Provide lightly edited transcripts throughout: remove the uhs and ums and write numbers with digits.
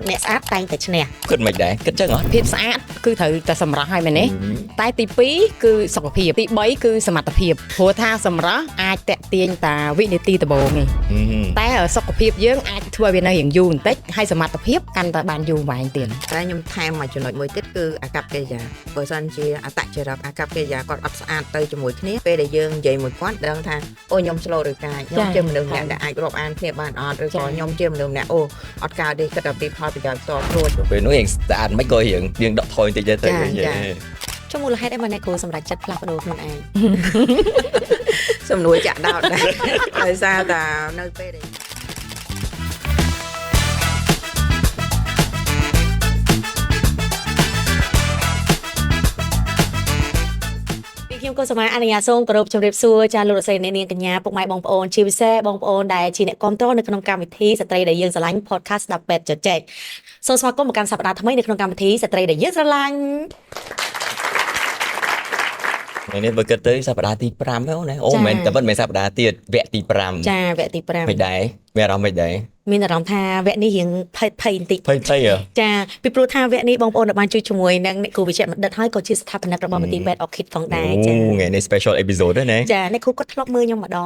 អ្នកស្អាតតែងតែឈ្នះ គិតមិនដែរគិតចឹងហ៎ ភាពស្អាតគឺត្រូវតែសម្រស់ហើយមែនទេតែទី2គឺសុខភាពទី3គឺសមត្ថភាពព្រោះថាសម្រស់អាចតាក់ទាញតាវិនាទីដំបូងឯងតែសុខភាពយើងអាចធ្វើឲ្យវានៅរៀងយូរបន្តិចហើយសមត្ថភាពកាន់តែបានយូរវែងទៀត តែខ្ញុំថែមមួយចំណុចមួយទៀតគឺអាកប្បកិរិយាបើសិនជាអត្តចរិតអាកប្បកិរិយាគាត់អត់ស្អាតទៅជាមួយគ្នាពេលដែលយើងនិយាយមួយគាត់ដឹងថាអូខ្ញុំស្លូតឬកាចខ្ញុំជាមនុស្សម្នាក់ដែលអាចរាប់អានគ្នាបានអត់ឬក៏ខ្ញុំជាមនុស្សម្នាក់អូអត់កើតទេគិតតែពីផលប្រយោជន៍ផ្ទាល់ខ្លួន ពេលនោះរៀងស្អាតមិនក៏រៀងរៀងដកថយបន្តិចដែរទៅ ចុះមូលហេតុអីបានអ្នកគ្រូសម្រេចចិត្តផ្លាស់ប្ដូរខ្លួនឯង សំណួរចាក់ដោតដែរដោយសារតែនៅពេលដែល ពីខ្ញុំក៏សូមអនុញ្ញាតសូមគោរពជម្រាបសួរចាលោកស្រីអ្នកនាងកញ្ញាពុកម៉ែបងប្អូនជាពិសេសបងប្អូនដែលជាអ្នកគាំទ្រនៅក្នុងកម្មវិធីស្ត្រីដែលយើងស្រឡាញ់ podcast ស្ដាប់ពេទ្យជជែកសូមស្វាគមន៍មកកាន់សប្តាហ៍ថ្មីនៅក្នុងកម្មវិធីស្ត្រីដែលយើងស្រឡាញ់ ថ្ងៃនេះបើគិតទៅសប្តាហ៍ទី5ហ្នឹងណាអូមិនមែនតែមិនមែនសប្តាហ៍ទៀតវគ្គទី5 ចាវគ្គទី5 មិនដែរមានអារម្មណ៍មិនដែរ មានអារម្មណ៍ថាវគ្គនេះរៀងភ័យភ័យបន្តិច ភ័យភ័យហ៎ ចាពីព្រោះថាវគ្គនេះបងប្អូនដែលបានជួយជាមួយនឹងអ្នកគ្រូវិជ្ជបណ្ឌិតហើយក៏ជាស្ថាបនិករបស់មន្ទីរពេទ្យ Orchid ផងដែរចា អូថ្ងៃនេះ special episode ហ្នឹងណា ចាអ្នកគ្រូគាត់ធ្លាប់មើលខ្ញុំម្ដង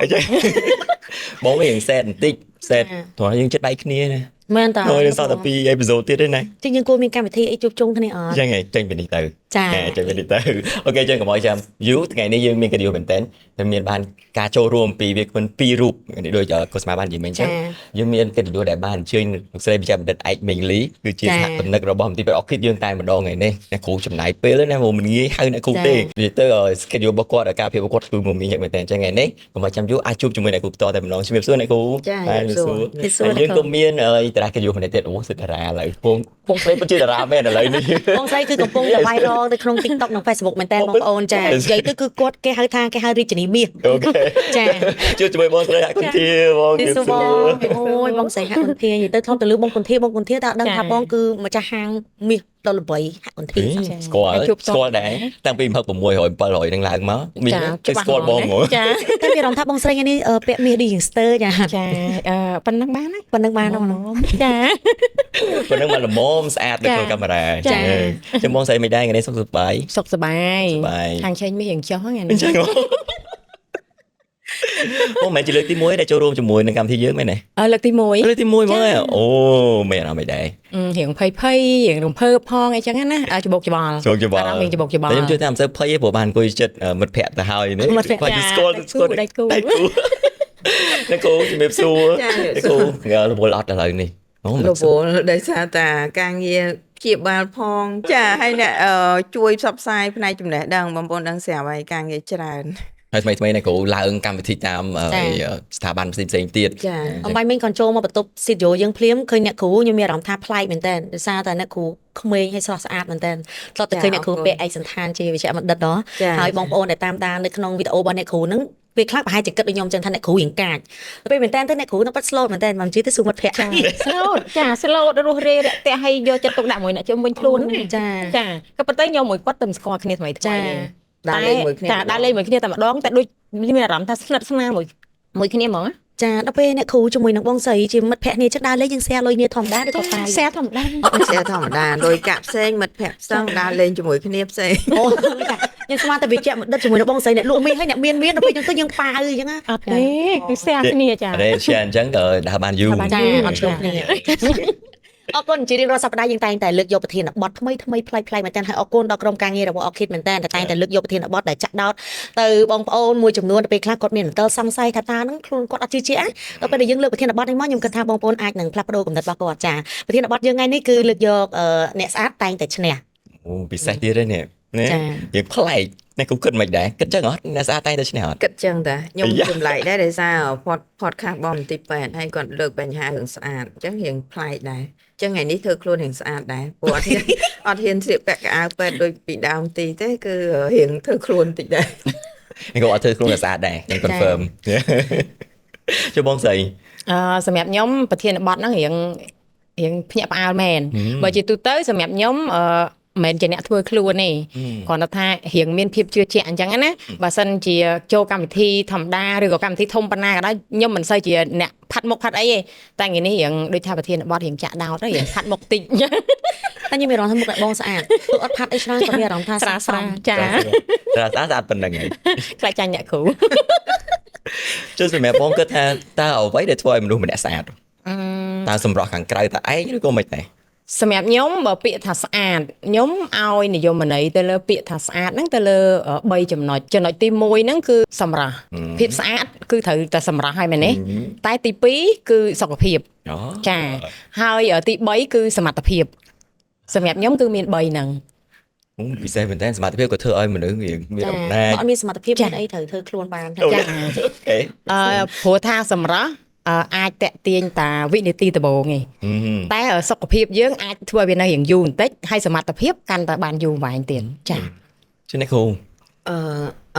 បងរៀង sad បន្តិច sad ព្រោះយើងចិត្តបែកគ្នាណា មែនតើ អូសល់តែ2 episode ទៀតទេណា ចឹងយើងគួរមានកម្មវិធីអីជួបជុំគ្នាអត់ ចឹងឯងចេញពីនេះទៅ ចា ចេញពីនេះទៅOK ចឹងកុំឲ្យចាំយូរថ្ងៃនេះយើងមានកិត្តិយសមែនតើតែមានបានការចូលរួមពីវាគ្មិនពីររូបនេះដូចកុស្មាបាននិយាយមិញចឹងយើងមានកិត្តិយសដែលបានអញ្ជើញលោកស្រីវិជ្ជបណ្ឌិតឯកមេងលីគឺជាសហតំណឹករបស់មន្ទីរពេទ្យអុកឃីតយើងតែម្ដងថ្ងៃនេះអ្នកគ្រូចំណាយពេលណាមិនងាយហៅអ្នកគ្រូទេនិយាយទៅ schedule របស់គាត់ការភាពរបស់គាត់គឺមិនងាយមែនតើចឹងថ្ងៃនេះកុំឲ្យចាំយូរអាចជួបជាមួយអ្នកគ្រូផ្ទាល់តែម្ដងជំរាបសួរអ្នកគ្រូ ចាជំរាបសួរ ហើយយើងក៏មានតារាកិត្តិយសម្នាក់ទៀតអូសិតារាឥឡូវពងពងស្រីពិតជាតារាមែនឥឡូវនេះ បងស្រីគឺកំពុងតែ viral នៅក្នុង TikTok និង Facebook មែនតើបងប្អូនចានិយាយទៅគឺគាត់គេហៅថាគេហៅរាជនីមាស OK ចា ជួបជាមួយបងស្រីហគុន្ធាបង ទីសួរបងអូយបងស្រីហគុន្ធានិយាយទៅធ្លាប់ទៅលឺបងគុន្ធាបងគុន្ធាតែអត់ដឹងថាបងគឺម្ចាស់ហាងមាសដ៏ល្បីហគុន្ធា ស្គាល់ស្គាល់ដែរតាំងពី2600 700នឹងឡើងមកមាសគឺស្គាល់បងហ្មង ចា តែមានអារម្មណ៍ថាបងស្រីថ្ងៃនេះពាក់មាសដូចជាស្ទើចា ចាអឺប៉ុណ្ណឹងបានហើយ ប៉ុណ្្នឹងបានហ្នឹង ចា ប៉ុណ្ណឹងមកល្មមស្អាតនៅក្នុងកាមេរ៉ា ចា ចាំបងស្រីមិនដែរថ្ងៃនេះសុខសប្បាយ សុខសប្បាយ សប្បាយ ខាងឆេងមាសរៀងចុះហ្នឹង អញ្ចឹងអូមិនមែនជាលើកទី1ដែលចូលរួមជាមួយនឹងកម្មវិធីយើងមែនទេ អើលើកទី1 លើកទី1មកអូមានអារម្មណ៍មិនដែរ រៀងភ័យភ័យរៀងរំភើបផងអីចឹងណាច្បុកច្បល់ ច្បុកច្បល់ អារម្មណ៍រៀងច្បុកច្បល់ តែខ្ញុំជួយតាមមិនសូវភ័យទេព្រោះបានអង្គុយចិត្តមិត្តភ័ក្តិទៅហើយនេះ មិត្តភក្តិ គាត់ស្គាល់ស្គាល់ ដៃគូ ដៃគូអ្នកគ្រូជំរាបសួរ ចា អ្នកគ្រូរវល់អត់ឥឡូវនេះអូ រវល់ដោយសារតាការងារព្យាបាលផងចាហើយអ្នកជួយផ្សព្វផ្សាយផ្នែកចំណេះដឹងបងប្អូនដឹងស្រាប់ហើយការងារច្រើន ហើយថ្មីថ្មីអ្នកគ្រូឡើងកម្មវិធីតាមស្ថាប័នផ្សេងផ្សេងទៀត ចា អំបញ្ញមិញគាត់ចូលមកបន្ទប់ studio យើងភ្លាមឃើញអ្នកគ្រូខ្ញុំមានអារម្មណ៍ថាប្លែកមែនតើដោយសារតែអ្នកគ្រូក្មេងហើយស្រស់ស្អាតមែនតើធ្លាប់តែឃើញអ្នកគ្រូពាក់ឯកសណ្ឋានជាវិជ្ជបណ្ឌិតណោះហើយបងប្អូនដែលតាមដាននៅក្នុងវីដេអូរបស់អ្នកគ្រូហ្នឹងពេលខ្លះប្រហែលជាគិតដូចខ្ញុំចឹងថាអ្នកគ្រូរៀងកាចពេលមែនតើទៅអ្នកគ្រូនឹងបាត់ slow មែនតើមិនជឿទៅសួរមិត្តភក្តិ ចា slow ចា slow រស់រាយរាក់ទាក់ហើយយកចិត្តទុកដាក់មួយអ្នកជុំវិញខ្លួនណា ចា ចាក៏ប៉ុន្តែខ្ញុំមួយគាត់ទៅស្គាល់គ្នាថ្មីថ្មី ចា ដើរលេងមួយគ្នា ចាដើរលេងមួយគ្នាតែម្ដងតែដូចមានអារម្មណ៍ថាស្និទ្ធស្នាលមួយមួយគ្នាហ្មង ចាដល់ពេលអ្នកគ្រូជាមួយនឹងបងស្រីជាមិត្តភក្តិគ្នាចឹងដើរលេងយើង share លុយគ្នាធម្មតាឬក៏ប៉ាយ share ធម្មតា អត់ share ធម្មតាដោយកាក់ផ្សេងមិត្តភក្តិផ្សេងដើរលេងជាមួយគ្នាផ្សេង អូចាយើងស្មានតែវិជ្ជបណ្ឌិតជាមួយនឹងបងស្រីអ្នកលក់មាសហើយអ្នកមានមានដល់ពេលចឹងទៅយើងប៉ាវអញ្ចឹងណា អត់ទេគឺ share គ្នាចា អរេ share អញ្ចឹងក៏ដើរបានយូរ ចាអត់ឆ្លុះគ្នាអរគុណជារៀងរាល់សប្តាហ៍យើងតែងតែលើកយកប្រធានបទថ្មីថ្មីប្លែកប្លែកមែនទែនហើយអរគុណដល់ក្រុមការងាររបស់ Orchid មែនទែនតែតែងតែលើកយកប្រធានបទដែលចាក់ដោតទៅបងប្អូនមួយចំនួនទៅពេលខ្លះគាត់មានមន្ទិលសង្ស័យថាតើនឹងខ្លួនគាត់អត់ជឿជាក់ដល់ពេលដែលយើងលើកប្រធានបទនេះមកខ្ញុំគិតថាបងប្អូនអាចនឹងផ្លាស់ប្ដូរគំនិតរបស់គាត់ចាប្រធានបទយើងថ្ងៃនេះគឺលើកយកអ្នកស្អាតតែងតែឈ្នះ អូពិសេសទៀតទេនេះណាយើងប្លែកអ្នកគ្រូគិតមិនដែរគិតចឹងអត់អ្នកស្អាតតែងតែឈ្នះអត់ គិតចឹងតាខ្ញុំចម្លែកដែរដោយសារ podcast របស់មន្ទីរពេទ្យហើយគាត់លើកបញ្ហារឿងស្អាតអញ្ចឹងរៀងប្លែកដែរចឹងថ្ងៃនេះធ្វើខ្លួនរៀងស្អាតដែរព្រោះអត់ហ៊ានអត់ហ៊ានស្លៀកពាក់កៅអៅពេទ្យដូចពីដើមទីទេគឺរៀងធ្វើខ្លួនតិចដែរ អ្នកគ្រូអត់ធ្វើខ្លួនស្អាតដែរខ្ញុំ confirm ចុះបងស្រី អឺសម្រាប់ខ្ញុំប្រធានបទហ្នឹងរៀងរៀងភ្ញាក់ផ្អើលមែនបើជាទូទៅសម្រាប់ខ្ញុំអឺ មិនមែនជាអ្នកធ្វើខ្លួនទេគ្រាន់តែថារៀងមានភាពជឿជាក់អញ្ចឹងណាបើសិនជាចូលកម្មវិធីធម្មតាឬក៏កម្មវិធីធំប៉ុណ្ណាក៏ដោយខ្ញុំមិនសូវជាអ្នកផាត់មុខផាត់អីទេតែថ្ងៃនេះរៀងដូចថាប្រធានបទរៀងចាក់ដោតរៀងផាត់មុខតិច តែខ្ញុំមានអារម្មណ៍ថាមុខរបស់បងស្អាតទោះអត់ផាត់អីច្រើនក៏មានអារម្មណ៍ថា ស្រាលស្រាលចា ស្រាលស្អាតស្អាតប៉ុណ្្នឹងហើយ ខ្លាចចាញ់អ្នកគ្រូ ចុះសម្រាប់បងគិតថាតើអ្វីដែលធ្វើឲ្យមនុស្សម្នាក់ស្អាតតើសម្រស់ខាងក្រៅតើឯងឬក៏មិនដែរ សម្រាប់ខ្ញុំបើពាក្យថាស្អាតខ្ញុំឲ្យនិយមន័យទៅលើពាក្យថាស្អាតហ្នឹងទៅលើ3ចំណុចចំណុចទី1ហ្នឹងគឺសម្រស់ភាពស្អាតគឺត្រូវតែសម្រស់ហើយមែនទេតែទី2គឺសុខភាពចាហើយទី3គឺសមត្ថភាពសម្រាប់ខ្ញុំគឺមាន3ហ្នឹង ពិសេសមែនតើសមត្ថភាពក៏ធ្វើឲ្យមនុស្សមានអំណាច អត់មានសមត្ថភាពមានអីត្រូវធ្វើខ្លួនបាន ចាព្រោះថាសម្រស់អាចតាក់ទាញតាវិនាទីដំបូងឯងតែសុខភាពយើងអាចធ្វើឲ្យវានៅរៀងយូរបន្តិចហើយសមត្ថភាពកាន់តែបានយូរវែងទៀតចា ជំរាបគ្រូ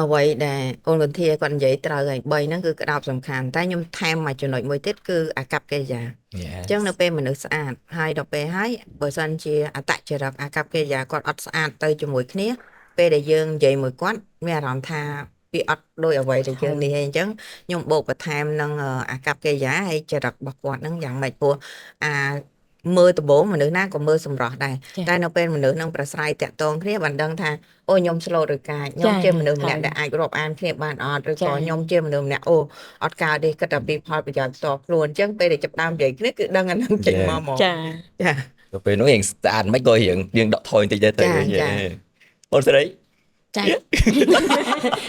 អ្វីដែលអូនកន្ធាគាត់និយាយត្រូវហើយ3ហ្នឹងគឺក្តោបសំខាន់តែខ្ញុំថែមមួយចំណុចមួយទៀតគឺអាកប្បកិរិយាអញ្ចឹងនៅពេលមនុស្សស្អាតហើយដល់ពេលហើយបើសិនជាអត្តចរិតអាកប្បកិរិយាគាត់អត់ស្អាតទៅជាមួយគ្នាពេលដែលយើងនិយាយមួយគាត់មានអារម្មណ៍ថាវាអត់ដូចអ្វីដែលយើងនេះឯងអញ្ចឹងខ្ញុំបូកបន្ថែមនឹងអាកប្បកិរិយាហើយចរិតរបស់គាត់ហ្នឹងយ៉ាងម៉េចព្រោះអាមើលដំបូងមនុស្សណាក៏មើលសម្រស់ដែរតែនៅពេលមនុស្សនឹងប្រស្រ័យតាក់ទងគ្នាបានដឹងថាអូខ្ញុំស្លូតឬកាចខ្ញុំជាមនុស្សម្នាក់ដែលអាចរាប់អានគ្នាបានអត់ឬក៏ខ្ញុំជាមនុស្សម្នាក់អូអត់កើតទេគិតតែពីផលប្រយោជន៍ផ្ទាល់ខ្លួនអញ្ចឹងពេលដែលចាប់ដើមនិយាយគ្នាគឺដឹងអានឹងចេញមកហ្មង ចា ចា ទៅពេលនោះរៀងស្អាតមិនក៏រៀងយើងដកថយបន្តិចដែរទៅអូនស្រី ចា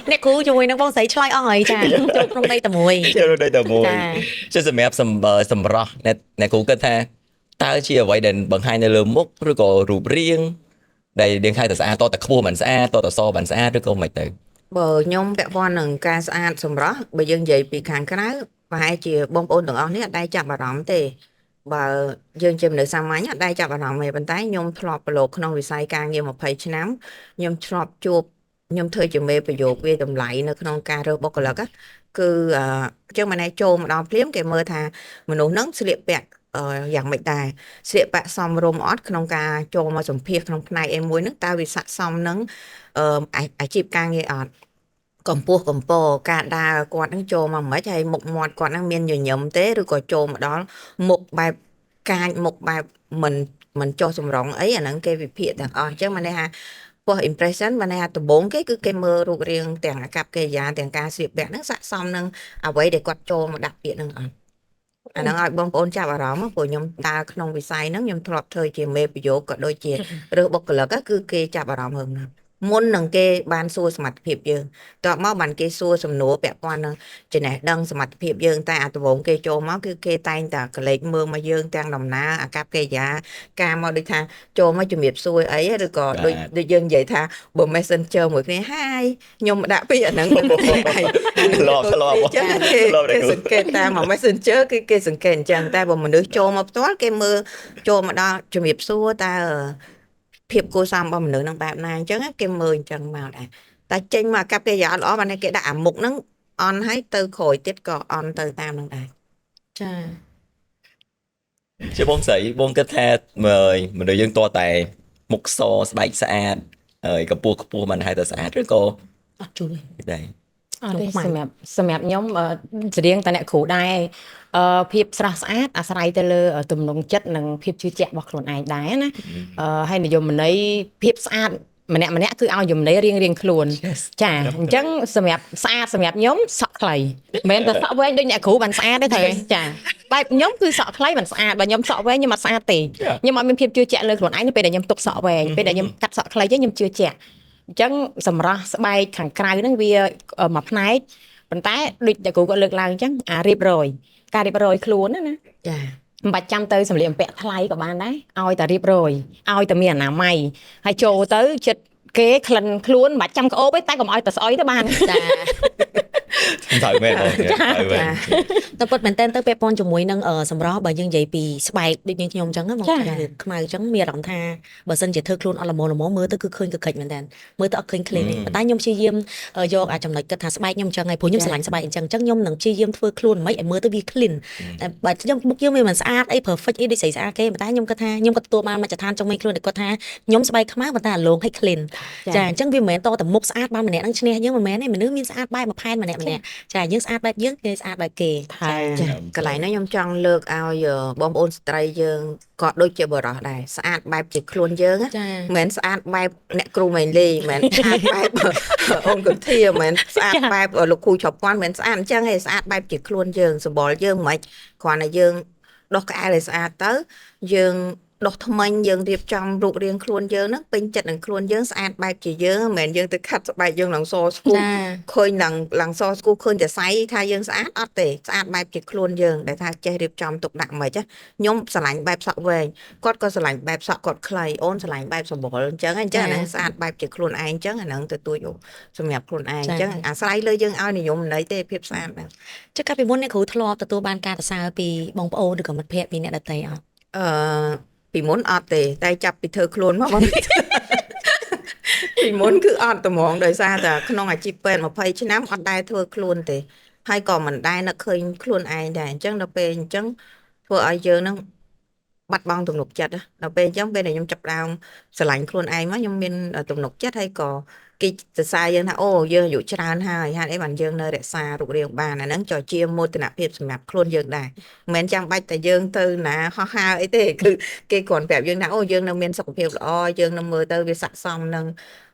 អ្នកគ្រូជាមួយនឹងបងស្រីឆ្លើយអស់ហើយចាចូលក្នុងដីតែមួយ ចូលក្នុងដីតែមួយចុះសម្រាប់សម្រស់អ្នកគ្រូគិតថាតើជាអ្វីដែលបង្ហាញនៅលើមុខឬក៏រូបរាងដែលយើងហៅថាស្អាតតតែខ្ពស់មិនស្អាតតតែសមិនស្អាតឬក៏មិនទៅ បើខ្ញុំពាក់ព័ន្ធនឹងការស្អាតសម្រស់បើយើងនិយាយពីខាងក្រៅប្រហែលជាបងប្អូនទាំងអស់នេះអត់ដែរចាប់អារម្មណ៍ទេបើយើងជាមនុស្សសាមញ្ញអត់ដែរចាប់អារម្មណ៍ទេប៉ុន្តែខ្ញុំធ្លាប់ប្រឡូកក្នុងវិស័យការងារ20ឆ្នាំខ្ញុំធ្លាប់ជួបខ្ញុំធ្វើជាមេប្រយោគវាតម្លៃនៅក្នុងការរើសបុគ្គលិកគឺអញ្ចឹងម្នាក់ចូលមកដល់ភ្លាមគេមើលថាមនុស្សហ្នឹងស្លៀកពាក់យ៉ាងម៉េចដែរស្លៀកពាក់សមរម្យអត់ក្នុងការចូលមកសម្ភាសក្នុងផ្នែកអីមួយហ្នឹងតើវាស័ក្តិសមនឹងអាជីពការងារអត់កម្ពស់កម្ពការដើរគាត់ហ្នឹងចូលមកមិនហើយមុខមាត់គាត់ហ្នឹងមានញញឹមទេឬក៏ចូលមកដល់មុខបែបកាចមុខបែបមិនចុះសម្រងអីអាហ្នឹងគេវិភាគទាំងអស់អញ្ចឹងមានន័យថា first impression មានន័យថាដំបូងគេគឺគេមើលរូបរាងទាំងអាកប្បកិរិយាទាំងការស្លៀកពាក់ហ្នឹងស័ក្តិសមនឹងអ្វីដែលគាត់ចូលមកដាក់ពាក្យហ្នឹងអត់អាហ្នឹងឲ្យបងប្អូនចាប់អារម្មណ៍ព្រោះខ្ញុំដើរក្នុងវិស័យហ្នឹងខ្ញុំធ្លាប់ធ្វើជាមេប្រយោគក៏ដូចជារើសបុគ្គលិកគឺគេចាប់អារម្មណ៍ហ្នឹងមុននឹងគេបានសួរសមត្ថភាពយើងតបមកបានគេសួរសំណួរពាក់ព័ន្ធនឹងចំណេះដឹងសមត្ថភាពយើងតែអាដំបូងគេចូលមកគឺគេតែងតែកលេចមើលមកយើងទាំងដំណើរអាកប្បកិរិយាការមកដូចថាចូលមកជំរាបសួរអីឬក៏ដូចយើងនិយាយថាបើ Messenger មួយគ្នាហាយខ្ញុំដាក់ពីអាហ្នឹង ធ្លាប់ធ្លាប់ គេសង្កេតតាម Messenger គឺគេសង្កេតអញ្ចឹងតែបើមនុស្សចូលមកផ្ទាល់គេមើលចូលមកដល់ជំរាបសួរតើភាពគួរសមរបស់មនុស្សនឹងបែបណាអញ្ចឹងគេមើលអញ្ចឹងមកដែរតែចេញមកអាកប្បកិរិយាអត់ល្អបានគេដាក់អាមុខហ្នឹងអន់ហើយទៅក្រោយទៀតក៏អន់ទៅតាមនឹងដែរ ចា ជាបងស្រីបងគិតថាមនុស្សយើងតតែមុខសស្បែកស្អាតហើយកម្ពស់ខ្ពស់មិនហៅតែស្អាតឬក៏ អត់ជួយ ដែរ អត់ទេសម្រាប់ខ្ញុំស្រៀងតែអ្នកគ្រូដែរភាពស្រស់ស្អាតអាស្រ័យទៅលើទំនុកចិត្តនិងភាពជឿជាក់របស់ខ្លួនឯងដែរណាហើយនិយមន័យភាពស្អាតម្នាក់ម្នាក់គឺឲ្យនិយមន័យរៀងរៀងខ្លួនចាអញ្ចឹងសម្រាប់ស្អាតសម្រាប់ខ្ញុំសក់ខ្លីមិនមែនតែសក់វែងដូចអ្នកគ្រូបានស្អាតទេត្រូវចាបែបខ្ញុំគឺសក់ខ្លីបានស្អាតបើខ្ញុំសក់វែងខ្ញុំអត់ស្អាតទេខ្ញុំអត់មានភាពជឿជាក់លើខ្លួនឯងពេលដែលខ្ញុំទុកសក់វែងពេលដែលខ្ញុំកាត់សក់ខ្លីខ្ញុំជឿជាក់អញ្ចឹងសម្រស់ស្បែកខាងក្រៅហ្នឹងវាមួយផ្នែកប៉ុន្តែដូចអ្នកគ្រូគាត់លើកឡើងអញ្ចឹងអារៀបរយការរៀបរយខ្លួនណា ចា មិនបាច់ចាំទៅសម្លៀកបំពាក់ថ្លៃក៏បានដែរឲ្យតែរៀបរយឲ្យតែមានអនាម័យហើយចូលទៅចិត្តគេក្លិនខ្លួនមិនបាច់ចាំក្អូបទេតែកុំឲ្យតែស្អុយទៅបាន ចា ត្រូវមែនបងត្រូវមែន។ តែពិតមែនតើទៅពាក់ព័ន្ធជាមួយនឹងសម្រស់បើយើងនិយាយពីស្បែកដូចយើងខ្ញុំអញ្ចឹងបងខ្មៅអញ្ចឹងមានអារម្មណ៍ថាបើសិនជាធ្វើខ្លួនអត់ល្មមល្មមមើលទៅគឺឃើញកក្រិចមែនតើមើលទៅអត់ឃើញ clean ទេប៉ុន្តែខ្ញុំព្យាយាមយកអាចំណុចគិតថាស្បែកខ្ញុំអញ្ចឹងហើយព្រោះខ្ញុំស្រឡាញ់ស្បែកអញ្ចឹងអញ្ចឹងខ្ញុំនឹងព្យាយាមធ្វើខ្លួនមិនឲ្យមើលទៅវា clean តែបើខ្ញុំមុខយើងវាមិនស្អាតអី perfect អីដូចស្រីស្អាតគេប៉ុន្តែខ្ញុំគិតថាខ្ញុំក៏ទទួលបានមជ្ឈដ្ឋានចុងមេខ្លួនដែលគាត់ថាខ្ញុំស្បែកខ្មៅប៉ុន្តែអាលងឲ្យ clean ចាអញ្ចឹងវាមិនមែនតតែមុខស្អាតបានម្នាក់នឹងឈ្នះយើងមិនមែនទេមនុស្សមានស្អាតបែបមួយផែនម្នាក់ម្នាក់ចាយើងស្អាតបែបយើងគេស្អាតបែបគេចា ចាកន្លែងនេះខ្ញុំចង់លើកឲ្យបងប្អូនស្ត្រីយើងក៏ដូចជាបរិសដែរស្អាតបែបជាខ្លួនយើងមិនមែនស្អាតបែបអ្នកគ្រូមេងលីមិនមែនស្អាតបែបអូនកុធាមិនមែនស្អាតបែបលោកគ្រូជប់ពាន់មិនមែនស្អាតអញ្ចឹងទេស្អាតបែបជាខ្លួនយើងសម្បុរយើងមិនគ្រាន់តែយើងដោះក្អែលឲ្យស្អាតទៅយើងដោះថ្មិញយើងរៀបចំរូបរាងខ្លួនយើងហ្នឹងពេញចិត្តនឹងខ្លួនយើងស្អាតបែបជាយើងមិនមែនយើងទៅខាត់ស្បែកយើងឡើងសស្គូឃើញឡើងសស្គូឃើញតែសៃថាយើងស្អាតអត់ទេស្អាតបែបជាខ្លួនយើងដែលថាចេះរៀបចំទុកដាក់មិនខ្ញុំស្រឡាញ់បែបសក់វែងគាត់ក៏ស្រឡាញ់បែបសក់គាត់ខ្លីអូនស្រឡាញ់បែបសម្បុរអញ្ចឹងអញ្ចឹងអាហ្នឹងស្អាតបែបជាខ្លួនឯងអញ្ចឹងអាហ្នឹងទទួលយកសម្រាប់ខ្លួនឯងអញ្ចឹងអាស្រ័យលើយើងឲ្យនិយមន័យទេភាពស្អាតហ្នឹងចុះកាលពីមុនអ្នកគ្រូធ្លាប់ទទួលបានការសរសើរពីបងប្អូនឬក៏មិត្តភ័ក្តិពីអ្នកដទៃអត់អឺពីមុនអត់ទេតែចាប់ពីធ្វើខ្លួនមកពីមុនគឺអត់ត្មងដោយសារតែក្នុងអាជីពពេទ្យ20ឆ្នាំអត់ដែលធ្វើខ្លួនទេហើយក៏មិនដែលនឹកឃើញខ្លួនឯងដែរអញ្ចឹងដល់ពេលអញ្ចឹងធ្វើឲ្យយើងនឹងបាត់បង់ទំនុកចិត្តដល់ពេលអញ្ចឹងពេលដែលខ្ញុំចាប់ដើមស្រឡាញ់ខ្លួនឯងមកខ្ញុំមានទំនុកចិត្តហើយក៏គេសរសើរយើងថាអូយើងអាយុច្រើនហើយហេតុអីបានយើងនៅរក្សារូបរាងបានអាហ្នឹងក៏ជាមោទនភាពសម្រាប់ខ្លួនយើងដែរមិនមែនចាំបាច់តែយើងទៅណាហោះហើរអីទេគឺគេគ្រាន់ប្រាប់យើងថាអូយើងនៅមានសុខភាពល្អយើងនៅមើលទៅវាស័ក្តិសមនឹង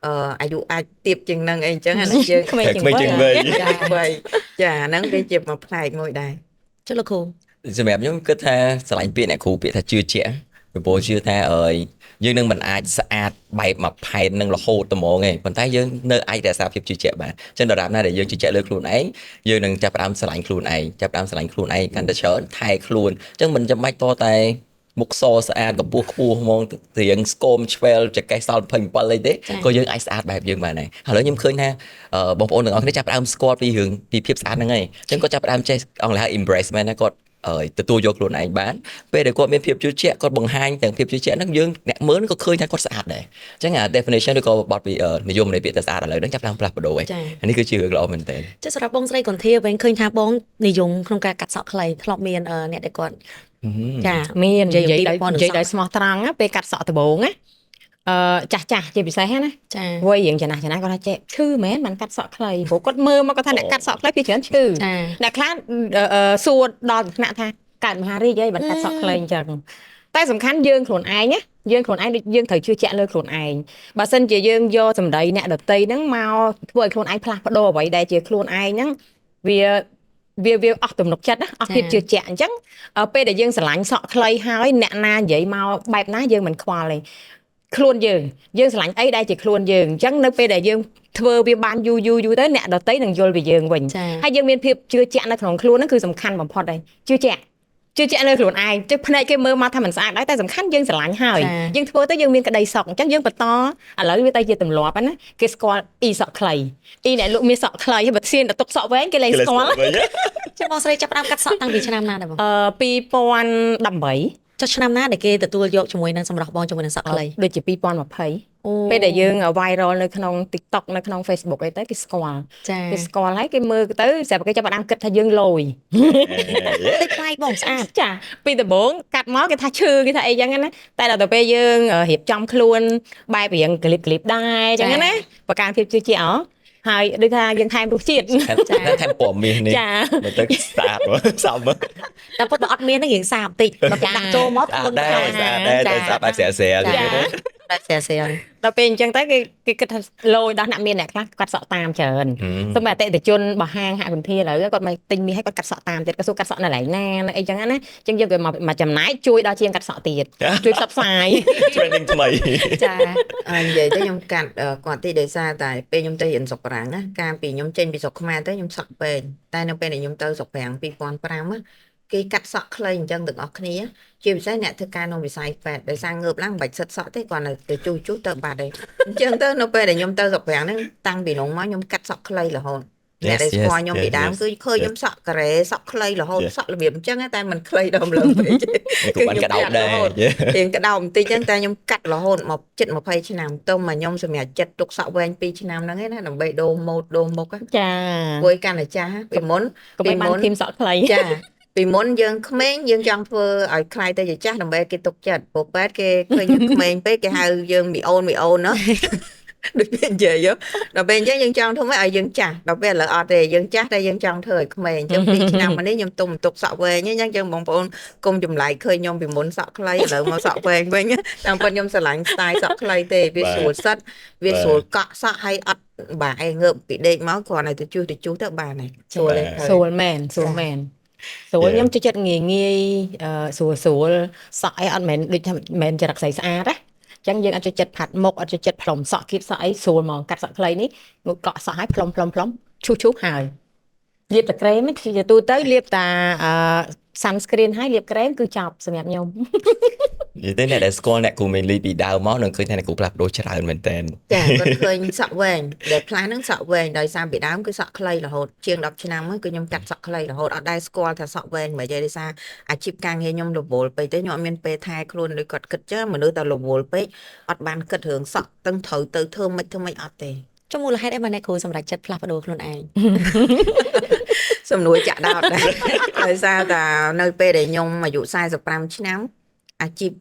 អាយុអាចទាបជាងនឹងអីអញ្ចឹងអាហ្នឹងយើងក្មេងជាងវ័យចាអាហ្នឹងវាជាមួយផ្នែកមួយដែរចុះលោកគ្រូសម្រាប់ខ្ញុំគិតថាស្រឡាញ់ពាក្យអ្នកគ្រូពាក្យថាជឿជាក់ពីព្រោះជឿថាអើយយើងនឹងមិនអាចស្អាតបែបមួយផែននឹងរហូតត្មងទេប៉ុន្តែយើងនៅអាចរក្សាភាពជឿជាក់បានអញ្ចឹងដរាបណាដែលយើងជឿជាក់លើខ្លួនឯងយើងនឹងចាប់ផ្ដើមស្រឡាញ់ខ្លួនឯងចាប់ផ្ដើមស្រឡាញ់ខ្លួនឯងកាន់តែច្រើនថែខ្លួនអញ្ចឹងមិនចាំបាច់តតែមុខសស្អាតកម្ពស់ខ្ពស់ហ្មងរៀងស្គមឆ្វែលចកេះសល់27អីទេក៏យើងអាចស្អាតបែបយើងបានដែរឥឡូវខ្ញុំឃើញថាបងប្អូនទាំងអស់គ្នាចាប់ផ្ដើមស្គាល់ពីរឿងពីភាពស្អាតហ្នឹងហើយអញ្ចឹងគាត់ចាប់ផ្ដើមចេះអង់គ្លេសហៅ embrace មែនណាគាត់ទទួលយកខ្លួនឯងបានពេលដែលគាត់មានភាពជឿជាក់គាត់បង្ហាញទាំងភាពជឿជាក់ហ្នឹងយើងអ្នកមើលក៏ឃើញថាគាត់ស្អាតដែរអញ្ចឹងអា definition ឬក៏បទពីនិយមនៃពាក្យថាស្អាតឥឡូវហ្នឹងចាប់ផ្ដើមផ្លាស់ប្ដូរហើយនេះគឺជារឿងល្អមែនទែនចុះសម្រាប់បងស្រីកុនធាវិញឃើញថាបងនិយមក្នុងការកាត់សក់ខ្លីធ្លាប់មានអ្នកដែលគាត់ចាមាននិយាយដោយស្មោះត្រង់ពេលកាត់សក់ដំបូងណាចាស់ចាស់ជាពិសេសណាចាវ័យរៀងចំណាស់ចំណាស់គាត់ថាចេះឈឺមែនបានកាត់សក់ខ្លីព្រោះគាត់មើលមកគាត់ថាអ្នកកាត់សក់ខ្លីពីច្រើនឈឺអ្នកខ្លះសួរដល់ថ្នាក់ថាកើតមហារាជអីបានកាត់សក់ខ្លីអញ្ចឹងតែសំខាន់យើងខ្លួនឯងណាយើងខ្លួនឯងដូចយើងត្រូវជឿជាក់លើខ្លួនឯងបើសិនជាយើងយកសម្ដីអ្នកដទៃហ្នឹងមកធ្វើឲ្យខ្លួនឯងផ្លាស់ប្ដូរអ្វីដែលជាខ្លួនឯងហ្នឹងវាអស់ទំនុកចិត្តណាអស់ភាពជឿជាក់អញ្ចឹងពេលដែលយើងស្រឡាញ់សក់ខ្លីហើយអ្នកណានិយាយមកបែបណាយើងមិនខ្វល់ទេខ្លួនយើងយើងស្រឡាញ់អីដែលជាខ្លួនយើងអញ្ចឹងនៅពេលដែលយើងធ្វើវាបានយូរយូរយូរទៅអ្នកដទៃនឹងយល់ពីយើងវិញហើយយើងមានភាពជឿជាក់នៅក្នុងខ្លួនហ្នឹងគឺសំខាន់បំផុតហើយជឿជាក់លើខ្លួនឯងជិះភ្នែកគេមើលមកថាមិនស្អាតដែរតែសំខាន់យើងស្រឡាញ់ហើយយើងធ្វើទៅយើងមានក្តីសុខអញ្ចឹងយើងបន្តឥឡូវវាទៅជាទម្លាប់ណាគេស្គាល់អ៊ីសក់ខ្លីអ៊ីអ្នកលក់មានសក់ខ្លីហើយបើសៀនតែទុកសក់វែងគេលែងស្គាល់ចាំបងស្រីចាប់ផ្ដើមកាត់សក់តាំងពីឆ្នាំណាដែរបង2018ចុះឆ្នាំណាដែលគេទទួលយកជាមួយនឹងសម្រស់បងជាមួយនឹងសក់ខ្លីដូចជា2020ពេលដែលយើង viral នៅក្នុង TikTok នៅក្នុង Facebook អីទៅគេស្គាល់គេស្គាល់ហើយគេមើលទៅស្រាប់តែគេចាប់ផ្ដើមគិតថាយើងលយទៅខ្លាយបងស្អាតចាពីដំបូងកាត់មកគេថាឈឺគេថាអីចឹងណាតែដល់ទៅពេលយើងរៀបចំខ្លួនបែបរៀងក្លីបដែរចឹងណាបង្កើនភាពជឿជាក់ហើយដូចថាយើងថែមរសជាតិថែមពណ៌មាសនេះមើលទៅស្អាតសមតែប៉ុតបើអត់មានហ្នឹងរៀងសាបតិចបើដាក់ចូលមកស្អាតដែរស្អាតដែរតែស្អាតបែបស្រាលស្រាលបែបស្រាលស្រាលដល់ពេលអញ្ចឹងទៅគេគិតថាលយដល់អ្នកមានអ្នកខ្លះកាត់សក់តាមច្រើនសូម្បីអតិថិជនបហាងហាក់គុន្ធាឥឡូវគាត់មកទិញមាសឲ្យគាត់កាត់សក់តាមទៀតគាត់សួរកាត់សក់នៅកន្លែងណានៅអីចឹងណាអញ្ចឹងយើងក៏មកចំណាយជួយដល់ជាងកាត់សក់ទៀតជួយផ្សព្វផ្សាយ trending ថ្មីចានិយាយទៅខ្ញុំកាត់គាត់ទីដោយសារតែពេលខ្ញុំទៅរៀនស្រុកបារាំងណាកាលពីខ្ញុំចេញពីស្រុកខ្មែរទៅខ្ញុំសក់ពេកតែនៅពេលដែលខ្ញុំទៅស្រុកបារាំង2005ណាគេកាត់សក់ខ្លីអញ្ចឹងទាំងអស់គ្នាជាពិសេសអ្នកធ្វើការក្នុងវិស័យពេទ្យដោយសារងើបឡើងមិនបាច់សិតសក់ទេគាត់ទៅជុះជុះទៅបាត់ទេអញ្ចឹងទៅនៅពេលដែលខ្ញុំទៅស្រុកប្រាំងហ្នឹងតាំងពីនោះមកខ្ញុំកាត់សក់ខ្លីរហូត អ្នកដែលស្គាល់ខ្ញុំពីដើមគឺឃើញខ្ញុំសក់ការ៉េសក់ខ្លីរហូតសក់របៀបអញ្ចឹងតែមិនខ្លីដល់ម្លឹងពេក គឺបានក្តោបដែរ រៀងក្តោបបន្តិចចឹងតែខ្ញុំកាត់រហូតមកជិត20ឆ្នាំទៅមកខ្ញុំសម្រាប់ចិត្តទុកសក់វែង2ឆ្នាំហ្នឹងឯណាដើម្បីដូរម៉ូដដូរមុខចា ព្រោះកាន់តែចាស់ពីមុន ក៏មិនបានធីមសក់ខ្លី ចាពីមុនយើងក្មេងយើងចង់ធ្វើឲ្យខ្លាយទៅជាចាស់ដើម្បីគេទុកចិត្តព្រោះពេទ្យគេឃើញយើងក្មេងពេកគេហៅយើងមីអូនមីអូនណោះដូចវានិយាយដល់ពេលអញ្ចឹងយើងចង់ធ្វើម៉េចឲ្យយើងចាស់ដល់ពេលឥឡូវអត់ទេយើងចាស់តែយើងចង់ធ្វើឲ្យក្មេងអញ្ចឹង2ឆ្នាំមកនេះខ្ញុំទុំទុកសក់វែងអញ្ចឹងចឹងបងប្អូនគុំចម្លែកឃើញខ្ញុំពីមុនសក់ខ្លីឥឡូវមកសក់វែងវិញតាមពិតខ្ញុំស្រឡាញ់ style សក់ខ្លីទេវាស្រួលសិតវាស្រួលកក់សក់ហើយអត់បាក់ឯងងើបពីដេកមកគ្រាន់តែទៅជុះទៅជុះទៅបានហើយស្រួលទេ ស្រួលមែនស្រួលមែនស្រួលខ្ញុំចូលចិត្តងាយងាយស្រួលស្រួលសក់អីអត់មែនដូចថាមែនចរិតស្អីស្អាតណាចឹងយើងអត់ចូលចិត្តផាត់មុខអត់ចូលចិត្តផ្លុំសក់គៀបសក់អីស្រួលហ្មងកាត់សក់ខ្លីនេះងកក់សក់ឲ្យផ្លុំផ្លុំផ្លុំឈូសឈូសហើយលាបតែក្រែមជាទូទៅលាបតាអឺ sunscreen ហើយលាបក្រែមគឺចប់សម្រាប់ខ្ញុំ និយាយទៅអ្នកដែលស្គាល់អ្នកគ្រូមេលីពីដើមមកនឹងឃើញថាអ្នកគ្រូផ្លាស់ប្ដូរច្រើនមែនតើ ចាគាត់ឃើញសក់វែងដែលផ្លាស់ហ្នឹងសក់វែងដោយសារពីដើមគឺសក់ខ្លីរហូតជាង10ឆ្នាំហ្នឹងគឺខ្ញុំកាត់សក់ខ្លីរហូតអត់ដែលស្គាល់ថាសក់វែងមិនទេដោយសារអាជីពការងារខ្ញុំរវល់ពេកទេខ្ញុំអត់មានពេលថែខ្លួនដូចគាត់គិតចឹងមនុស្សតែរវល់ពេកអត់បានគិតរឿងសក់ទាំងត្រូវទៅធ្វើម៉េចធ្វើម៉េចអត់ទេ ចុះមូលហេតុអីបានអ្នកគ្រូសម្រេចចិត្តផ្លាស់ប្ដូរខ្លួនឯង សំណួរចាក់ដោតដែរដោយសារតែនៅពេលដែលខ្ញុំអាយុ45ឆ្នាំអាជីព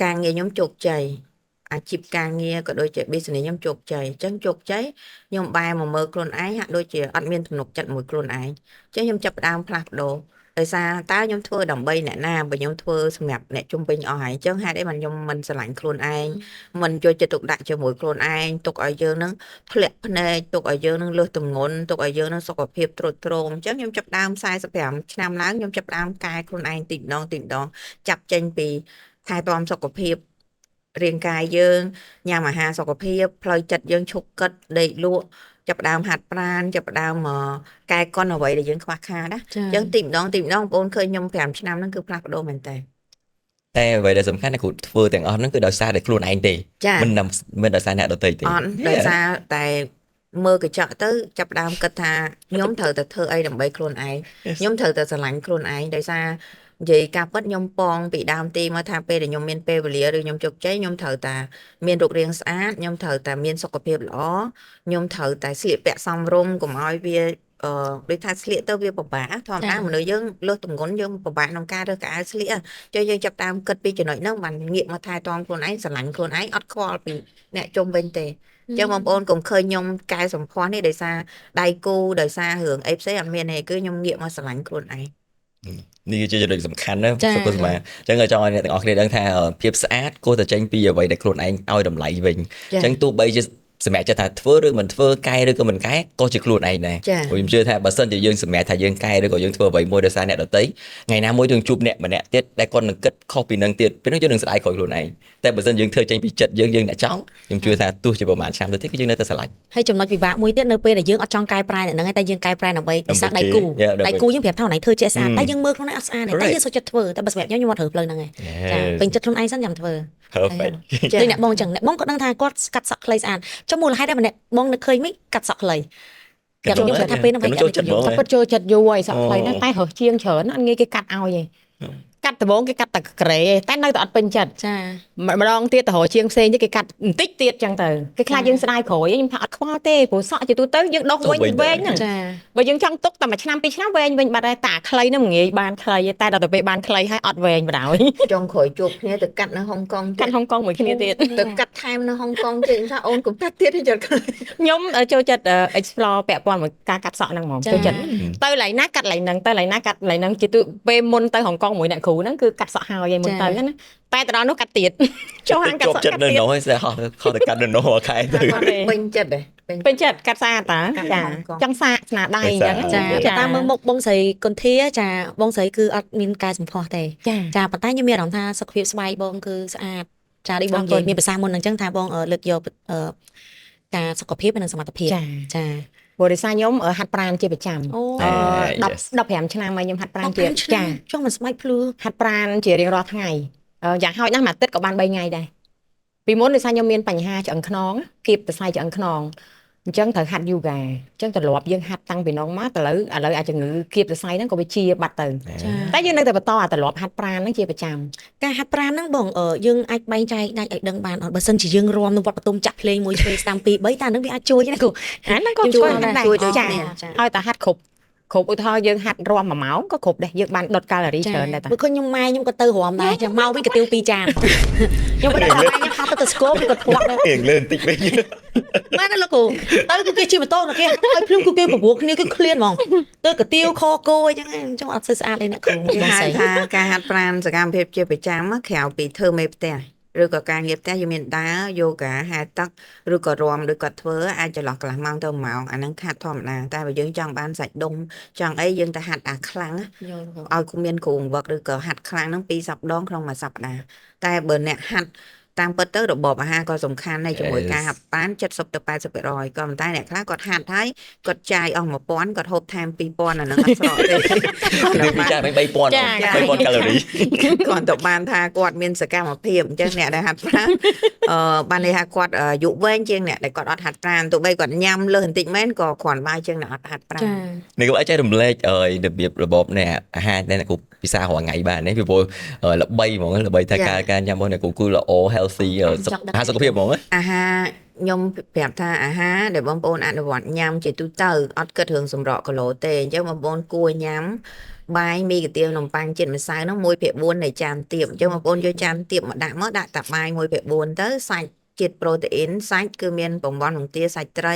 ការងារខ្ញុំជោគជ័យអាជីពការងារក៏ដូចជា business ខ្ញុំជោគជ័យអញ្ចឹងជោគជ័យខ្ញុំបែរមកមើលខ្លួនឯងហាក់ដូចជាអត់មានទំនុកចិត្តមួយខ្លួនឯងអញ្ចឹងខ្ញុំចាប់ផ្ដើមផ្លាស់ប្ដូរដោយសារតើខ្ញុំធ្វើដើម្បីអ្នកណាបើខ្ញុំធ្វើសម្រាប់អ្នកជុំវិញអស់ហើយអញ្ចឹងហេតុអីបានខ្ញុំមិនស្រឡាញ់ខ្លួនឯងមិនយកចិត្តទុកដាក់ជាមួយខ្លួនឯងទុកឲ្យយើងនឹងធ្លាក់ភ្នែកទុកឲ្យយើងនឹងលើសទម្ងន់ទុកឲ្យយើងនឹងសុខភាពទ្រុឌទ្រោមអញ្ចឹងខ្ញុំចាប់ផ្ដើម45ឆ្នាំឡើងខ្ញុំចាប់ផ្ដើមកែខ្លួនឯងតិចម្ដងតិចម្ដងចាប់ចេញពីថែទាំសុខភាពរាងកាយយើងញ៉ាំអាហារសុខភាពផ្លូវចិត្តយើងឈប់គិតដេកលក់ចាប់ផ្ដើមហាត់ប្រាណចាប់ផ្ដើមកែកុនអ្វីដែលយើងខ្វះខាតណាអញ្ចឹងតិចម្ដងតិចម្ដងបងប្អូនឃើញខ្ញុំ5ឆ្នាំហ្នឹងគឺផ្លាស់ប្ដូរមែនតើ តែអ្វីដែលសំខាន់ណាគ្រូធ្វើទាំងអស់ហ្នឹងគឺដោយសារតែខ្លួនឯងទេមិនមិនដោយសារអ្នកដទៃទេ អត់ដោយសារតែមើលកញ្ចក់ទៅចាប់ផ្ដើមគិតថាខ្ញុំត្រូវតែធ្វើអីដើម្បីខ្លួនឯងខ្ញុំត្រូវតែស្រឡាញ់ខ្លួនឯងដោយសារនិយាយការពិតខ្ញុំប៉ងពីដើមទីមកថាពេលដែលខ្ញុំមានពេលវេលាឬខ្ញុំជោគជ័យខ្ញុំត្រូវតែមានរូបរាងស្អាតខ្ញុំត្រូវតែមានសុខភាពល្អខ្ញុំត្រូវតែស្លៀកពាក់សមរម្យកុំឲ្យវាដូចថាស្លៀកទៅវាពិបាកធម្មតាមនុស្សយើងលើសទម្ងន់យើងពិបាកក្នុងការរើសខោអាវស្លៀកចុះយើងចាប់តាមគិតពីចំណុចហ្នឹងបានងាកមកថែទាំខ្លួនឯងស្រឡាញ់ខ្លួនឯងអត់ខ្វល់ពីអ្នកជុំវិញទេអញ្ចឹងបងប្អូនកុំឃើញខ្ញុំកែសម្ផស្សនេះដោយសារដៃគូដោយសាររឿងអីផ្សេងអត់មានទេគឺខ្ញុំងាកមកស្រឡាញ់ខ្លួនឯង នេះគឺជាចំណុចសំខាន់ណាសុខសមាអញ្ចឹងចង់ឲ្យអ្នកទាំងអស់គ្នាដឹងថាភាពស្អាតគួរតែចេញពីអ្វីដែលខ្លួនឯងឲ្យតម្លៃវិញអញ្ចឹងទោះបីជាសម្រាប់ចិត្តថាធ្វើឬមិនធ្វើកែឬក៏មិនកែក៏ជាខ្លួនឯងដែរព្រោះខ្ញុំជឿថាបើសិនជាយើងសម្រាប់ថាយើងកែឬក៏យើងធ្វើអ្វីមួយដោយសារអ្នកដទៃថ្ងៃណាមួយយើងជួបអ្នកម្នាក់ទៀតដែលគាត់នឹងគិតខុសពីនឹងទៀតពេលនោះយើងនឹងស្ដាយក្រោយខ្លួនឯងតែបើសិនយើងធ្វើចេញពីចិត្តយើងយើងអ្នកចង់ខ្ញុំជឿថាទោះជាប្រហែលឆ្នាំទៅទៀតគឺយើងនៅតែស្រឡាញ់ ហើយចំណុចពិបាកមួយទៀតនៅពេលដែលយើងអត់ចង់កែប្រែអ្នកហ្នឹងឯងតែយើងកែប្រែដើម្បីពិសាដៃគូដៃគូយើងប្រាប់ថាណៃធ្វើចេះស្អាតតែយើងមើលខ្លួនឯងអត់ស្អាតទេតែយើងសុខចិត្តធ្វើតែបើសម្រាប់ខ្ញុំខ្ញុំអត់រើផ្លូវហ្នឹងឯងចាពេញចិត្តខ្លួនឯងសិនចាំធ្វើ Perfect ដូចអ្នកបងចឹងអ្នកបងក៏ដឹងថាគាត់កាត់សក់ខ្លីស្អាតចុះមូលហេតុដែលម្នាក់បងនឹកឃើញមិនកាត់សក់ខ្លីតែខ្ញុំថាពេលហ្នឹង ចូលចិត្តហ្មង គាត់ចូលចិត្តយូរហើយសក់ខ្លីហ្នឹងតែរើសជាងច្រើនអត់ងាយគេកាត់ឲ្យទេកាត់ដំបូងគេកាត់តែក្រេតែនៅតែអត់ពេញចិត្ត ចា ម្ដងទៀតទៅរកជាងផ្សេងទៀតគេកាត់បន្តិចទៀតចឹងទៅគេខ្លាចយើងស្ដាយក្រោយខ្ញុំថាអត់ខ្វល់ទេព្រោះសក់ជាទូទៅយើងដុះវិញវែងហ្នឹង ចា បើយើងចង់ទុកតែមួយឆ្នាំពីរឆ្នាំវែងវិញបាត់ហើយតាខ្លីហ្នឹងមិនងាយបានខ្លីទេតែដល់ទៅពេលបានខ្លីហើយអត់វែងបណ្ដោយ ចុងក្រោយជួបគ្នាទៅកាត់នៅហុងកុង កាត់ហុងកុងមួយគ្នាទៀត ទៅកាត់ថែមនៅហុងកុងទៀតថាអូនកុំកាត់ទៀតទេចិត្ត ខ្ញុំចូលចិត្ត explore ពាក់ព័ន្ធមួយការកាត់សក់ហ្នឹងហ្មងចូលចិត្តទៅឡៃណាកាត់ឡៃហ្នឹងទៅឡៃណាកាត់ឡៃហ្នឹងជាទូពេលមុនទៅហុងកុងមួយអ្នកគ្រូហ្នឹងគឺកាត់សក់ហើយឯងមុនទៅណាតែទៅដល់នោះកាត់ទៀតចូលហាងកាត់សក់ ចិត្តនៅនោះឯងស្ដាហោះខោទៅកាត់នៅនោះមួយខែទៅ ពេញចិត្តទេ ពេញចិត្តកាត់ស្អាតតាចាចង់សាកស្នាដៃអញ្ចឹង ចាតាមមើលមុខបងស្រីគុន្ធាចាបងស្រីគឺអត់មានកែសម្ផស្សទេចាប៉ុន្តែខ្ញុំមានអារម្មណ៍ថាសុខភាពស្បែកបងគឺស្អាតចាដូចបងនិយាយមានភាសាមុនហ្នឹងអញ្ចឹងថាបងលើកយកការសុខភាពនិងសមត្ថភាពចា ព្រោះដោយសារខ្ញុំហាត់ប្រាណជាប្រចាំ10 15ឆ្នាំហើយខ្ញុំហាត់ប្រាណជាចា ចង់មិនស្បែកភ្លឺ ហាត់ប្រាណជារៀងរាល់ថ្ងៃយ៉ាងហោចណាស់មួយអាទិត្យក៏បាន3ថ្ងៃដែរពីមុនដោយសារខ្ញុំមានបញ្ហាឆ្អឹងខ្នងគៀបសរសៃឆ្អឹងខ្នង អញ្ចឹងត្រូវហាត់យូហ្គាអញ្ចឹងទម្លាប់យើងហាត់តាំងពីនោះមកទៅឥឡូវឥឡូវអាចជំងឺគៀបសរសៃហ្នឹងក៏វាជាបាត់ទៅតែយើងនៅតែបន្តអាទម្លាប់ហាត់ប្រាណហ្នឹងជាប្រចាំ ការហាត់ប្រាណហ្នឹងបងយើងអាចបែងចែកដាច់ឲ្យដឹងបានអត់បើសិនជាយើងរាំនៅវត្តបទុមចាក់ភ្លេងមួយឆ្វេងស្ដាំ2 3តាហ្នឹងវាអាចជួយណាគ្រូ អាហ្នឹងក៏ជួយដែរ ជួយដូច ចា គ្នា ឲ្យតែហាត់គ្រប់គ្រប់ឧទាហរណ៍យើងហាត់រាំ1ម៉ោងក៏គ្រប់ដែរយើងបានដុតកាឡូរីច្រើនដែរតា បើឃើញខ្ញុំម៉ែខ្ញុំក៏ទៅរាំដែរចាំមកវិញក៏ទៀវ2ចានខ្ញុំមិនដឹងថាម៉ែខ្ញុំហាត់ទៅទៅស្គមក៏ធាក់ដែរ រៀងលឿនតិចវិញ មែនទេលោកគ្រូទៅគឺគេជិះម៉ូតូទៅគេឲ្យភ្លាមគឺគេបបួលគ្នាគឺឃ្លានហ្មងទៅកាទៀវខគោអីចឹងអញ្ចឹងអត់សូវស្អាតទេអ្នកគ្រូ គេ បងស្រី ហៅថាការហាត់ប្រាណសកម្មភាពជាប្រចាំក្រៅពីធ្វើមេផ្ទះឬក៏ការងារផ្ទះយើងមានដើរយូហ្គាហែលទឹកឬក៏រាំឬក៏ធ្វើអាចចន្លោះកន្លះម៉ោងទៅ1ម៉ោងអាហ្នឹងហាត់ធម្មតាតែបើយើងចង់បានសាច់ដុំចង់អីយើងទៅហាត់អាខ្លាំងឲ្យមានគ្រូបង្វឹកឬក៏ហាត់ខ្លាំងហ្នឹង2សប្តាហ៍ក្នុងមួយសប្តាហ៍តែបើអ្នកហាត់តាមពិតទៅរបបអាហារក៏សំខាន់ដែរជាមួយការហាត់ប្រាណ70ទៅ80%ក៏ប៉ុន្តែអ្នកខ្លះគាត់ហាត់ហើយគាត់ចាយអស់1000គាត់ហូបថែម2000អាហ្នឹងអត់ស្រកទេ គឺពីចាយវិញ3000 3000កាឡូរី គាត់ទៅបានថាគាត់មានសកម្មភាពអញ្ចឹងអ្នកដែលហាត់ប្រាណបានន័យថាគាត់អាយុវែងជាងអ្នកដែលគាត់អត់ហាត់ប្រាណទោះបីគាត់ញ៉ាំលើសបន្តិចមែនក៏គ្រាន់បើជាងអ្នកអត់ហាត់ប្រាណ នេះក៏អាចចែករំលែករបៀបរបបនៃអាហារដែលអ្នកគ្រូពិសារាល់ថ្ងៃបាននេះពីព្រោះល្បីហ្មងល្បីថាការញ៉ាំរបស់អ្នកគ្រូគឺល្អ healthy អាហារសុខភាពហ្មង អាហារខ្ញុំប្រាប់ថាអាហារដែលបងប្អូនអនុវត្តញ៉ាំជាទូទៅអត់គិតរឿងសម្រក់គីឡូទេអញ្ចឹងបងប្អូនគួរញ៉ាំបាយមីកាទៀវនំប៉័ងជាតិម្សៅហ្នឹង1/4នៃចានទៀបអញ្ចឹងបងប្អូនយកចានទៀបមកដាក់មកដាក់តាបាយ1/4ទៅសាច់ជាតិប្រូតេអ៊ីនសាច់គឺមានបំបន់បង្ទាសាច់ត្រ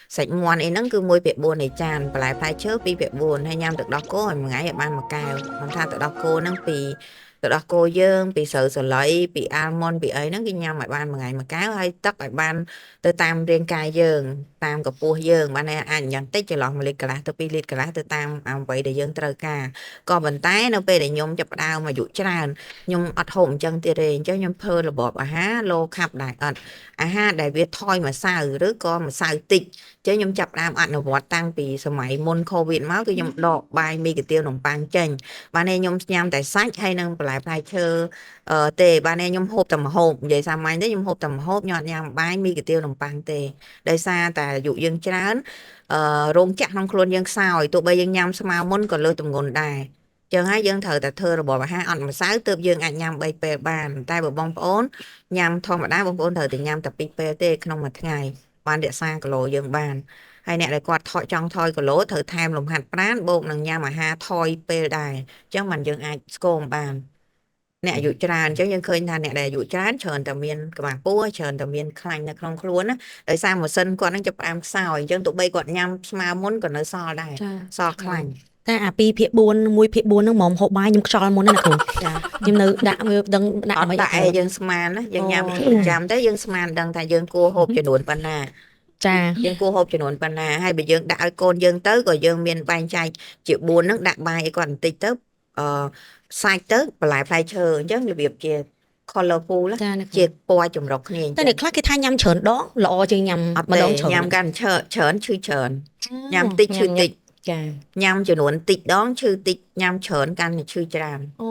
ីសាច់មាន់អីហ្នឹងគឺ1/4នៃចានបន្លែផ្លែឈើ2/4ហើយញ៉ាំទឹកដោះគោឲ្យមួយថ្ងៃឲ្យបានមួយកែវមិនថាទឹកដោះគោហ្នឹងពីទឹកដោះគោយើងពីស្រូវសាលីពីអាល់ម៉ុនពីអីហ្នឹងគេញ៉ាំឲ្យបានមួយថ្ងៃមួយកែវហើយទឹកឲ្យបានទៅតាមរាងកាយយើងតាមកម្ពស់យើងបានអាចយ៉ាងតិចចន្លោះ1លីត្រកន្លះទៅ2លីត្រកន្លះទៅតាមអ្វីដែលយើងត្រូវការក៏ប៉ុន្តែនៅពេលដែលខ្ញុំចាប់ផ្ដើមអាយុច្រើនខ្ញុំអត់ហូបអញ្ចឹងទៀតទេអញ្ចឹងខ្ញុំធ្វើរបបអាហារ low carb diet អាហារដែលវាថយម្សៅឬក៏ម្សៅតិចអញ្ចឹងខ្ញុំចាប់ផ្ដើមអនុវត្តតាំងពីសម័យមុន COVID មកគឺខ្ញុំដកបាយមីកាទៀវនំប៉័ងចេញបាននេះខ្ញុំញ៉ាំតែសាច់ហើយនិងបន្លែផ្លែឈើទេបាននេះខ្ញុំហូបតែម្ហូបនិយាយសាមញ្ញទេខ្ញុំហូបតែម្ហូបខ្ញុំអត់ញ៉ាំបាយមីកាទៀវនំប៉័ងទេដោយសារតែអាយុយើងច្រើនរោងចក្រក្នុងខ្លួនយើងខ្សោយទោះបីយើងញ៉ាំស្មើមុនក៏លើសទម្ងន់ដែរចឹងហើយយើងត្រូវតែធ្វើរបបអាហារអត់ម្សៅទើបយើងអាចញ៉ាំ3ពេលបានតែបើបងប្អូនញ៉ាំធម្មតាបងប្អូនត្រូវតែញ៉ាំតែ2ពេលទេក្នុងមួយថ្ងៃបានរក្សាគីឡូយើងបានហើយអ្នកដែលគាត់ថយចង់ថយគីឡូត្រូវថែមលំហាត់ប្រាណបូកនឹងញ៉ាំអាហារថយពេលដែរអញ្ចឹងបានយើងអាចស្គមបានអ្នកអាយុច្រើនអញ្ចឹងយើងឃើញថាអ្នកដែលអាយុច្រើនច្រើនតែមានក្បាលពោះច្រើនតែមានខ្លាញ់នៅក្នុងខ្លួនណាដោយសារម៉ាស៊ីនគាត់នឹងចាប់ផ្ដើមខ្សោយអញ្ចឹងទោះបីគាត់ញ៉ាំស្មើមុនក៏នៅសល់ដែរសល់ខ្លាញ់ តែអា2ភាគ4 1ភាគ4ហ្នឹងហ្មងហូបបាយខ្ញុំខ្យល់មុនណាគ្រូ ចា ខ្ញុំនៅដាក់វាដឹងដាក់ អត់ មិន ដាក់អីយើងស្មានណាយើងញ៉ាំចាំទៅយើងស្មានដឹងថាយើងគួរហូបចំនួនប៉ុណ្ណា ចា យើងគួរហូបចំនួនប៉ុណ្ណាហើយបើយើងដាក់ឲ្យកូនយើងទៅក៏យើងមានបែងចែកជា4ហ្នឹងដាក់បាយឲ្យគាត់បន្តិចទៅសាច់ទៅបន្លែផ្លែឈើអញ្ចឹងរបៀបជា colorful ចាអ្នក ជាពណ៌ចម្រុះគ្នាអញ្ តែ ចឹង អ្នកខ្លះគេថាញ៉ាំច្រើនដងល្អជាងញ៉ាំ អត់ទេ ម្ដងច្រើន ញ៉ាំកាន់ច្រើនឈឺច្រើនញ៉ាំតិចឈឺតិច ចា ញ៉ាំចំនួនតិចដងឈឺតិចញ៉ាំច្រើនកាន់តែឈឺច្រើន អូ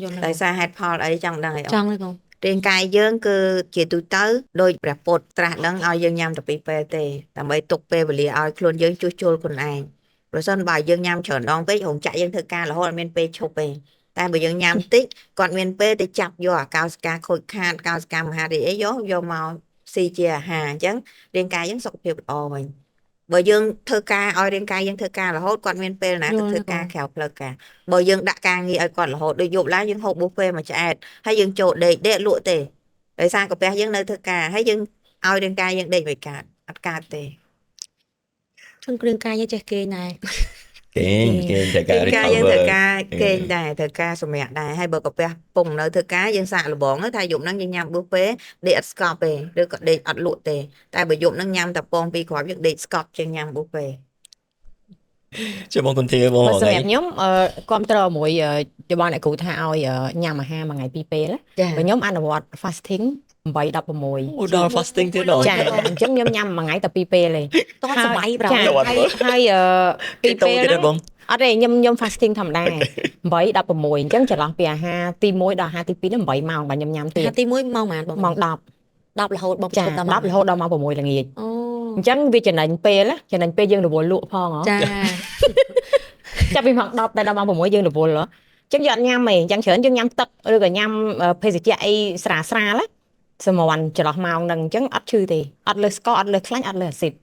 យល់ ដោយសារហេតុផលអីចង់ដឹងអីអត់ ចង់ទេបង រាងកាយយើងគឺជាទូទៅដោយព្រះពុទ្ធត្រាស់ដឹងឲ្យយើងញ៉ាំតែពីរពេលទេដើម្បីទុកពេលវេលាឲ្យខ្លួនយើងជួសជុលខ្លួនឯងប្រសិនបើយើងញ៉ាំច្រើនដងពេករោងចក្រយើងធ្វើការរហូតអត់មានពេលឈប់ទេតែបើយើងញ៉ាំតិចគាត់មានពេលទៅចាប់យកអាកោសិកាខូចខាតកោសិកាមហារីកអីយកមកស៊ីជាអាហារអញ្ចឹងរាងកាយយើងសុខភាពល្អវិញបើយើងធ្វើការឲ្យរាងកាយយើងធ្វើការរហូតគាត់មានពេលណាទៅធ្វើការក្រៅផ្លូវការបើយើងដាក់ការងារឲ្យគាត់រហូតដូចយប់ឡើងយើងហូបប៊ូហ្វេមួយឆ្អែតហើយយើងចូលដេកដេកលក់ទេដោយសារកាពះយើងនៅធ្វើការហើយយើងឲ្យរាងកាយយើងដេកមិនកើតអត់កើតទេ ជឹងគ្រឿងកាយយើងចេះគេងដែរ គេងគេងតែការ រាងកាយយើង recover ត្រូវការគេងដែរត្រូវការសម្រាកដែរហើយបើកាពះពងនៅធ្វើការយើងសាកល្បងទៅថាយប់ហ្នឹងយើងញ៉ាំប៊ូហ្វេដេកអត់ស្កប់ទេឬក៏ដេកអត់លក់ទេតែបើយប់ហ្នឹងញ៉ាំតែពងពីរគ្រាប់យើងដេកស្កប់ជាងញ៉ាំប៊ូហ្វេ ជួយបងគុណធាបង បើ ថ្ងៃ សម្រាប់ខ្ញុំគ្រប់ត្រមួយរបស់អ្នកគ្រូថាឲ្យញ៉ាំអាហារមួយថ្ងៃពីរពេលណា ចា បើខ្ញុំអនុវត្ត fasting 8 16 អូដល់ fasting ទៀតដល់ ចាអញ្ចឹងខ្ញុំញ៉ាំមួយថ្ងៃតែពីរពេលទេ តន់សម័យប្រ ចាហើយពីរ តូ ពេលហ្នឹង ទៀតបង អត់ទេខ្ញុំ fasting ធម្មតា8 16អញ្ចឹងចន្លោះពីអាហារទី1ដល់អាហារទី2ហ្នឹង8ម៉ោងបាទខ្ញុំញ៉ាំទៀត ហាទី1ម៉ោងប៉ុន្មានបង ម៉ោង10 10រហូតបង ចា ឈប់ដល់ 10រហូតដល់ម៉ោង6ល្ងាច អូ អញ្ចឹងវាចំណេញពេលណាចំណេញពេលយើងរវល់លក់ផងហ៎ ចា ចាប់ពីម៉ោង10តែដល់ម៉ោង6យើងរវល់ហ៎អញ្ចឹងយើងអត់ញ៉ាំទេអញ្ចឹងច្រើនយើងញ៉ាំទឹកឬក៏ញ៉ាំភេសជ្ជៈអីស្រាលស្រាលណាសម្រាន់ចន្លោះម៉ោងហ្នឹងអញ្ចឹងអត់ឈឺទេអត់លើសស្ករអត់លើសខ្លាញ់អត់លើសអាស៊ីត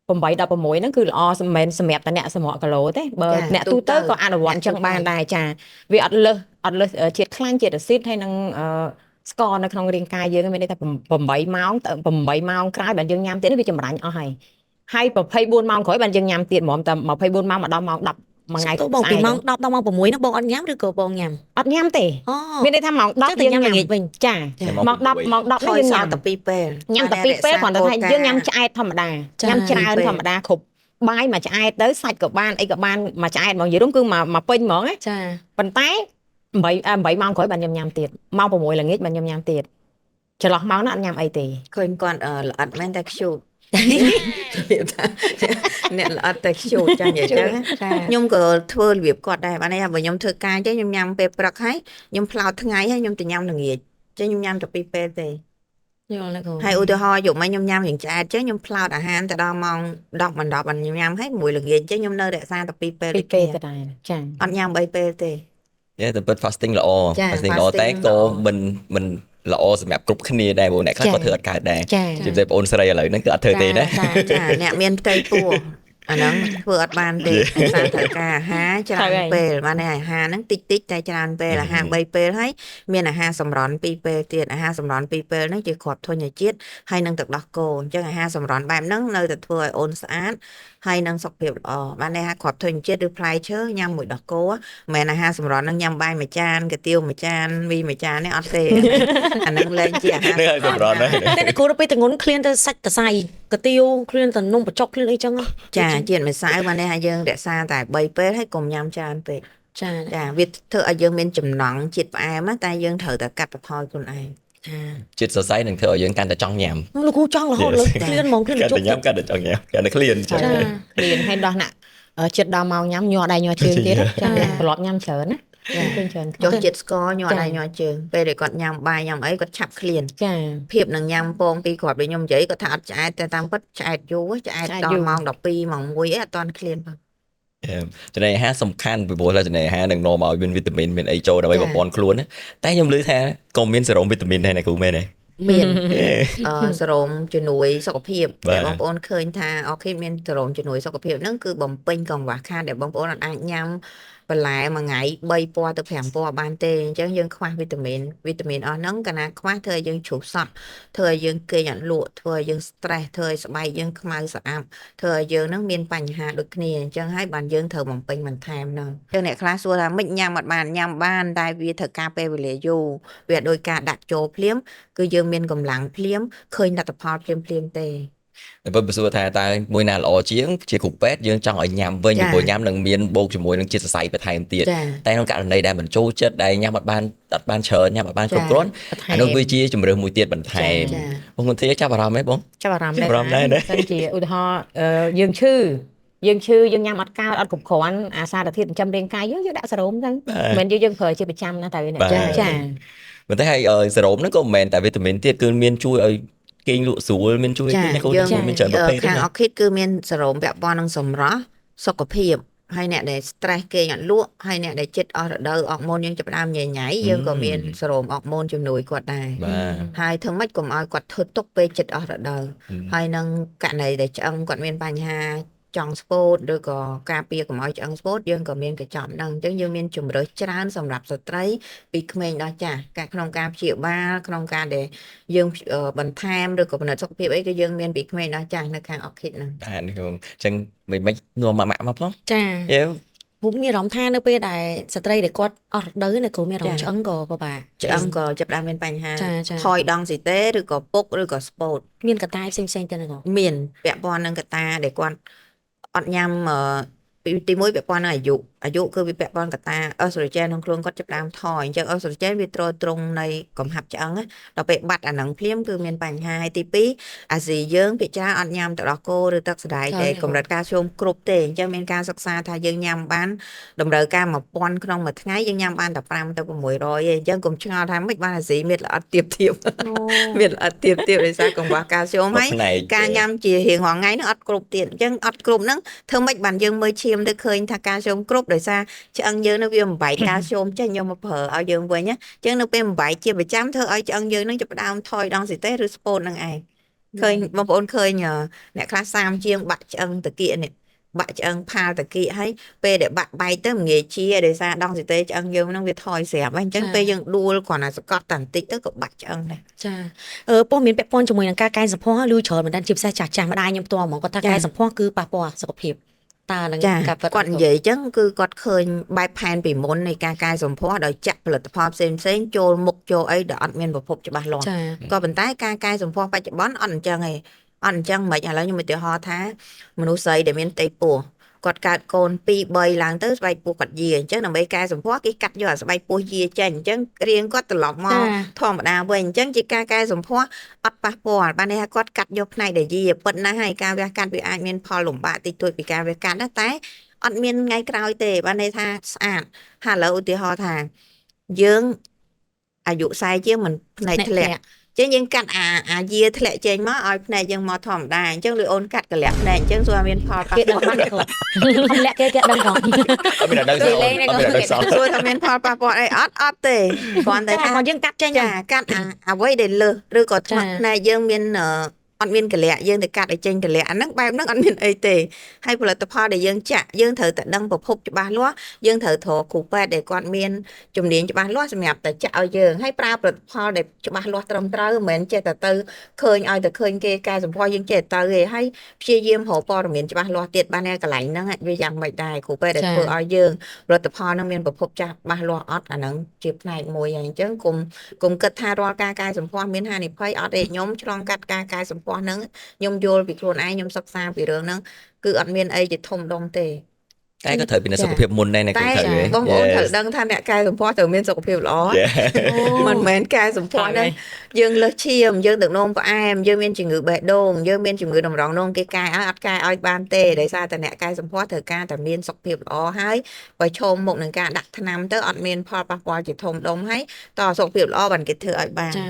8 16ហ្នឹងគឺល្អមិនមែនសម្រាប់តែអ្នកសម្រក់គីឡូទេបើអ្នកទូទៅក៏អនុវត្តអញ្ចឹងបានដែរចាវាអត់លើសអត់លើសជាតិខ្លាញ់ជាតិអាស៊ីតហើយនឹងស្ករនៅក្នុងរាងកាយយើងមានន័យថា8ម៉ោងទៅ8ម៉ោងក្រោយបានយើងញ៉ាំទៀតវាចម្រាញ់អស់ហើយហើយ24ម៉ោងក្រោយបានយើងញ៉ាំទៀតហ្មងតែ24ម៉ោងមកដល់ម៉ោង10មួយថ្ងៃ ទៅបងពីម៉ោង10ដល់ម៉ោង6ហ្នឹងបងអត់ញ៉ាំឬក៏បងញ៉ាំ អត់ញ៉ាំទេ អូ មានន័យថាម៉ោង ចឹង 10 តែ យើងញ៉ាំ ញ៉ាំល្ងាចវិញ ចាម៉ោង10ម៉ោង10 ថយ នេះយើងញ៉ាំ សល់តែ2ពេល ញ៉ាំតែពីរពេលគ្រាន់តែថាយើងញ៉ាំឆ្អែតធម្មតាញ៉ាំច្រើនធម្មតាគ្រប់បាយមួយឆ្អែតទៅសាច់ក៏បានអីក៏បានមួយឆ្អែតហ្មងនិយាយរួមគឺមកពេញហ្មងណា ចា ប៉ុន្តែ8 8ម៉ោងក្រោយបានខ្ញុំញ៉ាំទៀតម៉ោង6ល្ងាចបានខ្ញុំញ៉ាំទៀតចន្លោះម៉ោងហ្នឹងអត់ញ៉ាំអីទេ ឃើញគាត់ល្អិតមែនតែខ្ជូតរបៀបថាអ្នកល្អិតតែខ្ជូតចាញ់អញ្ចឹង ចា ខ្ញុំក៏ធ្វើរបៀបគាត់ដែរបានន័យថាបើខ្ញុំធ្វើការអញ្ចឹងខ្ញុំញ៉ាំពេលព្រឹកហើយខ្ញុំផ្លោតថ្ងៃហើយខ្ញុំទៅញ៉ាំល្ងាចអញ្ចឹងខ្ញុំញ៉ាំតែពីរពេលទេ យល់ហើយគ្រូ ហើយឧទាហរណ៍យកមកខ្ញុំញ៉ាំរៀងឆ្អែតអញ្ចឹងខ្ញុំផ្លោតអាហារទៅដល់ម៉ោង10មិន10បានខ្ញុំញ៉ាំហើយមួយល្ងាចអញ្ចឹងខ្ញុំនៅរក្សាតែពីរពេល ពីរ ដូចគ្នា ពេលទៅដែរចា អត់ញ៉ាំ3ពេលទេ តែពិត fasting ល្អ ចា fasting ល្អ fasting តែក៏មិនមិនល្អសម្រាប់គ្រប់គ្នាដែរព្រោះអ្នកខ្លះក៏ធ្វើអត់កើតដែរ ចា ជាពិសេសបងអូនស្រីឥឡូវហ្នឹងគឺអត់ធ្វើទេណា ចាអ្នកមានផ្ទៃពោះអាហ្នឹងធ្វើអត់បានទេដោយសារត្រូវការអាហារច្រើនពេលបានន័យអាហារហ្នឹងតិចតិចតែច្រើនពេលអាហារ3ពេលហើយមានអាហារសម្រន់2ពេលទៀតអាហារសម្រន់2ពេលហ្នឹងជាគ្រាប់ធញ្ញជាតិហើយនឹងទឹកដោះគោអញ្ចឹងអាហារសម្រន់បែបហ្នឹងនៅតែធ្វើឲ្យអូនស្អាតហើយនឹងសុខភាពល្អបានន័យថាគ្រាប់ធញ្ញជាតិឬផ្លែឈើញ៉ាំមួយដោះគោមិនមែនអាហារសម្រន់ហ្នឹងញ៉ាំបាយមួយចានកាទៀវមួយចានមីមួយចាននេះអត់ទេអាហ្នឹងលែងជាអាហារ នេះហើយសម្រន់ហើយ តែអ្នកគ្រូដល់ពេលតងន់ឃ្លានទៅសាច់តសៃកាទៀវឃ្លានទៅនំបញ្ចុកឃ្លានអីចឹងហ៎ ចាជាតិម្សៅបានន័យថាយើងរក្សាតែ3ពេលហើយកុំញ៉ាំច្រើនពេក ចា ចាវាធ្វើឲ្យយើងមានចំណង់ជាតិផ្អែមណាតែយើងត្រូវតែកាត់បន្ថយខ្លួនឯង ចា ជាតិសរសៃនឹងធ្វើឲ្យយើងកាន់តែចង់ញ៉ាំ លោកគ្រូចង់រហូតលើឃ្លានហ្មងឃ្លាន កាន់ ជុក តែញ៉ាំកាន់តែចង់ញ៉ាំកាន់តែឃ្លានចឹង ចា លៀនឲ្យដោះណាក់ចិត្តដល់ម៉ោងញ៉ាំញ័រដៃញ័រជើងទៀតចាត្រឡប់ញ៉ាំច្រើនណាឃើញច្រើន ចុះជាតិស្ករញ័រដៃញ័រជើងពេលដែលគាត់ញ៉ាំបាយញ៉ាំអីគាត់ឆាប់ឃ្លាន ចា ភាពនឹងញ៉ាំពងពីរគ្រាប់ដូចខ្ញុំនិយាយគាត់ថាអត់ឆ្អែតតែតាមពិតឆ្អែតយូរឆ្អែតដល់ម៉ោង12ម៉ោង1អីអត់ទាន់ឃ្លានផង ចំណីអាហារសំខាន់ពីព្រោះថាចំណីអាហារនឹងនាំឲ្យមានវីតាមីនមានអីចូលដើម្បីបំពេញខ្លួនណាតែខ្ញុំឮថាក៏មានសេរ៉ូមវីតាមីនដែរណាគ្រូមែនទេ មានសេរ៉ូមជំនួយសុខភាព បាទ ដែលបងប្អូនឃើញថាអូខេមានសេរ៉ូមជំនួយសុខភាពហ្នឹងគឺបំពេញកង្វះខាតដែលបងប្អូនអត់អាចញ៉ាំបន្លែមួយថ្ងៃ3ពណ៌ទៅ5ពណ៌បានទេអញ្ចឹងយើងខ្វះវីតាមីនវីតាមីនអស់ហ្នឹងកាលណាខ្វះធ្វើឲ្យយើងជ្រុះសក់ធ្វើឲ្យយើងគេងអត់លក់ធ្វើឲ្យយើង stress ធ្វើឲ្យស្បែកយើងខ្មៅស្អាប់ធ្វើឲ្យយើងហ្នឹងមានបញ្ហាដូចគ្នាអញ្ចឹងហើយបានយើងត្រូវបំពេញបន្ថែមហ្នឹងអញ្ចឹងអ្នកខ្លះសួរថាម៉េចញ៉ាំអត់បានញ៉ាំបានតែវាត្រូវការពេលវេលាយូរវាអត់ដូចការដាក់ចូលភ្លាមគឺយើងមានកម្លាំងភ្លាមឃើញលទ្ធផលភ្លាមភ្លាមៗទេ តែបើសួរថាតើមួយណាល្អជាងជាគ្រូពេទ្យយើងចង់ឲ្យញ៉ាំវិញ ចា ពីព្រោះញ៉ាំនឹងមានបូកជាមួយនឹងជាតិសរសៃបន្ថែមទៀត ចា តែក្នុងករណីដែលមិនចូលចិត្តដែលញ៉ាំអត់បានអត់បានច្រើនញ៉ាំអត់បានគ្រប់គ្រាន់អានោះវាជាជម្រើសមួយទៀតបន្ថែម ចា បងគុណធាចាប់អារម្មណ៍ទេបង ចាប់អារម្មណ៍ ចាប់អារម្មណ៍ដែរណា សិនជាឧទាហរណ៍យើងឈឺយើងឈឺយើងញ៉ាំអត់កើតអត់គ្រប់គ្រាន់អាសារធាតុចិញ្ចឹមរាងកាយយើងយើងដាក់សេរ៉ូមទៅមិនមែនយើងប្រើជាប្រចាំណាទៅណា បាទ ចា ប៉ុន្តែហើយសេរ៉ូមហ្នឹងក៏មិនមែនតែវីតាមីនទៀតគឺមានជួយឲ្យគេងលក់ស្រួលមានជួយ ចា គេណាគ្រូ យើង មានច្រើនប្រភេទ ខាង ណា អុគិតគឺមានសេរ៉ូមពាក់ព័ន្ធនឹងសម្រស់សុខភាពហើយអ្នកដែល stress គេងអត់លក់ហើយអ្នកដែលចិត្តអស់រដូវអរម៉ូនយើងចាប់ផ្ដើមញ៉ៃញ៉ៃយើងក៏មានសេរ៉ូមអរម៉ូនជំនួយគាត់ដែរ បាទ ហើយធ្វើម៉េចកុំឲ្យគាត់ធ្វើទុកពេលចិត្តអស់រដូវហើយនឹងករណីដែលឆ្អឹងគាត់មានបញ្ហាចង់ស្ពោតឬក៏ការពារកុំឲ្យឆ្អឹងស្ពោតយើងក៏មានកញ្ចប់ហ្នឹងអញ្ចឹងយើងមានជម្រើសច្រើនសម្រាប់ស្ត្រីពីក្មេងដល់ចាស់ការក្នុងការព្យាបាលក្នុងការដែលយើងបន្ថែមឬក៏ពិនិត្យសុខភាពអីគឺយើងមានពីក្មេងដល់ចាស់នៅខាងអុកឃីតហ្នឹង បាទនេះគ្រូអញ្ចឹងមិនមិននាំម៉ាក់មកផង ចា យេ ពុំមានអារម្មណ៍ថានៅពេលដែលស្ត្រីដែលគាត់អស់រដូវណាគ្រូមានអារម្មណ៍ឆ្អឹងក៏ពិបាក ឆ្អឹងក៏ចាប់ផ្ដើមមានបញ្ហា ចាចា ថយដង់ស៊ីតេឬក៏ពុកឬក៏ស្ពោត មានកតាផ្សេងផ្សេងៗទៀតណាគ្រូ មានពាក់ព័ន្ធនឹងកត្តាដែលគាត់អត់ញ៉ាំ ពីទី1ពាក់ព័ន្ធនឹងអាយុអាយុគឺវាពាក់ព័ន្ធកត្តាអេស្ត្រូជែនក្នុងខ្លួនគាត់ចាប់ផ្ដើមថយអញ្ចឹងអេស្ត្រូជែនវាទ្រទ្រង់នៃកំហាប់ឆ្អឹងណាដល់ពេលបាត់អាហ្នឹងភ្លាមគឺមានបញ្ហាហើយទី2អាស៊ីយើងភាគច្រើនអត់ញ៉ាំទឹកដោះគោឬទឹកសណ្តែកដែលកម្រិតកាល់ស្យូមគ្រប់ទេអញ្ចឹងមានការសិក្សាថាយើងញ៉ាំបានតម្រូវការ1000ក្នុងមួយថ្ងៃយើងញ៉ាំបានតែ5ទៅ600ទេអញ្ចឹងកុំឆ្ងល់ថាម៉េចបានអាស៊ីមានល្អិតទៀបទៀបមានល្អិតទៀបទៀបដោយសារកង្វះកាល់ស្យូមហើយការញ៉ាំជារៀងរាល់ថ្ងៃហ្នឹងអត់គ្រប់ទៀតអញ្ចឹងអត់គ្រប់ហ្នឹងធ្វើម៉េចបានយើងមើលឈាមទៅឃើញថាកាល់ស្យូមគ្រប់ដោយសារឆ្អឹងយើងនឹងវាបំបែកកាល់ស្យូមចេញយកមកប្រើឲ្យយើងវិញណាអញ្ចឹងនៅពេលបំបែកជាប្រចាំធ្វើឲ្យឆ្អឹងយើងនឹងចាប់ផ្ដើមថយដង់ស៊ីតេឬស្ពោតនឹងឯងឃើញបងប្អូនឃើញអ្នកខ្លះ30ជាងបាក់ឆ្អឹងតាគៀកនេះបាក់ឆ្អឹងផាលតាគៀកហើយពេលដែលបាក់បែកទៅមិនងាយជាដោយសារដង់ស៊ីតេឆ្អឹងយើងនឹងវាថយស្រាប់ហើយអញ្ចឹងពេលយើងដួលគ្រាន់តែសកត់តែបន្តិចទៅក៏បាក់ឆ្អឹងដែរ ចាព័ត៌មានពាក់ព័ន្ធជាមួយនឹងការកែសម្ផស្សឮច្រើនមែនតើជាពិសេសចាស់ចាស់ម្ដាយខ្ញុំផ្ទាល់ហ្មងគាត់ថាកែសម្ផស្សគឺប៉ះពាល់សុខភាពតើនឹងការពិតគាត់និយាយអញ្ចឹងគឺគាត់ឃើញបែបផែនពីមុននៃការកែសម្ផស្សដោយចាក់ផលិតផលផ្សេងផ្សេងចូលមុខចូលអីដែលអត់មានប្រភពច្បាស់លាស់ក៏ប៉ុន្តែការកែសម្ផស្សបច្ចុប្បន្នអត់អញ្ចឹងទេអត់អញ្ចឹងមិនឥឡូវខ្ញុំឧទាហរណ៍ថាមនុស្សស្រីដែលមានផ្ទៃពោះគាត់កើតកូន2 3ឡើងទៅស្បែកពោះគាត់យាអញ្ចឹងដើម្បីកែសម្ផស្សគេកាត់យកអាស្បែកពោះយាចេញអញ្ចឹងរាងគាត់ត្រឡប់មកធម្មតាវិញអញ្ចឹងជាការកែសម្ផស្សអត់ប៉ះពាល់បានន័យថាគាត់កាត់យកផ្នែកដែលយាពិតណាស់ហើយការវះកាត់វាអាចមានផលលំបាកតិចតួចពីការវះកាត់ណាតែអត់មានថ្ងៃក្រោយទេបានន័យថាស្អាតហើយឥឡូវឧទាហរណ៍ថាយើងអាយុ40ជាងមិនផ្នែកធ្លាក់ចឹងយើងកាត់អាយាធ្លាក់ចេញមកឲ្យភ្នែកយើងមកធម្មតាអញ្ចឹងដូចអូនកាត់កលៈភ្នែកអញ្ចឹងសួរមានផលប៉ះពាល់គេដឹងបានទេកលៈគេគេដឹងផងអត់មានដឹងសោះអត់មានដឹងសោះសួរថាមានផលប៉ះពាល់អីអត់អត់ទេគ្រាន់តែថាយើងកាត់ចេញចាកាត់អ្វីដែលលើសឬក៏ភ្នែកយើងមានអត់មានកលៈយើងទៅកាត់ឲ្យចេញកលៈអាហ្នឹងបែបហ្នឹងអត់មានអីទេហើយផលិតផលដែលយើងចាក់យើងត្រូវតែដឹងប្រភពច្បាស់លាស់យើងត្រូវរកគ្រូពេទ្យដែលគាត់មានជំនាញច្បាស់លាស់សម្រាប់តែចាក់ឲ្យយើងហើយប្រើផលិតផលដែលច្បាស់លាស់ត្រឹមត្រូវមិនមែនចេះតែទៅឃើញឲ្យតែឃើញគេកែសម្ផស្សយើងចេះទៅទេហើយព្យាយាមរកព័ត៌មានច្បាស់លាស់ទៀតបានតែកន្លែងហ្នឹងវាយ៉ាងម៉េចដែរគ្រូពេទ្យដែលធ្វើឲ្យយើងផលិតផលហ្នឹងមានប្រភពចាស់ច្បាស់លាស់អត់អាហ្នឹងជាផ្នែកមួយហើយអញ្ចឹងគុំគិតថារាល់ការកែសម្ផស្សមានហានិភ័យអត់ទេខ្ញុំឆ្លងកាត់ការកែសម្ផស្សហ្នឹងខ្ញុំយល់ពីខ្លួនឯងខ្ញុំសិក្សាពីរឿងហ្នឹងគឺអត់មានអីជាធំដុំទេតែក៏ត្រូវពិនិត្យសុខភាពមុនដែរណាគឺត្រូវទេបងប្អូនត្រូវដឹងថាអ្នកកែសម្ផស្សត្រូវមានសុខភាពល្អមិនមែនកែសម្ផស្សហ្នឹងយើងលើសឈាមយើងទឹកនោមផ្អែមយើងមានជំងឺបេះដូងយើងមានជំងឺតម្រងនោមគេកែឲ្យអត់កែឲ្យបានទេដោយសារតែអ្នកកែសម្ផស្សត្រូវការតែមានសុខភាពល្អហើយបើឈមមុខនឹងការដាក់ថ្នាំទៅអត់មានផលប៉ះពាល់ជាធំដុំហើយតសុខភាពល្អបានគេធ្វើឲ្យបានចា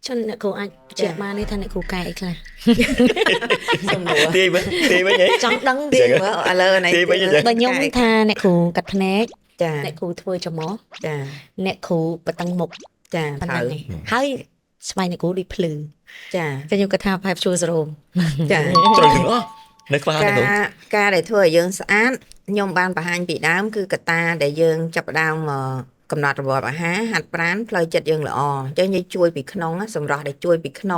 ជនអ្នកគ្រូអាចបញ្ជាក់បានទេថាអ្នកគ្រូកែអីខ្លះសំណួរទីវិញទីវិញហីចង់ដឹងទីមើលឥឡូវនេះបើខ្ញុំថាអ្នកគ្រូកាត់ភ្នែកចាអ្នកគ្រូធ្វើច្រមុះចាអ្នកគ្រូបតឹងមុខចាត្រូវហើយស្បែកអ្នកគ្រូដូចភ្លឺចាតែខ្ញុំគាត់ថាផែព្យួរសរោមចាត្រូវទាំងអស់នៅខ្វះអ្នកគ្រូការដែលធ្វើឲ្យយើងស្អាតខ្ញុំបានបង្ហាញពីដើមគឺកត្តាដែលយើងចាប់ផ្ដើមកំណត់របបអាហារហាត់ប្រាណផ្លូវចិត្តយើងល្អអញ្ចឹងយើងជួយពីក្នុងសម្រស់ដែលជួយពីក្នុ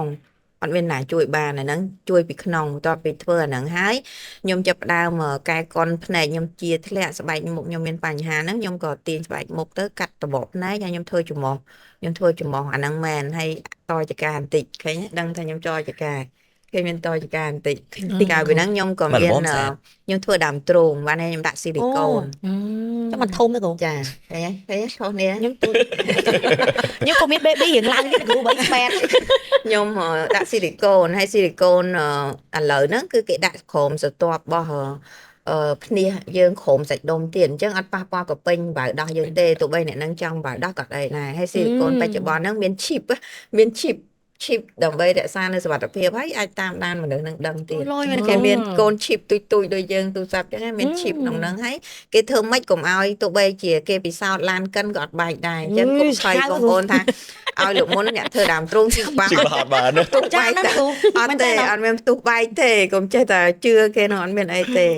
ងអត់មានណាជួយបានអាហ្នឹងជួយពីក្នុងបន្ទាប់ពីធ្វើអាហ្នឹងហើយខ្ញុំចាប់ផ្ដើមកែកុនភ្នែកខ្ញុំជាធ្លាក់ស្បែកមុខខ្ញុំមានបញ្ហាហ្នឹងខ្ញុំក៏ទាញស្បែកមុខទៅកាត់តបភ្នែកហើយខ្ញុំធ្វើច្រមុះខ្ញុំធ្វើច្រមុះអាហ្នឹងមែនហើយតចកាបន្តិចឃើញដឹងថាខ្ញុំចចកាគេមានតចកាបន្តិចកាលពីហ្នឹងខ្ញុំក៏មានខ្ញុំធ្វើដើមទ្រូងបានខ្ញុំដាក់ស៊ីលីកូនចាំមិនធំទេគ្រូចាឃើញឃើញខុសនេះខ្ញុំទូខ្ញុំក៏មាន baby រៀងឡើងទៀតគ្រូ3ស្បែតខ្ញុំដាក់ស៊ីលីកូនហើយស៊ីលីកូនឥឡូវហ្នឹងគឺគេដាក់ក្រោមស្រទាប់របស់ភ្នះយើងក្រោមសាច់ដុំទៀតអញ្ចឹងអត់ប៉ះពាល់កពេញបៅដោះយើងទេទោះបីអ្នកនឹងចង់បៅដោះក៏អីដែរហើយស៊ីលីកូនបច្ចុប្បន្នហ្នឹងមានឈីបមានឈីបឈីបដើម្បីរក្សានៅសុវត្ថិភាពហើយអាចតាមដានមនុស្សនឹងដឹងទៀតគេមានកូនឈីបទុយទុយដូចយើងទូរស័ព្ទចឹងមានឈីបក្នុងហ្នឹងហើយគេធ្វើម៉េចកុំឲ្យទោះបីជាគេពិសោធន៍ឡានកិនក៏អត់បែកដែរអញ្ចឹងកុំឆៃបងប្អូនថាឲ្យលោកមុនអ្នកធ្វើដើមទ្រូងជិះបាក់ជិះបាក់បានទុះបែកអត់ទេអត់មានផ្ទុះបែកទេកុំចេះតែជឿគេនោះអត់មានអីទ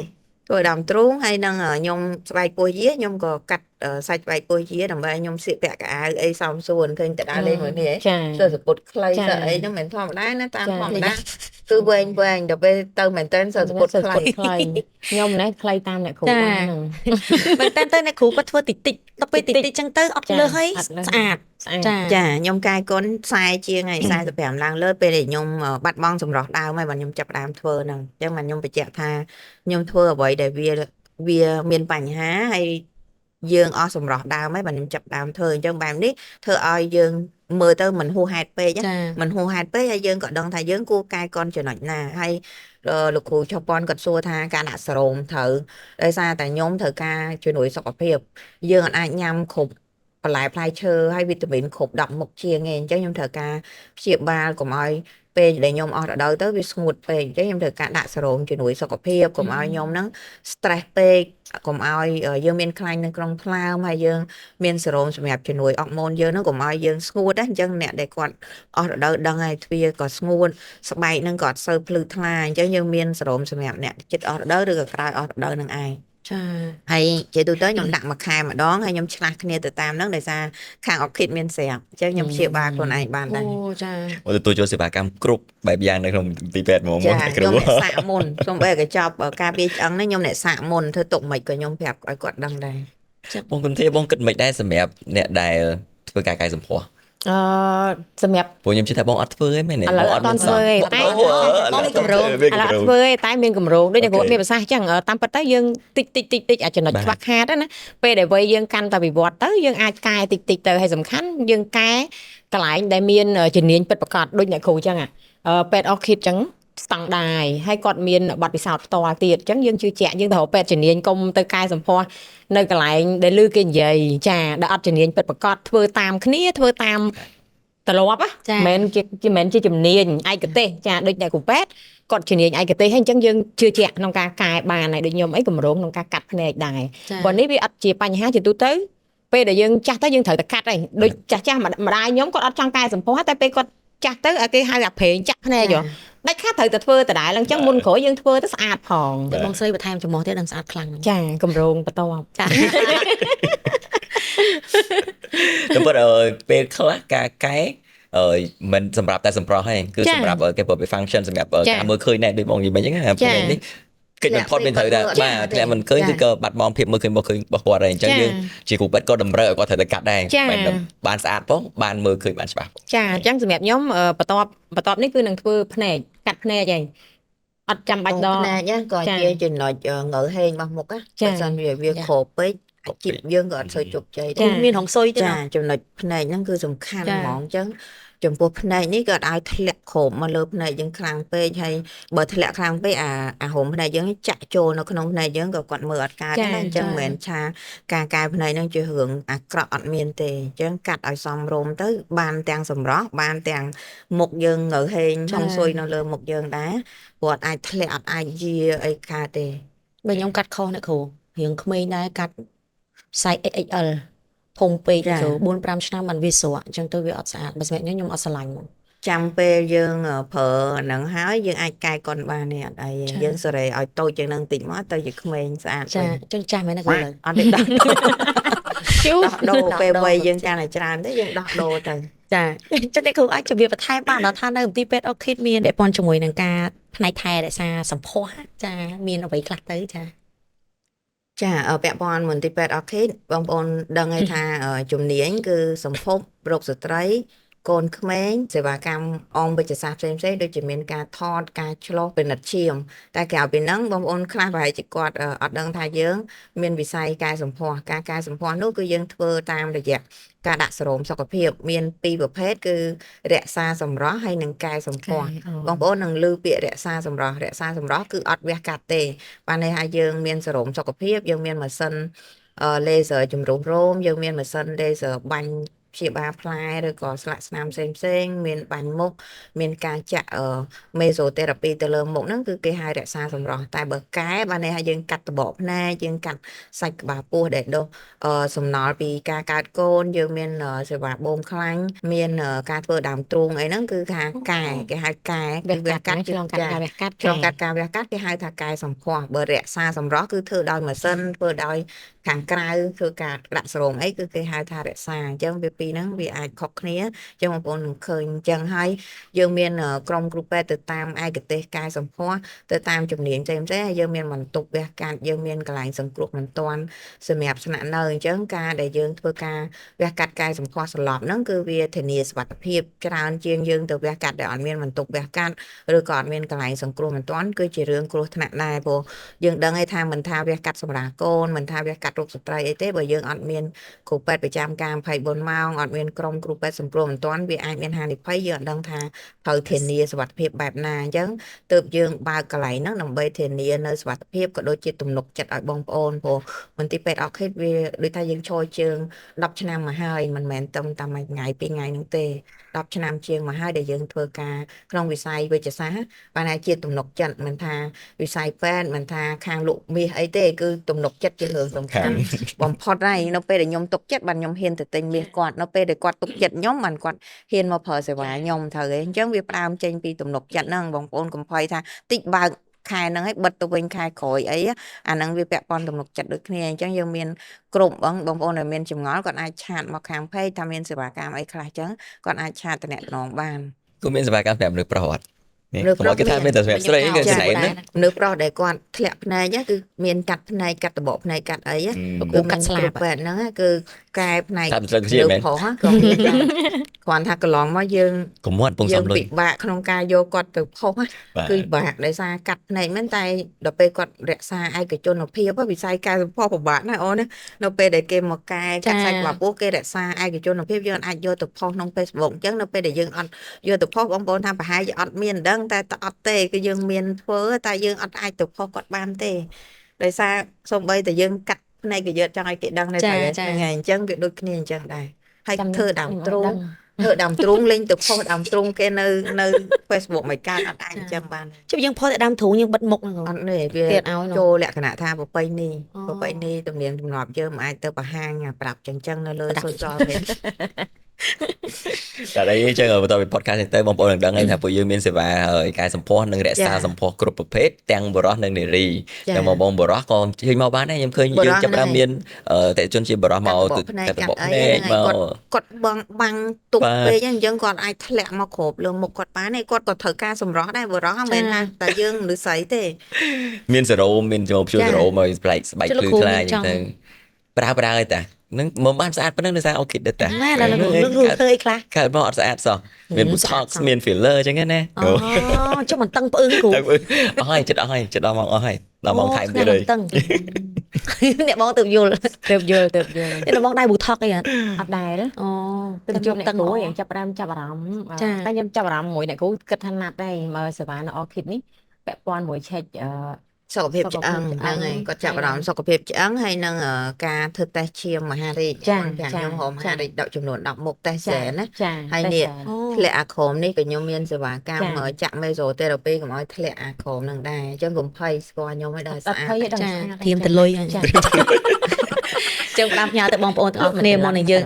េធ្វើដើមទ្រូងហើយនឹងខ្ញុំស្បែកពោះយាខ្ញុំក៏កាត់សាច់ស្បែកពោះយាដើម្បីខ្ញុំស្លៀកពាក់កៅអៅអីសមសួនឃើញតដើរលេងមួយនេះសើសពុតខ្លីសើអីហ្នឹងមិនធម្មតាណាតាមធម្មតាគឺវែងវែងដល់ពេលទៅមែនតើសើសពុតខ្លីខ្ញុំណែខ្លីតាមអ្នកគ្រូបានហ្នឹងមែនតើទៅអ្នកគ្រូគាត់ធ្វើតិចតិចដល់ពេលតិចតិចចឹងទៅអត់លើសហើយស្អាតចាចាខ្ញុំកាយកុន40ជាងហើយ45ឡើងលើពេលដែលខ្ញុំបាត់បង់សម្រស់ដើមហើយបាទខ្ញុំចាប់ដើមធ្វើហ្នឹងអញ្ចឹងបាទខ្ញុំបញ្ជាក់ថាខ្ញុំធ្វើអ្វីដែលវា វាមានបញ្ហាហើយយើងអស់សម្រស់ដើមហើយបាទខ្ញុំចាប់ដើមធ្វើអញ្ចឹងបែបនេះធ្វើឲ្យយើងមើលទៅមិនហួសហេតុពេកមិនហួសហេតុពេកហើយយើងក៏ដឹងថាយើងគួរកែកនចំណុចណាហើយលោកគ្រូជប៉ុនគាត់សួរថាការដាក់សេរ៉ូមត្រូវដោយសារតែខ្ញុំត្រូវការជំនួយសុខភាពយើងអាចញ៉ាំគ្រប់បន្លែផ្លែឈើហើយវីតាមីនគ្រប់10មុខជាងឯងអញ្ចឹងខ្ញុំត្រូវការព្យាបាលកុំឲ្យពេលដែលខ្ញុំអស់រដូវទៅវាស្ងួតពេកអញ្ចឹងខ្ញុំត្រូវការដាក់សេរ៉ូមជំនួយសុខភាពកុំឲ្យខ្ញុំហ្នឹង stress ពេកកុំឲ្យយើងមានខ្លាញ់នៅក្នុងថ្លើមហើយយើងមានសេរ៉ូមសម្រាប់ជំនួយអ័រម៉ូនយើងហ្នឹងកុំឲ្យយើងស្ងួតណាអញ្ចឹងអ្នកដែលគាត់អស់រដូវដឹងហើយទ្វារក៏ស្ងួតស្បែកហ្នឹងក៏អត់សូវភ្លឺថ្លាអញ្ចឹងយើងមានសេរ៉ូមសម្រាប់អ្នកចិត្តអស់រដូវឬក៏ក្រោយអស់រដូវហ្នឹងឯងចាហើយជាទូទៅខ្ញុំដាក់មួយខែម្ដងហើយខ្ញុំឆ្លាស់គ្នាទៅតាមហ្នឹងដោយសារខាងអុកគិតមានស្រាប់អញ្ចឹងខ្ញុំព្យាបាលខ្លួនឯងបានដែរអូចាមកទទួលចូលសេវាកម្មគ្រប់បែបយ៉ាងនៅក្នុងទីពេទ្យហ្មងមកគ្រូខ្ញុំអ្នកសាកមុនសូម្បីកញ្ចប់ការពារឆ្អឹងនេះខ្ញុំអ្នកសាកមុនធ្វើទុកមិនក៏ខ្ញុំប្រាប់ឲ្យគាត់ដឹងដែរបងគុណធាបងគិតមិនដែរសម្រាប់អ្នកដែលធ្វើការកែសម្ផស្សសម្រាប់ព្រោះខ្ញុំជឿថាបងអត់ធ្វើទេមែនទេបងអត់មានធ្វើទេតែបងមានកម្រងឥឡូវអត់ធ្វើទេតែមានកម្រងដូចតែគាត់មានប្រសាសន៍អញ្ចឹងតាមពិតទៅយើងតិចតិចតិចតិចអាចចំណុចខ្វះខាតណាពេលដែលវ័យយើងកាន់តែវិវត្តទៅយើងអាចកែតិចតិចទៅហើយសំខាន់យើងកែកន្លែងដែលមានជំនាញពិតប្រាកដដូចអ្នកគ្រូអញ្ចឹងពេទ្យអស់គិតអញ្ចឹងស្តង់ដាយហើយគាត់មានបទពិសោធន៍ផ្ទាល់ទៀតអញ្ចឹងយើងជឿជាក់យើងទៅរកពេទ្យជំនាញកុំទៅកែសម្ផស្សនៅកន្លែងដែលឮគេនិយាយចាដែលអត់ជំនាញពិតប្រាកដធ្វើតាមគ្នាធ្វើតាមត្រឡប់មិនមែនជាជំនាញឯកទេសចាដូចអ្នកគ្រូពេទ្យគាត់ជំនាញឯកទេសហើយអញ្ចឹងយើងជឿជាក់ក្នុងការកែបានហើយដូចខ្ញុំអីកម្រងក្នុងការកាត់ភ្នែកដែរព្រោះនេះវាអត់ជាបញ្ហាជាទូទៅពេលដែលយើងចាស់ទៅយើងត្រូវតែកាត់ហើយដូចចាស់ចាស់ម្ដាយខ្ញុំគាត់អត់ចង់កែសម្ផស្សតែពេលគាត់ចាស់ទៅឲ្យគេហៅអាប្រេងចាក់ភ្នែកហ៎ដាច់ខាតត្រូវតែធ្វើដដែលអញ្ចឹងមុនក្រោយយើងធ្វើទៅស្អាតផងតែបងស្រីបន្ថែមចំោះទៀតនឹងស្អាតខ្លាំងចាកម្រងបន្ទាប់ចាតែប៉ុន្តែពេលខ្លះការកែមិនសម្រាប់តែសម្រស់ទេគឺសម្រាប់គេប្រើ function សម្រាប់ការមើលឃើញដែរដូចបងនិយាយមិញហ្នឹងពេលនេះកិច្ចបំផុតមានត្រូវតែបាទធ្លាក់មិនឃើញគឺក៏បាត់បង់ភាពមើលឃើញរបស់គាត់ដែរអញ្ចឹងយើងជាគ្រូពេទ្យក៏តម្រូវឲ្យគាត់ត្រូវតែកាត់ដែរបានស្អាតផងបានមើលឃើញបានច្បាស់ចាអញ្ចឹងសម្រាប់ខ្ញុំបន្ទាប់នេះគឺនឹងធ្វើភ្នែកកាត់ភ្នែកឯងអត់ចាំបាច់ដល់ភ្នែកក៏ជាចំណុចងើហេងរបស់មុខណាបើសិនវាគ្របពេកអាជីពយើងក៏អត់សូវជោគជ័យដែរមានហុងស៊ុយទេចាចំណុចភ្នែកហ្នឹងគឺសំខាន់ហ្មងអញ្ចឹងចំពោះភ្នែកនេះក៏អត់ឲ្យធ្លាក់គ្របមកលើភ្នែកយើងខ្លាំងពេកហើយបើធ្លាក់ខ្លាំងពេកអាហុំភ្នែកយើងចាក់ចូលនៅក្នុងភ្នែកយើងក៏គាត់មើលអត់កើតដែរអញ្ចឹងមិនមែនថាការកែភ្នែកហ្នឹងជារឿងអាក្រក់អត់មានទេអញ្ចឹងកាត់ឲ្យសមរម្យទៅបានទាំងសម្រស់បានទាំងមុខយើងងើហេងហុងស៊ុយនៅលើមុខយើងដែរព្រោះអត់អាចធ្លាក់អត់អាចយាអីកើតទេបើខ្ញុំកាត់ខុសអ្នកគ្រូរៀងក្មេងដែរកាត់ size XXL ធំពេកទៅ4 5ឆ្នាំបានវាស្រក់អញ្ចឹងទៅវាអត់ស្អាតបើសម្រាប់ខ្ញុំខ្ញុំអត់ស្រឡាញ់ហ្មងចាំពេលយើងប្រើអាហ្នឹងហើយយើងអាចកែកុនបាននេះអត់អីយើងសេរីឲ្យតូចជាងនឹងតិចមកទៅជាក្មេងស្អាតចាអញ្ចឹងចាស់មែនទេគ្រូអត់ទេដោះជូដោះដូរពេលវ័យយើងកាន់តែច្រើនទៅយើងដោះដូរទៅចាអញ្ចឹងអ្នកគ្រូអាចជម្រាបបន្ថែមបានដល់ថានៅមន្ទីរពេទ្យអុកគិតមានពាក់ព័ន្ធជាមួយនឹងការផ្នែកថែរក្សាសម្ផស្សចាមានអ្វីខ្លះទៅចាចាពាក់ព័ន្ធមន្ទីរពេទ្យអុកគិតបងប្អូនដឹងហើយថាជំនាញគឺសម្ភពរោគស្ត្រីកូនក្មេងសេវាកម្មអមវិទ្យាសាស្ត្រផ្សេងៗដូចជាមានការថតការឆ្លុះពិនិត្យឈាមតែក្រៅពីហ្នឹងបងប្អូនខ្លះប្រហែលជាគាត់អត់ដឹងថាយើងមានវិស័យកែសម្ផស្សការកែសម្ផស្សនោះគឺយើងធ្វើតាមរយៈការដាក់សេរ៉ូមសុខភាពមានពីរប្រភេទគឺរក្សាសម្រស់ហើយនិងកែសម្ផស្សបងប្អូននឹងឮពាក្យរក្សាសម្រស់រក្សាសម្រស់គឺអត់វះកាត់ទេបានន័យថាយើងមានសេរ៉ូមសុខភាពយើងមានម៉ាស៊ីន laser ជំរុះរោមយើងមានម៉ាស៊ីន laser បាញ់ព្យាបាលផ្លែឬក៏ស្លាកស្នាមផ្សេងផ្សេងមានបាញ់មុខមានការចាក់មេសូថេរ៉ាពីទៅលើមុខហ្នឹងគឺគេហៅរក្សាសម្រស់តែបើកែបានន័យថាយើងកាត់ត្របកភ្នែកយើងកាត់សាច់ក្បាលពោះដែលដុះសំណល់ពីការកើតកូនយើងមានសេវាបូមខ្លាញ់មានការធ្វើដើមទ្រូងអីហ្នឹងគឺថាកែគេហៅកែគឺវះកាត់ឆ្លងកាត់ការវះកាត់ឆ្លងកាត់ការវះកាត់គេហៅថាកែសម្ផស្សបើរក្សាសម្រស់គឺធ្វើដោយម៉ាស៊ីនធ្វើដោយ ខាងក្រៅធ្វើការដាក់សេរ៉ូមអីគឺគេហៅថារក្សាអញ្ចឹងវាពីរហ្នឹងវាអាចខុសគ្នាអញ្ចឹងបងប្អូននឹងឃើញអញ្ចឹងហើយយើងមានក្រុមគ្រូពេទ្យទៅតាមឯកទេសកែសម្ផស្សទៅតាមជំនាញផ្សេងៗហើយយើងមានបន្ទប់វះកាត់យើងមានកន្លែងសង្គ្រោះបន្ទាន់សម្រាប់ស្នាក់នៅអញ្ចឹងការដែលយើងធ្វើការវះកាត់កែសម្ផស្សសន្លប់ហ្នឹងគឺវាធានាសុវត្ថិភាពច្រើនជាងយើងទៅវះកាត់ដែលអត់មានបន្ទប់វះកាត់ឬក៏អត់មានកន្លែងសង្គ្រោះបន្ទាន់គឺជារឿងគ្រោះថ្នាក់ដែរព្រោះយើងដឹងហើយថាមិនថាវះកាត់សម្រាលកូនមិនថាវះកាត់រោគស្ត្រីអីទេបើយើងអត់មានគ្រូពេទ្យប្រចាំការ24ម៉ោងអត់មានក្រុមគ្រូពេទ្យសង្គ្រោះបន្ទាន់វាអាចមានហានិភ័យយើងអត់ដឹងថាត្រូវធានាសុវត្ថិភាពបែបណាអញ្ចឹងទើបយើងបើកកន្លែងហ្នឹងដើម្បីធានានៅសុវត្ថិភាពក៏ដូចជាទំនុកចិត្តឲ្យបងប្អូនព្រោះមន្ទីរពេទ្យអរខិតវាដូចថាយើងឈរជើង10ឆ្នាំមកហើយមិនមែនត្រឹមតែមួយថ្ងៃពីរថ្ងៃហ្នឹងទេ10ឆ្នាំជាងមកហើយដែលយើងធ្វើការក្នុងវិស័យវេជ្ជសាស្ត្របានថាជាទំនុកចិត្តមិនថាវិស័យពេទ្យមិនថាខាងលក់មាសអីទេគឺទំនុកចិត្តជារឿងសំខាន់បំផុតហើយនៅពេលដែលខ្ញុំទុកចិត្តបានខ្ញុំហ៊ានទៅទិញមាសគាត់នៅពេលដែលគាត់ទុកចិត្តខ្ញុំបានគាត់ហ៊ានមកប្រើសេវាខ្ញុំត្រូវទេអញ្ចឹងវាផ្ដើមចេញពីទំនុកចិត្តហ្នឹងបងប្អូនកុំភ័យថាតិចបើកខែហ្នឹងឲ្យបិទទៅវិញខែក្រោយអីអាហ្នឹងវាពាក់ព័ន្ធទំនុកចិត្តដូចគ្នាអញ្ចឹងយើងមានគ្រប់បងប្អូនដែលមានចម្ងល់គាត់អាចឆាតមកខាងផេកថាមានសេវាកម្មអីខ្លះអញ្ចឹងគាត់អាចឆាតតំណែងបាន គូមានសេវាកម្មសម្រាប់មនុស្សប្រុសអត់នេះកុំឲ្យគេថាមានតែសម្រាប់ស្រីគេច្នៃណា មនុស្សប្រុសដែលគាត់ធ្លាក់ភ្នែកគឺមានកាត់ភ្នែកកាត់តបកភ្នែកកាត់អីគឺ កាត់ស្លាប ពេទ្យហ្នឹងគឺកែភ្នែក តាមស្លឹកជាមែន ប្រុសក៏មានដែរគ្រាន់ថាកន្លងមកយើង កុំមាត់ពង យើ សំលុយ ងពិបាកក្នុងការយកគាត់ទៅផុសគឺពិបាកដោយសារកាត់ភ្នែកមែនតែដល់ពេលគាត់រក្សាឯកជនភាពវិស័យកែសម្ផស្សពិបាកណាស់អូនណានៅពេលដែលគេមកកែកាត់សាច់ក្បាលពោះគេរក្សាឯកជនភាពយើងអាចយកទៅផុសក្នុង Facebook អញ្ចឹងនៅពេលដែលយើងអត់យកទៅផុសបងប្អូនថាប្រហែលជាអត់មានដឹងតែអត់ទេគឺយើងមានធ្វើតែយើងអត់អាចទៅផុសគាត់បានទេដោយសារសូម្បីតែយើងកាត់ភ្នែកក៏យើងចង់ឲ្យគេដឹងដែរហ្នឹងហើយអញ្ចឹងវាដូចគ្នាអញ្ចឹងដែរហើយធ្វើដើមទ្រូងធ្វើដើមទ្រូងលេងទៅផុសដើមទ្រូងគេនៅ Facebook មិនកើតអត់អាចអញ្ចឹងបាន ជិះយើងផុសតែដើមទ្រូងយើងបិទមុខហ្នឹង អត់ទេវា ទៀតឲ្យ ចូលលក្ខណៈថាប្រពៃណីប្រពៃណីទំនៀមទម្លាប់យើងមិនអាចទៅបង្ហាញប្រាប់ចឹងចឹងនៅលើ social media តែអីចឹងបន្ទាប់ពី podcast នេះទៅបងប្អូននឹងដឹងហើយថាពួកយើងមានសេវាហើយកែសម្ផស្សនិងរក្សាសម្ផស្សគ្រប់ប្រភេទទាំងបុរសនិងនារីទាំងបងបងបុរសក៏ឃើញមកបានដែរខ្ញុំឃើញយើងចាប់ផ្ដើមមានអតិថិជនជាបុរសមកកាត់បកភ្នែកមក គាត់បងបាំងទុកពេកអញ្ចឹងគាត់អាចធ្លាក់មកគ្របលើមុខគាត់បានឯងគាត់ក៏ត្រូវការសម្រស់ដែរបុរសមិនមែនថាតែយើងមនុស្សស្រីទេ មានសេរ៉ូមមានចូលព្យួរសេរ៉ូមឲ្យប្លែកស្បែកភ្លឺថ្លាអញ្ចឹងទៅប្រើប្រើឲ្យតានឹងមកបានស្អាតប៉ុណ្ណឹងដោយសារអូខេដែរតា ណែដល់លោកលោកធ្វើអីខ្លះ កើតមកអត់ស្អាតសោះមាន Botox មាន filler អញ្ចឹងណា អូចុះមិនតឹងផ្អឹងគ្រូ តែអស់ហើយចិត្តអស់ហើយចិត្តដល់ម៉ោងអស់ហើយដល់ម៉ោងថែមទៀតហើយ តឹងអ្នកបងទៅយល់ ទើបយល់ទើបយល់ អ្នកបងដែរ Botox អីអត់ អត់ដែរ អូ ទៅជួបអ្នកគ្រូយ៉ាងចាប់ផ្ដើមចាប់អារម្មណ៍តែខ្ញុំចាប់អារម្មណ៍មួយអ្នកគ្រូគិតថាណាត់ដែរមើលសេវានៅ Orchid នេះពាក់ព័ន្ធមួយឆែកអឺ សុខភាពឆ្អឹងហ្នឹងហើយគាត់ចាប់អារម្មណ៍សុខភាពឆ្អឹងហើយនឹងការធ្វើតេស្តឈាមមហារីកខ្ញុំហៅមហារីកដកចំនួន10មុខតេស្តសែនណាហើយនេះធ្លាក់អាក្រមនេះក៏ខ្ញុំមានសេវាកម្មចាក់មេសូថេរ៉ាពីកុំឲ្យធ្លាក់អាក្រមនឹងដែរអញ្ចឹងកុំភ័យស្គាល់ខ្ញុំឲ្យដល់ស្អាត ចាធៀមទៅលុយចាចឹងផ្ដាំផ្ញើទៅបងប្អូនទាំងអស់គ្នាមុននឹងយើ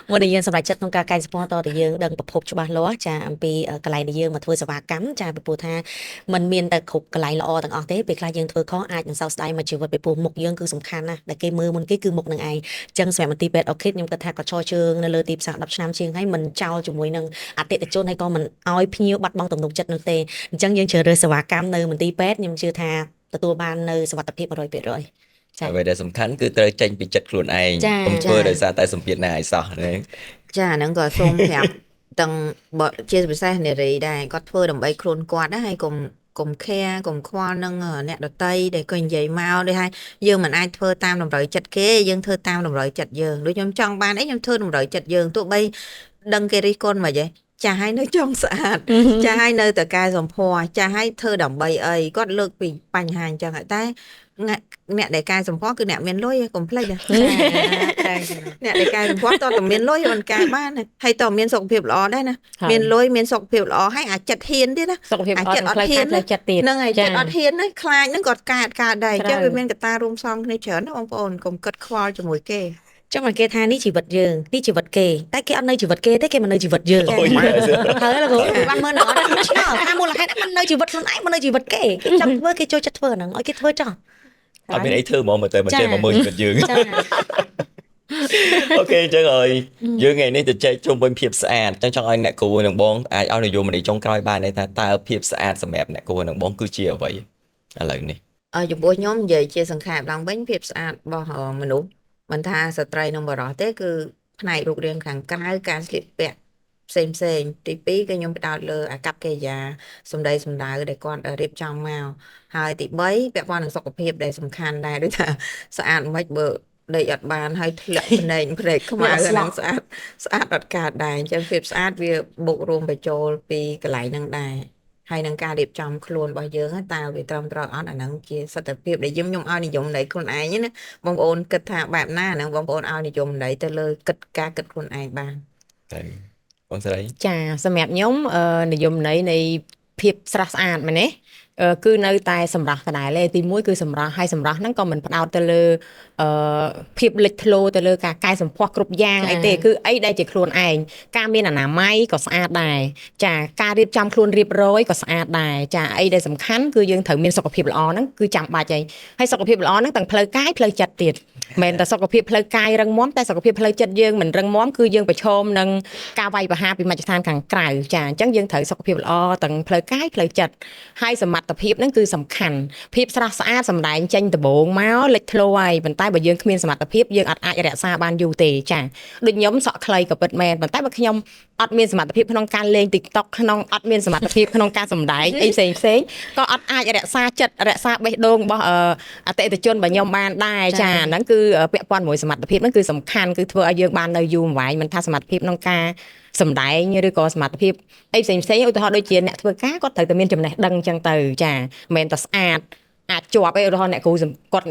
ងមុននឹងយើងសម្រេចចិត្តក្នុងការកែសម្ផស្សតទៅយើងដឹងប្រភពច្បាស់លាស់ចាអំពីកន្លែងដែលយើងមកធ្វើសេវាកម្មចាពីព្រោះថាมันមានតែគ្រប់កន្លែងល្អទាំងអស់ទេពេលខ្លះយើងធ្វើខុសអាចនឹងសោកស្ដាយមួយជីវិតពីព្រោះមុខយើងគឺសំខាន់ណាស់ដែលគេមើលមុនគេគឺមុខនឹងឯងអញ្ចឹងសម្រាប់មន្ទីរពេទ្យអូខេខ្ញុំគិតថាក៏ឈរជើងនៅលើទីផ្សារ10ឆ្នាំជាងហើយមិនចោលជាមួយនឹងអតិថិជនហើយក៏មិនឲ្យភ្ញៀវបាត់បង់ទំនុកចិត្តនោះទេអញ្ចឹងយើងជ្រើសរើសសេវាកម្មនៅមន្ទីរពេទ្យខ្ញុំជឿថាទទួលបាននៅសុវត្ថិភាព100% ចា អ្វីដែលសំខាន់គឺត្រូវចេញពីចិត្តខ្លួនឯងកុំធ្វើដោយសារតែសម្ពាធណាឲ្យសោះណា ចាហ្នឹងក៏សូមប្រាប់ទាំងជាពិសេសនារីដែរគាត់ធ្វើដើម្បីខ្លួនគាត់ណាហើយកុំកុំខែកុំខ្វល់នឹងអ្នកដតីដែលគាត់និយាយមកដូចហើយយើងមិនអាចធ្វើតាមតម្រូវចិត្តគេយើងធ្វើតាមតម្រូវចិត្តយើងដូចខ្ញុំចង់បានអីខ្ញុំធ្វើតម្រូវចិត្តយើងទោះបីដឹងគេរិះគន់មកយេចាស់ហើយនៅចង់ស្អាតចាស់ហើយនៅតែកែសម្ផស្សចាស់ហើយធ្វើដើម្បីអីគាត់លើកពីបញ្ហាអញ្ចឹងតែអ្នកដែលកែសម្ផស្សគឺអ្នកមានលុយកុំភ្លេចអ្នកដែលកែសម្ផស្សតើតែមានលុយមិនកែបានហើយតើមានសុខភាពល្អដែរណាមានលុយមានសុខភាពល្អហើយអាចិត្តហ៊ានទៀតណា សុខភាព អា ល្អ ចិត្តអត់ហ៊ាន ផ្លូវចិត្តទៀត ហ្នឹងហើយចិត្តអត់ហ៊ានហ្នឹងខ្លាចហ្នឹងគាត់កែអត់កើតដែរអញ្ចឹងវាមានកត្តារួមផ្សំគ្នាច្រើនណាបងប្អូនកុំគិតខ្វល់ជាមួយគេ ចាំមកគេថានេះជីវិតយើងនេះជីវិតគេតែគេអត់នៅជីវិតគេទេគេមកនៅជីវិតយើងហើយលោកគ្រូបានមើលដល់ឆ្ងល់ថាមូលហេតុមិននៅជីវិតខ្លួនឯងមកនៅជីវិតគេគេចង់ធ្វើគេចូលចិត្តធ្វើអាហ្នឹងឲ្យគេធ្វើចោះ អត់មានអីធ្វើហ្មងមើលទៅមិនចេះមកមើលជីវិតយើង ចា okay អញ្ចឹងហើយយើងថ្ងៃនេះទៅចែកជុំវិញភាពស្អាតអញ្ចឹងចង់ឲ្យអ្នកគ្រូនិងបងអាចឲ្យនិយមន័យចុងក្រោយបានថាតើភាពស្អាតសម្រាប់អ្នកគ្រូនិងបងគឺជាអ្វីឥឡូវនេះ ចំពោះខ្ញុំនិយាយជាសង្ខេបឡើងវិញភាពស្អាតរបស់មនុស្សមិនថាស្ត្រីនិងបុរសទេគឺផ្នែករូបរាងខាងក្រៅការស្លៀកពាក់ផ្សេងផ្សេងទី2គឺខ្ញុំផ្ដោតលើអាកប្បកិរិយាសម្ដីសម្ដៅដែលគាត់រៀបចំមកហើយទី3ពាក់ព័ន្ធនឹងសុខភាពដែលសំខាន់ដែរដូចថាស្អាតមិនបើដេកអត់បានហើយធ្លាក់ភ្នែកភ្នែកខ្មៅហ្នឹងស្អាតស្អាតអត់កើតដែរអញ្ចឹងភាពស្អាតវាបូករួមបញ្ចូលពីកន្លែងហ្នឹងដែរហើយនឹងការរៀបចំខ្លួនរបស់យើងតើវាត្រឹមត្រូវអត់អាហ្នឹងជាសទ្ធភាពដែលយើងខ្ញុំឲ្យនិយមន័យខ្លួនឯងណាបងប្អូនគិតថាបែបណាហ្នឹងបងប្អូនឲ្យនិយមន័យទៅលើគិតការគិតខ្លួនឯងបាន តែបងស្រី ចាសម្រាប់ខ្ញុំនិយមន័យនៃភាពស្រស់ស្អាតមែនទេគឺនៅតែសម្រស់ដដែលទេទី1គឺសម្រស់ហើយសម្រស់ហ្នឹងក៏មិនផ្ដោតទៅលើភាពលេចធ្លោទៅលើការកែសម្ផស្សគ្រប់យ៉ាងអីទេគឺអីដែលជាខ្លួនឯងការមានអនាម័យក៏ស្អាតដែរចាការរៀបចំខ្លួនរៀបរយក៏ស្អាតដែរចាអីដែលសំខាន់គឺយើងត្រូវមានសុខភាពល្អហ្នឹងគឺចាំបាច់ហើយហើយសុខភាពល្អហ្នឹងទាំងផ្លូវកាយផ្លូវចិត្តទៀតមិនតែសុខភាពផ្លូវកាយរឹងមាំតែសុខភាពផ្លូវចិត្តយើងមិនរឹងមាំគឺយើងប្រឈមនឹងការវាយប្រហារពីមជ្ឈដ្ឋានខាងក្រៅចាអញ្ចឹងយើងត្រូវសុខភាពល្អទាំងផ្លូវកាយផ្លូវចិត្តហើយសមត្ថភាពហ្នឹងគឺសំខាន់ភាពស្រស់ស្អាតសម្ដែងចេញដំបូងមកលេចធ្លោហើយប៉ុន្តែបើយើងគ្មានសមត្ថភាពយើងអត់អាចរក្សាបានយូរទេចាដូចខ្ញុំសក់ខ្លីក៏ពិតមែនប៉ុន្តែបើខ្ញុំអត់មានសមត្ថភាពក្នុងការលេង TikTok ក្នុងអត់មានសមត្ថភាពក្នុងការសម្ដែងអីផ្សេងផ្សេងក៏អត់អាចរក្សាចិត្តរក្សាបេះដូងរបស់អតិថិជនរបស់ខ្ញុំបានដែរចាហ្នឹងគឺពាក់ព័ន្ធមួយសមត្ថភាពហ្នឹងគឺសំខាន់គឺធ្វើឲ្យយើងបាននៅយូរអង្វែងមិនថាសមត្ថភាពក្នុងការសម្ដែងឬក៏សមត្ថភាពអីផ្សេងផ្សេងឧទាហរណ៍ដូចជាអ្នកធ្វើការគាត់ត្រូវតែមានចំណេះដឹងអញ្ចឹងទៅចាមិនមែនតែស្អាតអាចជាប់អីឧទាហរណ៍អ្នកគ្រូគាត់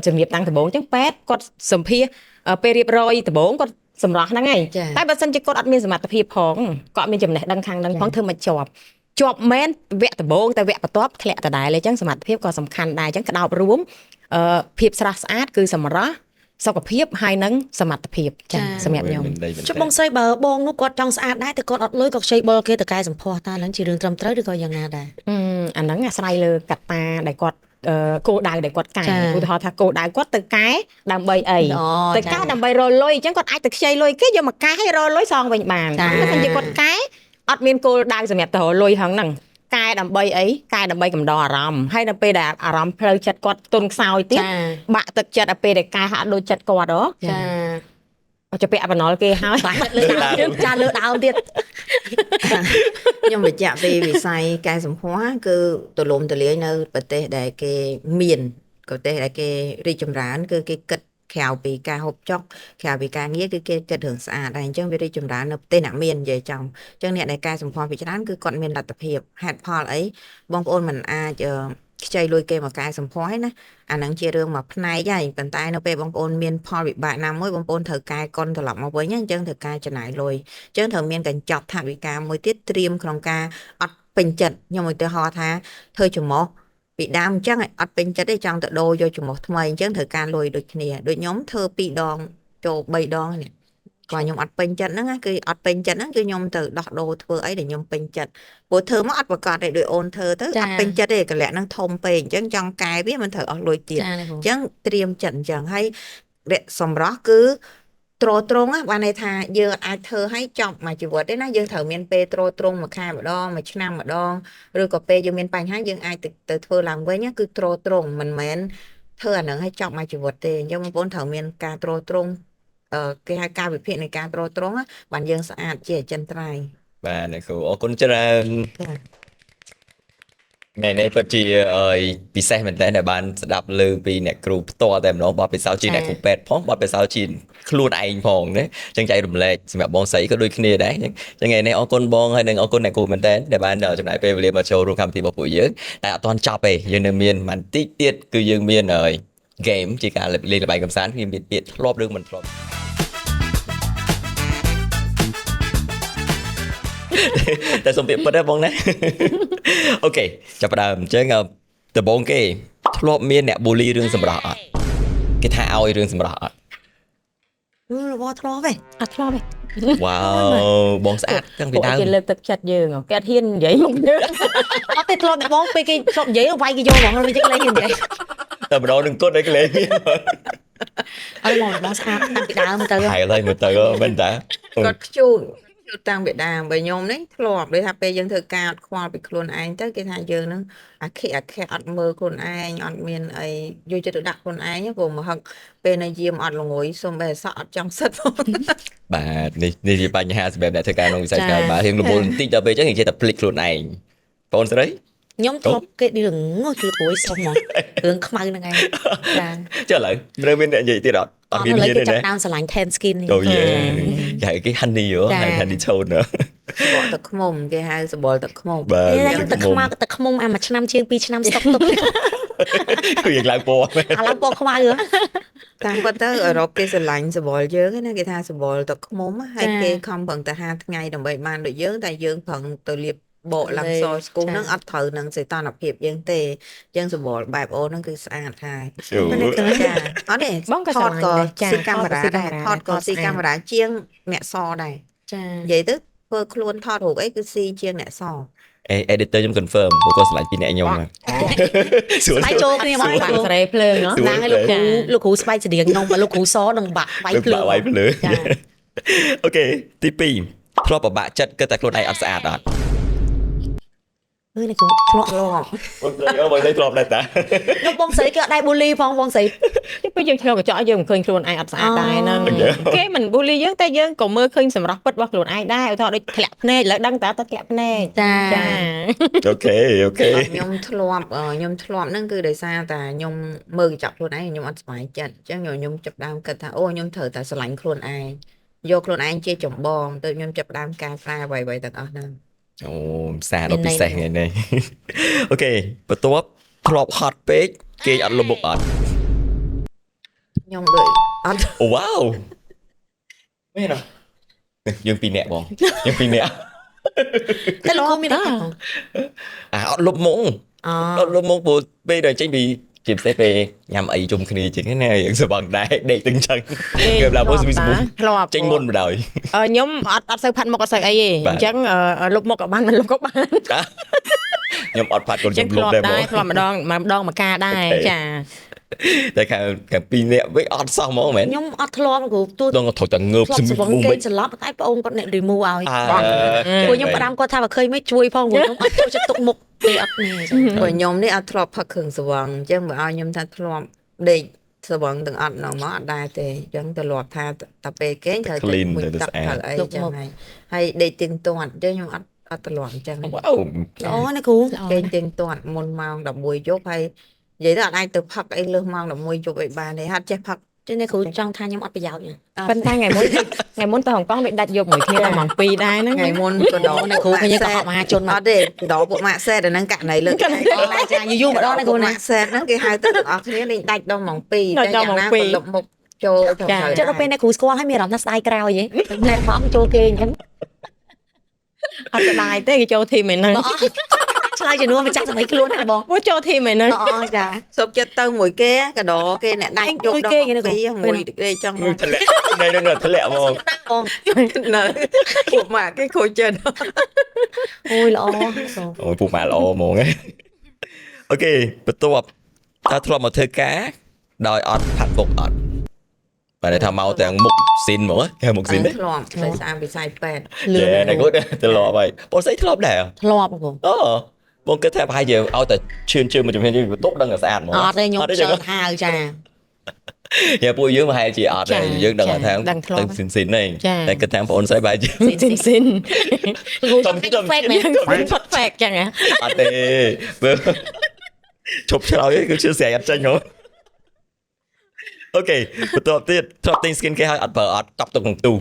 ជំរាបតាំងដំបូងអញ្ចឹងពេទ្យគាត់សម្ភាសពេលរៀបរយដំបូងគាត់សម្រស់ហ្នឹងឯងតែបើសិនជាគាត់អត់មានសមត្ថភាពផងគាត់មានចំណេះដឹងខាងហ្នឹងផងធ្វើមកជាប់ជាប់មែនវគ្គដំបូងតែវគ្គបន្ទាប់ធ្លាក់ដដែលអញ្ចឹងសមត្ថភាពក៏សំខាន់ដែរអញ្ចឹងក្តោបរួមភាពស្រស់ស្អាតគឺសម្រស់សុខភាពហើយនឹងសមត្ថភាពចាសម្រាប់ខ្ញុំ ចុះបងស្រីបើបងនោះគាត់ចង់ស្អាតដែរតែគាត់អត់លុយក៏ខ្ចីបុលគេទៅកែសម្ផស្សតើហ្នឹងជារឿងត្រឹមត្រូវឬក៏យ៉ាងណាដែរ អាហ្នឹងអាស្រ័យលើកត្តាដែលគាត់គោលដៅដែលគាត់កែឧទាហរណ៍ថាគោលដៅគាត់ទៅកែដើម្បីអីទៅកែដើម្បីរកលុយអញ្ចឹងគាត់អាចទៅខ្ចីលុយគេយកមកកែឲ្យរកលុយសងវិញបានតែបើជាគាត់កែអត់មានគោលដៅសម្រាប់ទៅរកលុយហ្នឹងកែដើម្បីអីកែដើម្បីកំដរអារម្មណ៍ហើយដល់ពេលដែលអារម្មណ៍ផ្លូវចិត្តគាត់ទន់ខ្សោយទៀតបាក់ទឹកចិត្តដល់ពេលដែលកែហាក់ដូចចិត្តគាត់ហ៎ ចា จะពាក់បណ្ណលគេហើយ លើដើមចាលើដើមទៀត ខ្ញុំបញ្ជាក់ពីវិស័យកែសម្ផស្សគឺទូលំទូលាយនៅប្រទេសដែលគេមានប្រទេសដែលគេរីកចម្រើនគឺគេគិតក្រៅពីការហូបចុកក្រៅពីការងារគឺគេគិតរឿងស្អាតដែរអញ្ចឹងវារីកចម្រើននៅប្រទេសអ្នកមាននិយាយចំអញ្ចឹងអ្នកដែលកែសម្ផស្សពីច្រើនគឺគាត់មានលទ្ធភាពហេតុផលអីបងប្អូនមិនអាចខ្ចីលុយគេមកកែសម្ផស្សឯណាអាហ្នឹងជារឿងមួយផ្នែកហើយប៉ុន្តែនៅពេលបងប្អូនមានផលវិបាកណាមួយបងប្អូនត្រូវកែកុនត្រឡប់មកវិញអញ្ចឹងត្រូវការចំណាយលុយអញ្ចឹងត្រូវមានកញ្ចប់ថវិកាមួយទៀតត្រៀមក្នុងការអត់ពេញចិត្តខ្ញុំឧទាហរណ៍ថាធ្វើច្រមុះពីដើមអញ្ចឹងអត់ពេញចិត្តទេចង់ទៅដូរយកច្រមុះថ្មីអញ្ចឹងត្រូវការលុយដូចគ្នាដូចខ្ញុំធ្វើ2ដងចូល3ដងនេះគាត់ខ្ញុំអត់ពេញចិត្តហ្នឹងគឺអត់ពេញចិត្តហ្នឹងគឺខ្ញុំទៅដោះដូរធ្វើអីដែលខ្ញុំពេញចិត្តព្រោះធ្វើមកអត់ប្រកបទេដូចអូនធ្វើទៅអត់ពេញចិត្តទេកលៈហ្នឹងធំពេកអញ្ចឹងចង់កែវាមិនត្រូវអស់លុយទៀតអញ្ចឹងត្រៀមចិត្តអញ្ចឹងហើយសម្រស់គឺទ្រទ្រង់បានន័យថាយើងអាចធ្វើឲ្យចប់មួយជីវិតទេណាយើងត្រូវមានពេលទ្រទ្រង់មួយខែម្ដងមួយឆ្នាំម្ដងឬក៏ពេលយើងមានបញ្ហាយើងអាចទៅធ្វើឡើងវិញគឺទ្រទ្រង់មិនមែនធ្វើអាហ្នឹងឲ្យចប់មួយជីវិតទេអញ្ចឹងបងប្អូនត្រូវមានការទ្រទ្រង់គេហៅការវិភាគនៃការទ្រទ្រង់បានយើងស្អាតជាអចិន្ត្រៃយ៍ បាទអ្នកគ្រូអរគុណច្រើនថ្ងៃនេះពិតជាពិសេសមែនតើដែលបានស្ដាប់លើពីអ្នកគ្រូផ្ទាល់តែម្ដងបទពិសោធន៍ជាអ្នកគ្រូពេទ្យផងបទពិសោធន៍ជាខ្លួនឯងផងណាចឹងចែករំលែកសម្រាប់បងស្រីក៏ដូចគ្នាដែរចឹងថ្ងៃនេះអរគុណបងហើយនិងអរគុណអ្នកគ្រូមែនតើដែលបានចំណាយពេលវេលាមកចូលរួមកម្មវិធីរបស់ពួកយើងតែអត់ទាន់ចប់ទេយើងនៅមានបន្តិចទៀតគឺយើងមាន game ជាការលេងល្បែងកម្សាន្តគឺមានពាក្យធ្លាប់ឬមិនធ្លាប់តែសូមពាក្យពិតទេបងណា okay ចាប់ផ្ដើមអញ្ចឹងដំបូងគេធ្លាប់មានអ្នកបូលីរឿងសម្រស់អត់គេថាឲ្យរឿងសម្រស់អត់ របស់ធ្លាប់ទេ អត់ធ្លាប់ទេ វ៉ាវបងស្អាតតាំងពីដើម គេលើកទឹកចិត្តយើងគេអត់ហ៊ាននិយាយមកយើង អត់ទេធ្លាប់តែបងពេលគេធ្លាប់និយាយវាយគេយកហ្មងវិញលេងហ៊ាននិយាយ តែម្ដងនឹងគត់ឲ្យកលែងមាន អើមកបងស្អាតតាំងពីដើមទៅ ហើយឡើយមើលទៅមែនតា គាត់ខ្ជូតខ្ជូតតាំងពីដើមបើខ្ញុំនេះធ្លាប់ដូចថាពេលយើងធ្វើការអត់ខ្វល់ពីខ្លួនឯងទៅគេថាយើងនឹងអាខិអាខៈអត់មើលខ្លួនឯងអត់មានអីយកចិត្តទុកដាក់ខ្លួនឯងព្រោះមកហឹកពេលនៅយាមអត់ល្ងុយសុំបែសក់អត់ចង់សិតផង បាទនេះនេះជាបញ្ហាសម្រាប់អ្នកធ្វើការក្នុងវិស័យការបាទរៀងរវល់បន្តិចដល់ពេលអញ្ចឹងនិយាយតែភ្លេចខ្លួនឯងបងស្រី ខ្ញុំធ្លាប់គេរឿងងុយលួយសុំមករឿងខ្មៅហ្នឹងឯងចា ចុះឥឡូវនៅមានអ្នកនិយាយទៀតអត់អត់មាន ឥឡូវ ហ៊ានទេណា គេចាប់ដើមស្រឡាញ់ tan skin នេះ អូយេគេហៅគេ honey ហ៎ហៅ honey tone ហ៎ បកទឹកខ្មុំគេហៅសបល់ទឹកខ្មុំ បាទ ខ្ញុំទឹកខ្មៅទឹកខ្មុំអាមួយឆ្នាំជាង2ឆ្នាំស្តុកទុក គឺយើងឡើងពណ៌មែន អាឡើងពណ៌ខ្មៅហ៎ តាមគាត់ទៅអឺរ៉ុបគេស្រឡាញ់សបល់យើងណាគេថាសបល់ទឹកខ្មុំហើយគេខំប្រឹងទៅ5ថ្ងៃដើម្បីបានដូចយើងតែយើងប្រឹងទៅលាបបកឡើងសស្គូហ្នឹងអត់ត្រូវនឹងសីតុណ្ហភាពយើងទេយើងសបល់បែបអូនហ្នឹងគឺស្អាតហើយចាអត់ទេ បងក៏ ថតក៏ ស្រឡាញ់ដែរចា ស៊ីកាមេរ៉ា ថត ដែរថតក៏ស៊ីកាមេរ៉ាជាងអ្នកសដែរ ចា និយាយទៅធ្វើខ្លួនថតរូបអីគឺស៊ីជាងអ្នកស អេ editor ខ្ញុំ confirm ព្រោះគាត់ស្រឡាញ់ពីអ្នកខ្ញុំហ្នឹងស្រួល ស្បែកចូលគ្នាមក បាក់សេរីភ្លើងហ៎ ស្រួល ណាងឲ្យលោកគ្រូលោកគ្រូស្បែកស្តៀងខ្ញុំបើលោកគ្រូសនឹងបាក់បាយភ្លើង បាក់វាយភ្លើង ចា OK ទី2ធ្លាប់ពិបាកចិត្តគិតតែខ្លួនឯងអត់ស្អាតអត់ អឺនេះគ្រូធ្លាប់ ធ្លាប់ បងស្រីអូបងស្រីធ្លាប់ដែរតា ខ្ញុំបងស្រីគេអត់ដែរ bully ផងបងស្រី ពេលយើងឆ្លងកញ្ចក់យើងមិនឃើញខ្លួនឯងអត់ស្អាតដែរហ្នឹងគេមិនប៊ូលីយើងតែយើងក៏មើលឃើញសម្រស់ពិតរបស់ខ្លួនឯងដែរឧទាហរណ៍ដូចធ្លាក់ភ្នែកឥឡូវដឹងតើតើធ្លាក់ភ្នែក ចា ចា OK OK ខ្ញុំធ្លាប់ខ្ញុំធ្លាប់ហ្នឹងគឺដោយសារតែខ្ញុំមើលកញ្ចក់ខ្លួនឯងខ្ញុំអត់សប្បាយចិត្តអញ្ចឹងខ្ញុំចាប់ដើមគិតថាអូខ្ញុំត្រូវតែស្រឡាញ់ខ្លួនឯងយកខ្លួនឯងជាចម្បងទៅខ្ញុំចាប់ដើមកែប្រែអ្វីៗទាំងអស់ហ្នឹង អូសារដ៏ពិសេសថ្ងៃនេះ OK បន្ទាប់ធ្លាប់ហត់ពេកគេអត់លុបមុខអត់ ខ្ញុំដូចអត់ អូវ៉ាវមែនអត់យើងពីរនាក់បងយើងពីរនាក់ តែលោកគ្រូមានអត់បង អាអត់លុបមុខ អូ អត់លុបមុខព្រោះពេលដែលចេញពីជាពិសេសពេលញ៉ាំអីជុំគ្នាជាងណាយើងសបងដែរដេកទាំងចឹងគេឡើងមកស្វីស្មុ ធ្លាប់ ចេញមុនបណ្ដោយ ខ្ញុំអត់អត់សូវផាត់មុខអត់សូវអីទេអញ្ចឹងលុបមុខក៏បានមិនលុបក៏បាន ខ្ញុំអត់ផាត់គាត់ ចឹង ខ្ញុំលុប ធ្លាប់ ដែរហ្មង ដែរធ្លាប់ម្ដងម្ដងមួយការដែរចា តែខាងខាងពីរនាក់វិញអត់សោះហ្មងមែន ខ្ញុំអត់ធ្លាប់គ្រូទូ ដងត្រូវតែងើប ធ្លាប់ ស្ ស្វឹងគេ មុំមិន ច្រឡំតែប្អូនគាត់អ្នក remove ឲ្យ អើ ព្រោះខ្ញុំផ្ដាំគាត់ថាបើឃើញមិនជួយផងព្រោះខ្ញុំអត់ចូលចិត្តទុកមុខពេលអត់នេះចឹង ព្រោះខ្ញុំនេះអត់ធ្លាប់ផឹកគ្រឿងស្រវឹងអញ្ចឹងបើឲ្យខ្ញុំថាធ្លាប់ដេកស្រវឹងទាំងអត់ណមកអត់ដែរទេអញ្ចឹងទៅលាប់ថាតែពេលគេងត្រូវមួយទឹកត្រូវអីចឹងហើយហើយដេកទៀងទាត់អញ្ចឹងខ្ញុំអត់អត់ទលាប់អញ្ចឹង វ៉ាវ ល្អណាគ្រូ គេងទៀងទាត់មុនម៉ោង11យប់ហើយនិយាយទៅអត់អាចទៅផឹកអីលើសម៉ោង11យប់អីបានទេហាត់ចេះផឹក ចឹងនេះគ្រូចង់ថាខ្ញុំអត់ប្រយោជន៍ ប៉ុន្តែថ្ងៃមុនថ្ងៃមុនទៅហុងកុងដូចដាច់យប់មួយគ្នាដល់ម៉ោង2ដែរហ្នឹង ថ្ងៃមុនក៏ដល់ ណាគ្រូឃើញក៏ហក់មហាជនមក អត់ទេដល់ពួកម៉ាក់សេតអាហ្នឹងករណីលើក អូចាយូរៗម្ដងណាគ្រូណា ម៉ាក់សេតហ្នឹងគេហៅទៅទាំងអស់គ្នាលេងដាច់ដល់ម៉ោង2តែយ៉ាងណាក៏លុបមុខចូលទៅត្រូវ ចុះដល់ពេលអ្នកគ្រូស្គាល់ហើយមានអារម្មណ៍ថាស្ដាយក្រោយហ៎ណែផងចូលគេអញ្ចឹង អត់ស្ដាយទេគេចូលធីមឯហ្នឹង បងឆ្លើយជំនួសម្ចាស់សម័យខ្លួនណាបង ពួកចូលធីមឯហ្នឹង អូចា សុបចិត្តទៅមួយគេក៏ដល់គេអ្នកដាច់យប់ដល់2មួយគេចង់ ធ្លាក់នៅនៅធ្លាក់ហ្មង បង នៅពួកម៉ាក់គេខូចចិត្ត អូយល្អ អូយពួកម៉ាល្អហ្មង OK បន្ទាប់តើធ្លាប់មកធ្វើការដោយអត់ផាត់មុខអត់បាទថាមកទាំងមុខស៊ីនហ្មងគេមុខស៊ីនទេ ធ្លាប់ស្អាតវិស័យពេទ្យ លឿន យេណែគាត់ធ្លាប់ហើយបងស្អីធ្លាប់ដែរ ធ្លាប់គ្រូ អូបងគិតថាប្រហែលជាឲ្យតែឈឿនជើងមួយជំហានបន្ទប់ដឹងតែស្អាតហ្មង អត់ទេខ្ញុំចើហៅចា យ៉ាពួកយើងប្រហែលជាអត់ទេយើងដឹងថាទៅស៊ីនស៊ីនហ្នឹងតែគិតថាបងអូនស្អីប្រហែលជា ស៊ីនស៊ីន គ្រូចង់ fake មែន ផុត fake ចឹងហ៎ អត់ទេបើឈប់ឆ្លើយគឺជឿស្រែកអត់ចេញហ៎ OK បន្ទាប់ទៀតធ្លាប់ទិញ skin care ឲ្យអត់ប្រើអត់កប់ទុកក្នុងទូ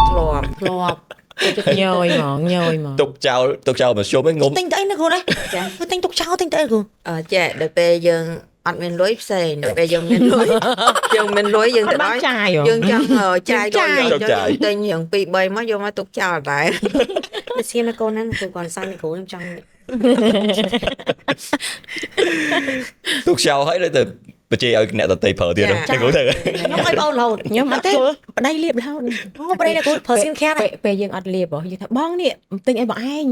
ធ្លាប់ ធ្លាប់ ចិត្តញយហ្មងញយហ្មង ទុកចោលទុកចោលមកជុំឯងងុំ ទិញទៅអីណាគ្រូណា ចា ទិញទុកចោលទិញទៅអីគ្រូ អឺចេះដល់ពេលយើងអត់មានលុយផ្សេងដល់ពេលយើងមានលុយយើងមានលុយយើង អត់បាន ទៅដល់ ចាយហ៎ យើងចង់ចាយលុយយើងទិញរឿង2 3មកយកមកទុកចោលដែរ តែសៀមណាកូនហ្នឹងគ្រូគាត់សាញ់គ្រូខ្ញុំចង់ ទុកចោលហើយទៅបជាឲ្យអ្នកដតីប្រើទៀតហ្នឹងគ្រូទៅ ខ្ញុំឲ្យបងរហូត ខ្ញុំអត់ទេប្តីលាបរហូត អូប្តីណាគ្រូប្រើ skin care ពេលពេលយើងអត់លាបហ៎យើងថាបងនេះទិញឲ្យបងឯង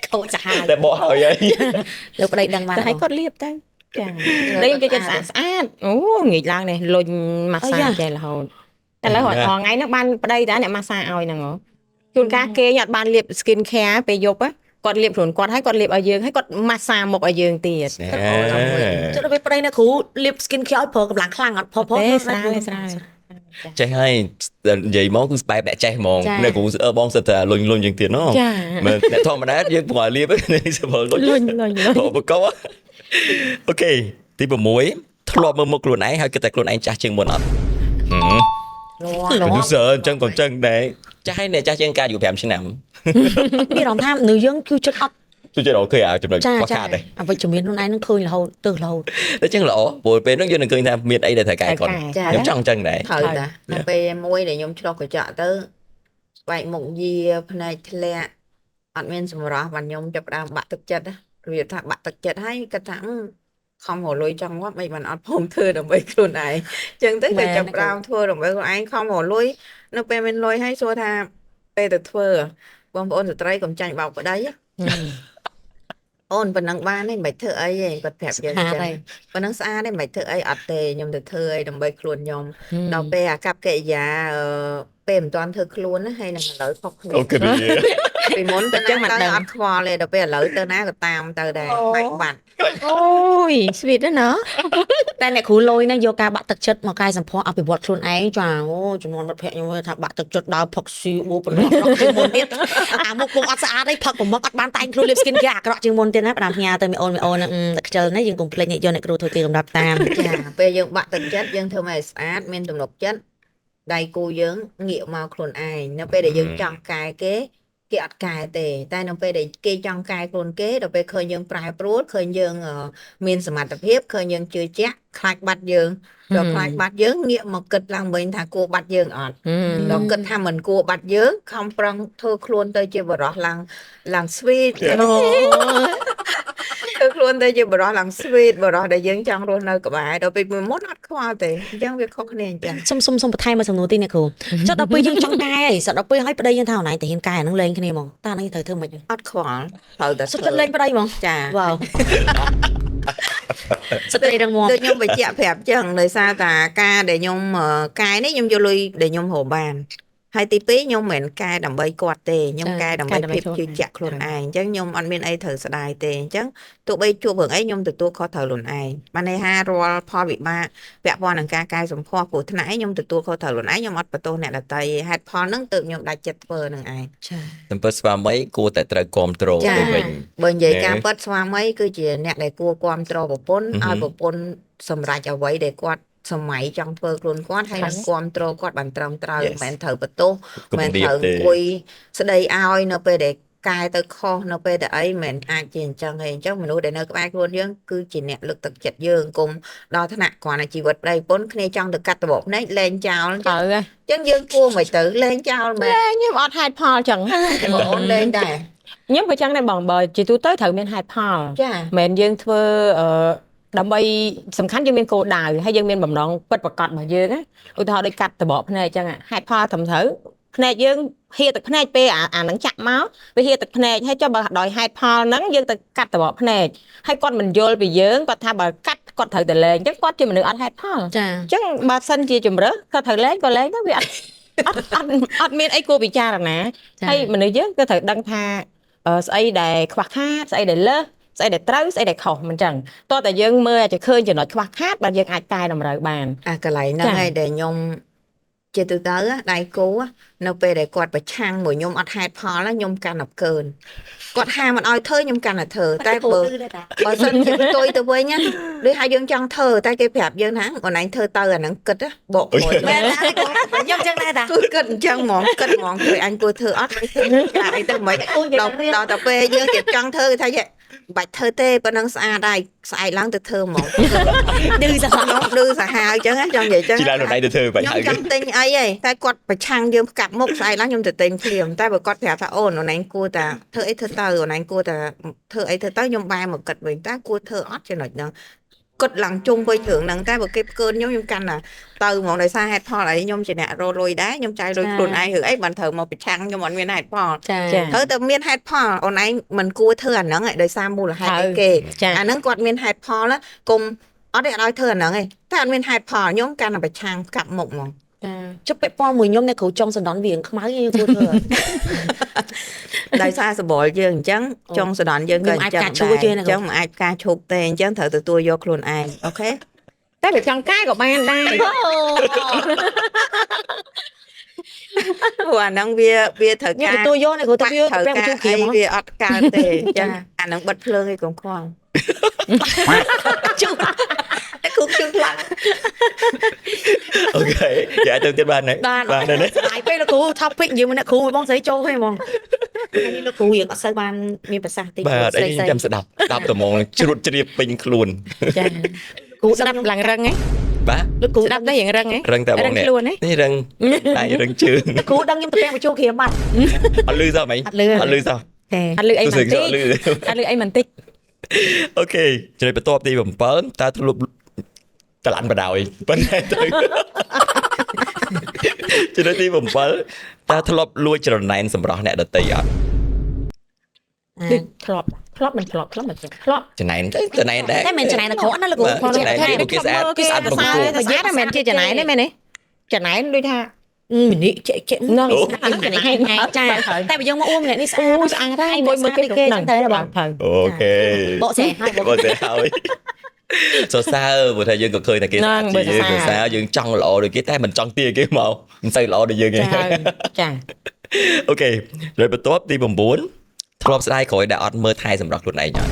ខូចសាហាវ តែបកហើយហើយ លោកប្តីដឹងបាន តែឲ្យគាត់លាបទៅ ចាតែខ្ញុំចូលចិត្តស្អាតស្អាតអូងាកឡើងនេះលុញម៉ាស្សាចេះរហូតតែឥឡូវរាល់ថ្ងៃហ្នឹងបានប្តីតាអ្នកម៉ាស្សាឲ្យហ្នឹងហ៎ជួនកាលគេអត់បានលាប skin care ពេលយប់គាត់លាបខ្លួនគាត់ហើយគាត់លាបឲ្យយើងហើយគាត់ម៉ាស្សាមុខឲ្យយើងទៀត ចុះដល់ពេលប្តីអ្នកគ្រូលាប skin care ឲ្យប្រើកម្លាំងខ្លាំងអត់ផផ ទេស្រាលស្រាល ចេះហើយនិយាយមកគឺបែបអ្នកចេះហ្មងអ្នកគ្រូបងសិតតែលុញលុញជាងទៀតណោះមែនអ្នកធម្មតាយើងព្រោះលាបនេះសិតលុញ លុញលុញ ឧបករណ៍ okay ទី6ធ្លាប់មើលមុខខ្លួនឯងហើយគិតតែខ្លួនឯងចាស់ជាងមុនអត់ លាប់ សើអញ្ចឹងក៏អញ្ចឹងដែរចាស់ហើយអ្នកចាស់ជាងការយូរ5ឆ្នាំ មានអារម្មណ៍ថានៅយើងគឺចិត្តអត់ ជួយចិត្តអូខេអាចំណុចខ្វះខាតដែរ អវិជ្ជមានខ្លួនឯងនឹងឃើញរហូតទៅរហូត តែចឹងល្អព្រោះពេលហ្នឹងយើងនឹងឃើញថាមានអីដែលត្រូវកែគាត់ខ្ញុំចង់អញ្ចឹងដែរ ត្រូវតាពេលមួយដែលខ្ញុំឆ្លុះកញ្ចក់ទៅស្បែកមុខយាភ្នែកធ្លាក់អត់មានសម្រស់បានខ្ញុំចាប់ផ្ដើមបាក់ទឹកចិត្តរបៀបថាបាក់ទឹកចិត្តហើយគិតថាខំរលុយចង់ងាប់មិនបានអត់ព្រមធ្វើដើម្បីខ្លួនឯងចឹងទៅក៏ចាប់ផ្ដើមធ្វើដើម្បីខ្លួនឯងខំរលុយនៅពេលមានលុយហើយសួរថាពេលទៅធ្វើបងប្អូនស្ត្រីកុំចាញ់បោកប្តីអូនប៉ុណ្ណឹងបានទេមិនបាច់ធ្វើអីទេគាត់ប្រាប់យើងចឹងប៉ុណ្ណឹងស្អាតទេមិនបាច់ធ្វើអីអត់ទេខ្ញុំទៅធ្វើអីដើម្បីខ្លួនខ្ញុំដល់ពេលអាកប្បកិរិយាពេលមិនទាន់ធ្វើខ្លួនណាហើយនឹងឥឡូវខុសគ្នា okay ពីមុនទៅណាទៅអត់ខ្វល់ទេដល់ពេលឥឡូវទៅណាក៏តាមទៅដែរបាច់បាត់ អូយ sweet ណាស់ណា តែអ្នកគ្រូលុយហ្នឹងយកការបាក់ទឹកចិត្តមកកែសម្ផស្សអភិវឌ្ឍខ្លួនឯងចាអូចំនួនមិត្តភក្តិខ្ញុំថាបាក់ទឹកចិត្តដើរផឹកស៊ីអូប៉ុណ្ណោះជាងមុនទៀតអាមុខពុំអត់ស្អាតទេផឹកប្រមុខអត់បានតែងខ្លួនលាប skin care អាក្រក់ជាងមុនទៀតណាផ្ដាំផ្ញើទៅមីអូនមីអូនហ្នឹងតែខ្ជិលណាយើងកុំភ្លេចយកអ្នកគ្រូធ្វើគេកំរាប់តាម ចាពេលយើងបាក់ទឹកចិត្តយើងធ្វើឲ្យស្អាតមានទំនុកចិត្តដៃគូយើងងាកមកខ្លួនឯងនៅពេលដែលយើងចង់កែគេគេអត់កែទេតែនៅពេលដែលគេចង់កែខ្លួនគេដល់ពេលឃើញយើងប្រែប្រួលឃើញយើងមានសមត្ថភាពឃើញយើងជឿជាក់ខ្លាចបាត់យើងដល់ខ្លាចបាត់យើងងាកមកគិតឡើងវិញថាគួរបាត់យើងអត់ដល់គិតថាមិនគួរបាត់យើងខំប្រឹងធ្វើខ្លួនទៅជាបរោះឡើងឡើង sweet ធ្វើខ្លួនទៅជាបរោះឡើង sweet បរោះដែលយើងចង់រស់នៅក្បែរដល់ពេលមុនអត់ខ្វល់ទេអញ្ចឹងវាខុសគ្នាអញ្ចឹង សុំសុំសុំបន្ថែមមួយសំណួរទីអ្នកគ្រូចុះដល់ពេលយើងចង់កែអីសដល់ពេលឲ្យប្តីយើងថាអូនឯងតែហ៊ានកែអាហ្នឹងលេងគ្នាហ្មងតើអាហ្នឹងត្រូវធ្វើម៉េច អត់ខ្វល់ត្រូវតែ សុទ្ធចិត្តលេងប្តីហ្មង ចា វ៉ាវស្ត្រីរឹងមាំ ដូចខ្ញុំបញ្ជាក់ប្រាប់ចឹងដោយសារតាការដែលខ្ញុំកែនេះខ្ញុំយកលុយដែលខ្ញុំរកបានហើយទី2ខ្ញុំមិនមែនកែដើម្បីគាត់ទេខ្ញុំកែដើម្បីភាពជឿជាក់ខ្លួនឯងអញ្ចឹងខ្ញុំអត់មានអីត្រូវស្ដាយទេអញ្ចឹងទោះបីជួបរឿងអីខ្ញុំទទួលខុសត្រូវខ្លួនឯងបានន័យថារាល់ផលវិបាកពាក់ព័ន្ធនឹងការកែសម្ផស្សព្រោះថ្នាក់ឯងខ្ញុំទទួលខុសត្រូវខ្លួនឯងខ្ញុំអត់បន្ទោសអ្នកដទៃហេតុផលហ្នឹងទើបខ្ញុំដាច់ចិត្តធ្វើនឹងឯង ចា តាមពិតស្វាមីគួរតែត្រូវគ្រប់គ្រងទៅវិញ បើនិយាយការពិតស្វាមីគឺជាអ្នកដែលគួរគ្រប់គ្រងប្រពន្ធឲ្យប្រពន្ធសម្រេចអ្វីដែលគាត់សម័យចង់ធ្វើខ្លួនគាត់ហើយនឹងគ្រប់គ្រងគាត់បានត្រឹមត្រូវមិនមែនត្រូវបន្ទោសមិនត្រូវអង្គុយស្ដីឲ្យនៅពេលដែលកែទៅខុសនៅពេលដែលអីមិនអាចជាអញ្ចឹងទេអញ្ចឹងមនុស្សដែលនៅក្បែរខ្លួនយើងគឺជាអ្នកលើកទឹកចិត្តយើងគុំដល់ថ្នាក់គ្រាន់តែជីវិតប្តីប្រពន្ធគ្នាចង់ទៅកាត់ត្របកភ្នែកលែងចោលអញ្ចឹងយើងគួរមិនទៅលែងចោលមែន ខ្ញុំអត់ហេតុផលចឹង បងអូនលែងដែរ ខ្ញុំក៏ចឹងដែរបងបើជាទូទៅត្រូវមានហេតុផល ចា មិនយើងធ្វើដើម្បីសំខាន់យើងមានគោលដៅហើយយើងមានបំណងពិតប្រាកដរបស់យើងណាឧទាហរណ៍ដូចកាត់ត្របកភ្នែកអញ្ចឹងហេតុផលត្រឹមត្រូវភ្នែកយើងហៀទឹកភ្នែកពេលអាហ្នឹងចាក់មកវាហៀទឹកភ្នែកហើយចុះបើដោយហេតុផលហ្នឹងយើងទៅកាត់ត្របកភ្នែកហើយគាត់មិនយល់ពីយើងគាត់ថាបើកាត់គាត់ត្រូវតែលែងអញ្ចឹងគាត់ជាមនុស្សអត់ហេតុផល ចា អញ្ចឹងបើសិនជាជំរើសគាត់ត្រូវលែងក៏លែងទៅវាអត់អត់មានអីគួរពិចារណាហើយមនុស្សយើងក៏ត្រូវដឹងថាស្អីដែលខ្វះខាតស្អីដែលលើសស្អីដែលត្រូវស្អីដែលខុសមិនចឹងតោះតែយើងមើលអាចឃើញចំណុចខ្វះខាតបាទយើងអាចកែតម្រូវបាន អាកន្លែងហ្នឹងឯងដែលខ្ញុំជាទូទៅដៃគូនៅពេលដែលគាត់ប្រឆាំងមួយខ្ញុំអត់ហេតុផលខ្ញុំកាន់តែកើនគាត់ហាមមិនឲ្យធ្វើខ្ញុំកាន់តែធ្វើតែបើសិនជាផ្ទុយទៅវិញណាដូចថាយើងចង់ធ្វើតែគេប្រាប់យើងថាអូនឯងធ្វើទៅអាហ្នឹងគិតបកមួយ មែនខ្ញុំចឹងដែរតា គឺគិតអញ្ចឹងហ្មងគិតហ្មងគឺអញគួរធ្វើអត់ធ្វើអីទៅមិនដល់តែពេលយើងគេចង់ធ្វើគេថាបាច់ធ្វើទេប៉ុណ្ណឹងស្អាតហើយស្អែកឡើងទៅធ្វើហ្មង ឌឺសាហាវ ឌឺសាហាវអញ្ចឹងចង់និយាយអញ្ចឹង ជីឡើងខ្លួនឯងទៅធ្វើបាច់ ខ្ញុំចង់ទិញអីហីតែគាត់ប្រឆាំងយើងផ្កាប់មុខស្អែកឡើងខ្ញុំទៅទិញភ្លាមតែបើគាត់ប្រាប់ថាអូនអូនឯងគួរតែធ្វើអីធ្វើទៅអូនឯងគួរតែធ្វើអីធ្វើទៅខ្ញុំបែរមកគិតវិញតើគួរធ្វើអត់ចំណុចហ្នឹង គិតឡើងជុំវិញរឿងហ្នឹងតែបើគេផ្កើនខ្ញុំខ្ញុំកាន់ណាទៅហ្មងដោយសារហេតុផលអីខ្ញុំជាអ្នករកលុយដែរខ្ញុំចាយលុយខ្លួនឯងរឿងអីបានត្រូវមកប្រឆាំងខ្ញុំអត់មានហេតុផល ចា ត្រូវតែមានហេតុផលអូនឯងមិនគួរធ្វើអាហ្នឹងឯងដោយសារមូលហេតុអីគេ ចា អាហ្នឹងគាត់មានហេតុផលណាកុំអត់ទេអត់ឲ្យធ្វើអាហ្នឹងឯងតែអត់មានហេតុផលខ្ញុំកាន់តែប្រឆាំងកាប់មុខហ្មង ចាចុះពាក់ព័ន្ធមួយខ្ញុំអ្នកគ្រូចុងសណ្ដន់វាងខ្មៅយើងគួរធ្វើ ដោយសារសបល់យើងអញ្ចឹងចុងសដន់យើងក៏អញ្ចឹង ខ្ញុំអាចផ្កាឈូកទេ ដែរ ណា អញ្ចឹងមិនអាចផ្កាឈូកទេអញ្ចឹងត្រូវទទួលយកខ្លួនឯងអូខេ តែវាចង់កែក៏បានដែរ ព្រោះអាហ្នឹងវាវាត្រូវ ខ្ញុំ ការ ទទួលយកអ្នកគ្រូទៅវា ត្រូវ ពាក់ ការអី បញ្ជូគ្រាមហ្មង វាអត់កើតទេអញ្ចឹងអាហ្នឹងបិទភ្លើងឯងកុំខ្វល់ ជូ តែគ្រូជូនខ្លាំង អូខេយាយទៅទៀតបានទេ បាន បានទេណា ស្ដាយពេកលោកគ្រូ topic និយាយមួយអ្នកគ្រូមួយបងស្រីចូលហ្នឹងហ្មងថ្ងៃនេះលោកគ្រូរៀងអត់សូវបានមានប្រសាសន៍តិច បាទអី ស្រីស្រី ចាំស្ដាប់ស្ដាប់ត្មងជ្រួតជ្រាបពេញខ្លួន ចា គ្រូ ស្ដាប់ឡើងរឹងហ៎ បាទ លោកគ្រូ ស្ដាប់ទៅរៀងរឹងហ៎ រឹងតែបងនេះ រឹងខ្លួនហ៎ នេះរឹងដៃរឹងជើង លោកគ្រូដឹងខ្ញុំទៅពាក់បញ្ជូគ្រាមបាត់ អត់លឺសោះមិញ អត់លឺ អត់លឺសោះ ទេ អត់លឺអី ទស្ស បន្តិច និកអត់លឺ អត់លឺអីបន្តិច អូខេចំណុចបន្ទាប់ទី7តើធ្លុបតឡាន់បដ ாய் ប៉ុន្តែទៅចំណុចទី7តើធ្លាប់លួចច្រណែនសម្រស់អ្នកដទៃអត់ ដូចធ្លាប់ធ្លាប់មិនធ្លាប់ធ្លាប់មិនធ្លាប់ធ្លាប់ ចំណែនទៅចំណែនដែរ តែមិនចំណែនអាក្រក់ណាលោកគ្រូ បាទចំណែនគេពួកគេស្អាតគេស្អាតមកគូ បើយើងមិនមែនជាចំណែនទេមែនទេចំណែនដូចថា មីនីចេះចេះ ហ្នឹង អូ ស្អាត ចំណែនហែងចាតែបើយើងមកអួម្នាក់នេះស្អាត អូស្អាតហើយមួយមើលគេ គេចឹងទៅបង ត្រូវ អូខេ បកស្រាយហើយ បកស្រាយហើយសរសើរព្រោះថាយើងក៏ឃើញតែគេស្អាតជាងយើងសរសើរយើងចង់ល្អដូចគេតែមិនចង់ទាគេមកមិនសូវល្អដូចយើងទេ ចាចា អូខេហើយបន្ទាប់ទី9ធ្លាប់ស្ដាយក្រោយដែលអត់មើលថែសម្រាប់ខ្លួនឯងអត់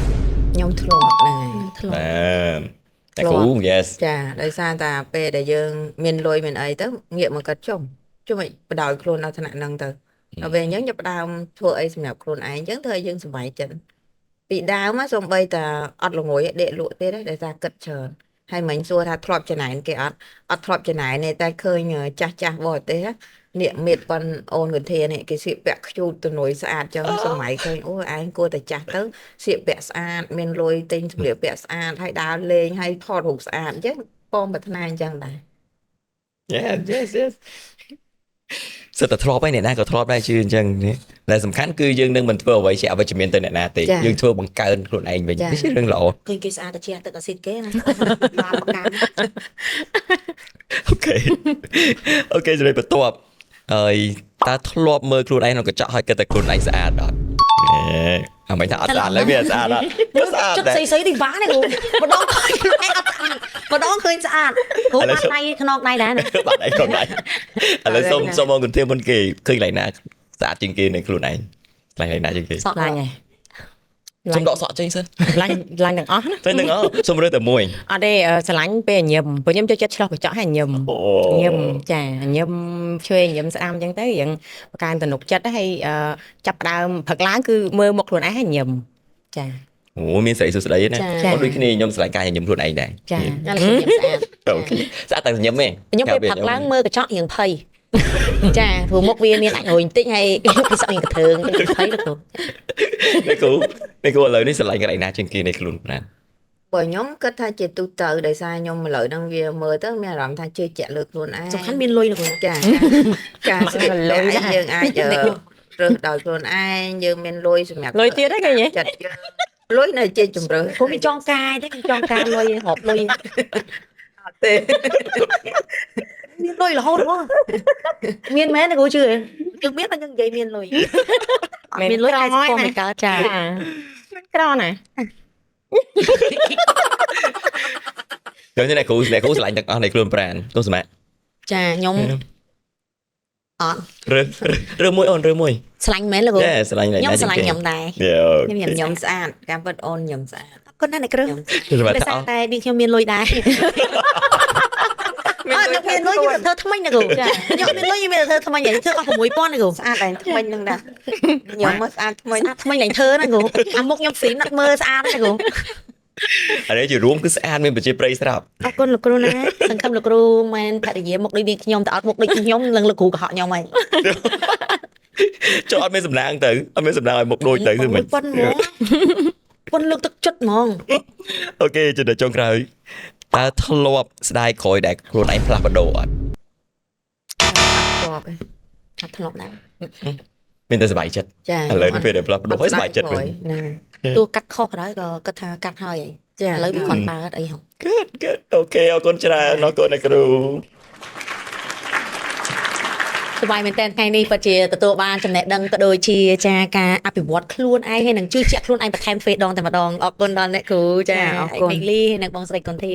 ខ្ញុំធ្លាប់ហ្នឹងហើយ ធ្លាប់ បាទតែគ្រូ yes ចាដោយសារតែពេលដែលយើងមានលុយមានអីទៅងាកមកគិតជុំជុំឲ្យបដ ாய் ខ្លួនដល់ថ្នាក់ហ្នឹងទៅដល់ពេលអញ្ចឹងចាប់ផ្ដើមធ្វើអីសម្រាប់ខ្លួនឯងអញ្ចឹងធ្វើឲ្យយើងសប្បាយចិត្តពីដើមសូម្បីតែអត់ល្ងួយដេកលក់ទៀតដោយសារគិតច្រើនហើយមិញសួរថាធ្លាប់ចំណែនគេអត់អត់ធ្លាប់ចំណែនទេតែឃើញចាស់ចាស់បរទេសនេះមៀតប៉ុនអូនកធានេះគេសៀកពាក់ខ្ជូតទំនួយស្អាតចឹងសម័យឃើញអូឯងគួរតែចាស់ទៅសៀកពាក់ស្អាតមានលុយទិញសម្លៀកពាក់ស្អាតហើយដើរលេងហើយថតរូបស្អាតអញ្ចឹងពងប្រាថ្នាអញ្ចឹងដែរ Yes yes yes សិតតែធ្លាប់ហើយអ្នកណាក៏ធ្លាប់ដែរជឿអញ្ចឹងនេះតែសំខាន់គឺយើងនឹងមិនធ្វើអ្វីជាអវិជ្ជមានទៅអ្នកណាទេយើងធ្វើបង្កើនខ្លួនឯងវិញនេះជារឿងល្អ ឃើញគេស្អាតតែជាទឹកអាស៊ីតគេណាបានប្រកាន់ អូខេអូខេចំណុចបន្ទាប់ហើយតើធ្លាប់មើលខ្លួនឯងក្នុងកញ្ចក់ហើយគិតតែខ្លួនឯងស្អាតអត់អាមិនថាអត់ស្អាតឡើយវាស្អាតអត់ស្អាត ចិត្ត ដែរ ស្អីស្អីទីបានេះគ្រូម្ដងឃើញខ្លួនឯងអត់ស្អាតម្ដងឃើញស្អាតគ្រូបានដៃខ្នងដៃដែរណា បាទឯងខ្លួនឯងឥឡូវសូមសូមមកគុណធាមុនគេឃើញកន្លែងណាស្អាតជាងគេនៅខ្លួនឯងកន្លែងណាជាងគេ សក់ ឡាញ់ហ៎ សូមដកសក់ចេញសិន ឡាញ់ឡាញ់ទាំងអស់ណា តែនឹងអសូមរើសតែមួយ អត់ទេស្រឡាញ់ពេលញឹមព្រោះខ្ញុំចូលចិត្តឆ្លោះកញ្ចក់ហើយញឹម អូ ញឹមចាញឹមឆ្វេងញឹមស្អាតអញ្ចឹងទៅរៀងបង្កើនទំនុកចិត្តហើយចាប់ផ្ដើមព្រឹកឡើងគឺមើលមុខខ្លួនឯងហើយញឹមចា អូមានស្រីសួស្តីណា ចា អូដូចគ្នាខ្ញុំស្រឡាញ់ការញញឹមខ្លួនឯងដែរ ចា ណាលោកខ្ញុំស្អាត អូខេស្អាតតែញញឹមទេ ខ្ញុំពេលផឹកឡើងមើលកញ្ចក់រៀងភ័យចាព្រោះមុខវាមានអាចរុញបន្តិចហើយពីសក់រៀងកធើងភ័យលោកគ្រូ អ្នកគ្រូអ្នកគ្រូឥឡូវនេះស្រឡាញ់កន្លែងណាជាងគេในខ្លួនប្រាណ បើខ្ញុំគិតថាជាទូទៅដោយសារខ្ញុំឥឡូវហ្នឹងវាមើលទៅមានអារម្មណ៍ថាជឿជាក់លើខ្លួនឯង សំខាន់មានលុយលោកគ្រូ ចាការស្លៀកពាក់អីយើងអាចរើសដោយខ្លួនឯងយើងមានលុយសម្រាប់ លុយទៀតហ្នឹងឃើញទេ ចិត្តយើងលុយនៅជាជំរើស ព្រោះមានចងកាយទេមានចងការលុយរាប់លុយ អត់ទេ មានលុយរហូតហ្មងមានមែនទេគ្រូជឿទេយើងមានតែយើងនិយាយមានលុយអត់មានលុយតែស្គាល់មិនកើតចា មិនក្រណា ខ្ញុំអ្នកគ្រូអ្នកគ្រូស្រឡាញ់ទាំងអស់ในខ្លួនប្រាណទោះសម្រាប់ ចាខ្ញុំអត់ រើសរើសមួយអូនរើសមួយ ស្រឡាញ់មែនលោកគ្រូ ចាស្រឡាញ់កន្លែង ខ្ញុំស្រ ណាជាងគេ ឡាញ់ខ្ញុំដែរ ខ្ញុំ ខ្ញុំ ខ្ញុំស្អាតការពិតអូនខ្ញុំស្អាត អរគុណណាស់អ្នកគ្រូ ខ្ញុំ ខ្ញុំ ដោយ ថា សារតែនាងខ្ញុំមានលុយដែរអត់ខ្ញុំមានលុយខ្ញុំធ្វើថ្មីណាគ្រូខ្ញុំមានលុយខ្ញុំមានធ្វើថ្មីខ្ញុំធ្វើអស់6000ណាគ្រូ ស្អាតតែថ្មិញហ្នឹងដែរខ្ញុំមកស្អាតថ្មិញ ស្អាតថ្មីឡើងធ្វើណាគ្រូអាមុខខ្ញុំស្រីណាត់មើលស្អាតណាគ្រូ អានេះជារួមគឺស្អាតមានប្រជាប្រិយស្រាប់ អរគុណលោកគ្រូណាសង្ឃឹមលោកគ្រូមែនភរិយាមុខដូចនាងខ្ញុំតែអត់មុខដូចខ្ញុំនឹងលោកគ្រូកុហកខ្ញុំហើយ ចុះអត់មានសំណាងទៅអត់មានសំណាងឲ្យមុខដូចទៅគឺមិន ប៉ុនហ្មង ប៉ុនលើកទឹកចិត្តហ្មង Okay ចំណុចចុងក្រោយតើធ្លាប់ស្ដាយក្រោយដែលខ្លួនឯងផ្លាស់ប្ដូរអត់ ធ្លាប់ទេ អត់ធ្លាប់ដែរ មានតែសប្បាយចិត្ត ចា ឥឡូវនេះពេលដែលផ្លាស់ប្ដូរហើយសប្បាយចិត្តវិញ ណា ទោះកាត់ខុសក៏ដោយក៏គិតថាកាត់ហើយឥ ចា ឡូវវាគាត់បើអត់អីហ៎ Good, good. Okay អរគុណច្រើនអរគុណអ្នកគ្រូ សប្បាយមែនតើថ្ងៃនេះពិតជាទទួលបានចំណេះដឹងក៏ដូចជាចាការអភិវឌ្ឍខ្លួនឯងហើយនឹងជឿជាក់ខ្លួនឯងបន្ថែមទ្វេដងតែម្ដងអរគុណដល់អ្នកគ្រូចា អរគុណ មេងលីនិងបងស្រីកុនធា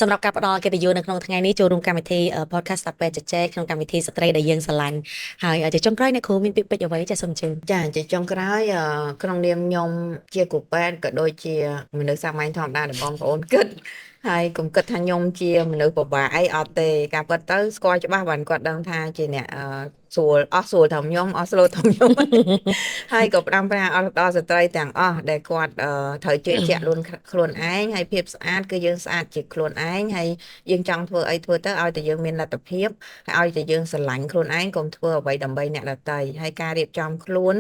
សម្រាប់ការផ្ដល់កិត្តិយសនៅក្នុងថ្ងៃនេះចូលរួមកម្មវិធី podcast តាពេជជែកក្នុងកម្មវិធីស្ត្រីដែលយើងស្រឡាញ់ហើយជាចុងក្រោយអ្នកគ្រូមានពាក្យពេចន៍អ្វីចាសូមអញ្ជើញ ចាជាចុងក្រោយក្នុងនាមខ្ញុំជាគ្រូពេទ្យក៏ដូចជាមនុស្សសាមញ្ញធម្មតាដែលបងប្អូនគិតហើយកុំគិតថាខ្ញុំជាមនុស្សពិបាកអីអត់ទេការពិតទៅស្គាល់ច្បាស់បានគាត់ដឹងថាជាអ្នកស្រួលអស់ស្រួលធំខ្ញុំអស់ស្លូតធំខ្ញុំ ហើយក៏ផ្ដាំផ្ញើអស់ដល់ស្ត្រីទាំងអស់ដែលគាត់ត្រូវជឿជាក់ខ្លួនខ្លួនឯងហើយភាពស្អាតគឺយើងស្អាតជាខ្លួនឯងហើយយើងចង់ធ្វើអីធ្វើទៅឲ្យតែយើងមានលទ្ធភាពហើយឲ្យតែយើងស្រឡាញ់ខ្លួនឯងកុំធ្វើអ្វីដើម្បីអ្នកដទៃហើយការរៀបចំខ្លួន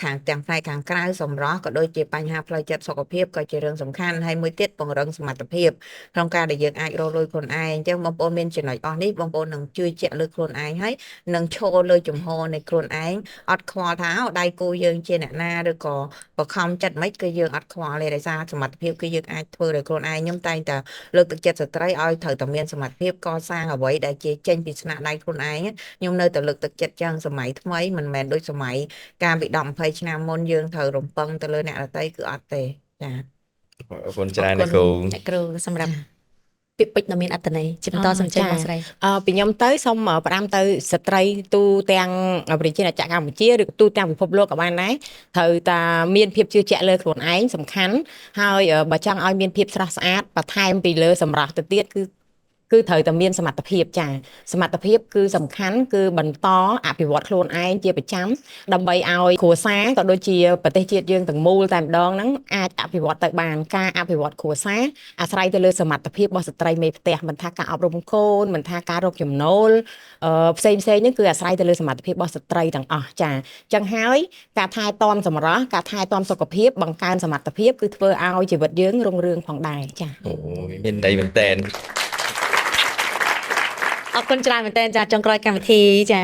ខាងទាំងផ្នែកខាងក្រៅសម្រស់ក៏ដូចជាបញ្ហាផ្លូវចិត្តសុខភាពក៏ជារឿងសំខាន់ហើយមួយទៀតពង្រឹងសមត្ថភាពក្នុងការដែលយើងអាចរកលុយខ្លួនឯងអញ្ចឹងបងប្អូនមានចំណុចអស់នេះបងប្អូននឹងជឿជាក់លើខ្លួនឯងហើយនឹងឈរលើជំហរនៃខ្លួនឯងអត់ខ្វល់ថាដៃគូយើងជាអ្នកណាឬក៏បខំចិត្តមិនគឺយើងអត់ខ្វល់ទេដោយសារសមត្ថភាពគឺយើងអាចធ្វើដោយខ្លួនឯងខ្ញុំតែងតែលើកទឹកចិត្តស្ត្រីឲ្យត្រូវតែមានសមត្ថភាពកសាងអ្វីដែលជាចេញពីស្នាដៃខ្លួនឯងខ្ញុំនៅតែលើកទឹកចិត្តចឹងសម័យថ្មីមិនមែនដូចសម័យកាលពី10 20ឆ្នាំមុនយើងត្រូវរំពឹងទៅលើអ្នកដទៃគឺអត់ទេចា អរគុណច្រើនអ្នកគ្រូ អ្នកគ្រូសម្រាប់ពាក្យពេចន៍ដ៏មានអត្ថន័យជាបន្តសូមអញ្ជើញបងស្រី ពីខ្ញុំទៅសូមផ្ដាំទៅស្ត្រីទូទាំងប្រជាណាចក្រកម្ពុជាឬទូទាំងពិភពលោកក៏បានដែរត្រូវតែមានភាពជឿជាក់លើខ្លួនឯងសំខាន់ហើយបើចង់ឲ្យមានភាពស្រស់ស្អាតបន្ថែមពីលើសម្រស់ទៅទៀតគឺត្រូវតែមានសមត្ថភាពចាសមត្ថភាពគឺសំខាន់គឺបន្តអភិវឌ្ឍខ្លួនឯងជាប្រចាំដើម្បីឲ្យគ្រួសារក៏ដូចជាប្រទេសជាតិយើងទាំងមូលតែម្ដងហ្នឹងអាចអភិវឌ្ឍទៅបានការអភិវឌ្ឍគ្រួសារអាស្រ័យទៅលើសមត្ថភាពរបស់ស្ត្រីមេផ្ទះមិនថាការអប់រំកូនមិនថាការរកចំណូលផ្សេងផ្សេងហ្នឹងគឺអាស្រ័យទៅលើសមត្ថភាពរបស់ស្ត្រីទាំងអស់ចាអញ្ចឹងហើយការថែទាំសម្រស់ការថែទាំសុខភាពបង្កើនសមត្ថភាពគឺធ្វើឲ្យជីវិតយើងរុងរឿងផងដែរចា អូយមានន័យមែនតើ អរគុណច្រើនមែនតើចាចុងក្រោយកម្មវិធីចា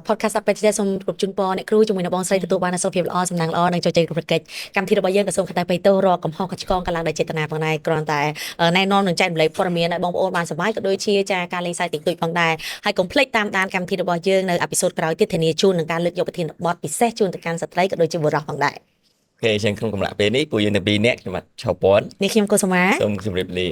podcast ពេជ្រសូមគោរពជូនពរអ្នកគ្រូជាមួយនឹងបងស្រីទទួលបាននូវសុខភាពល្អសំណាងល្អនិងជោគជ័យគ្រប់កិច្ចកម្មវិធីរបស់យើងក៏សូមខន្តីបៃតោរកកំហុសកឆ្កងកន្លងដោយចេតនាផងដែរគ្រាន់តែណែនាំនិងចែករំលែកព័ត៌មានឲ្យបងប្អូនបានសប្បាយក៏ដូចជាចាការលេងសើចតិចតួចផងដែរហើយកុំភ្លេចតាមដានកម្មវិធីរបស់យើងនៅepisode ក្រោយទៀតធានាជូននឹងការលើកយកប្រធានបទពិសេសជូនទៅកាន់ស្ត្រីក៏ដូចជាបុរសផងដែរ Okay អញ្ចឹងក្នុងកំឡុងពេលនេះពួកយើងទាំងពីរនាក់ខ្ញុំបាទឆៅពាន់ នេះខ្ញុំកុសុមា សូមជម្រាបលា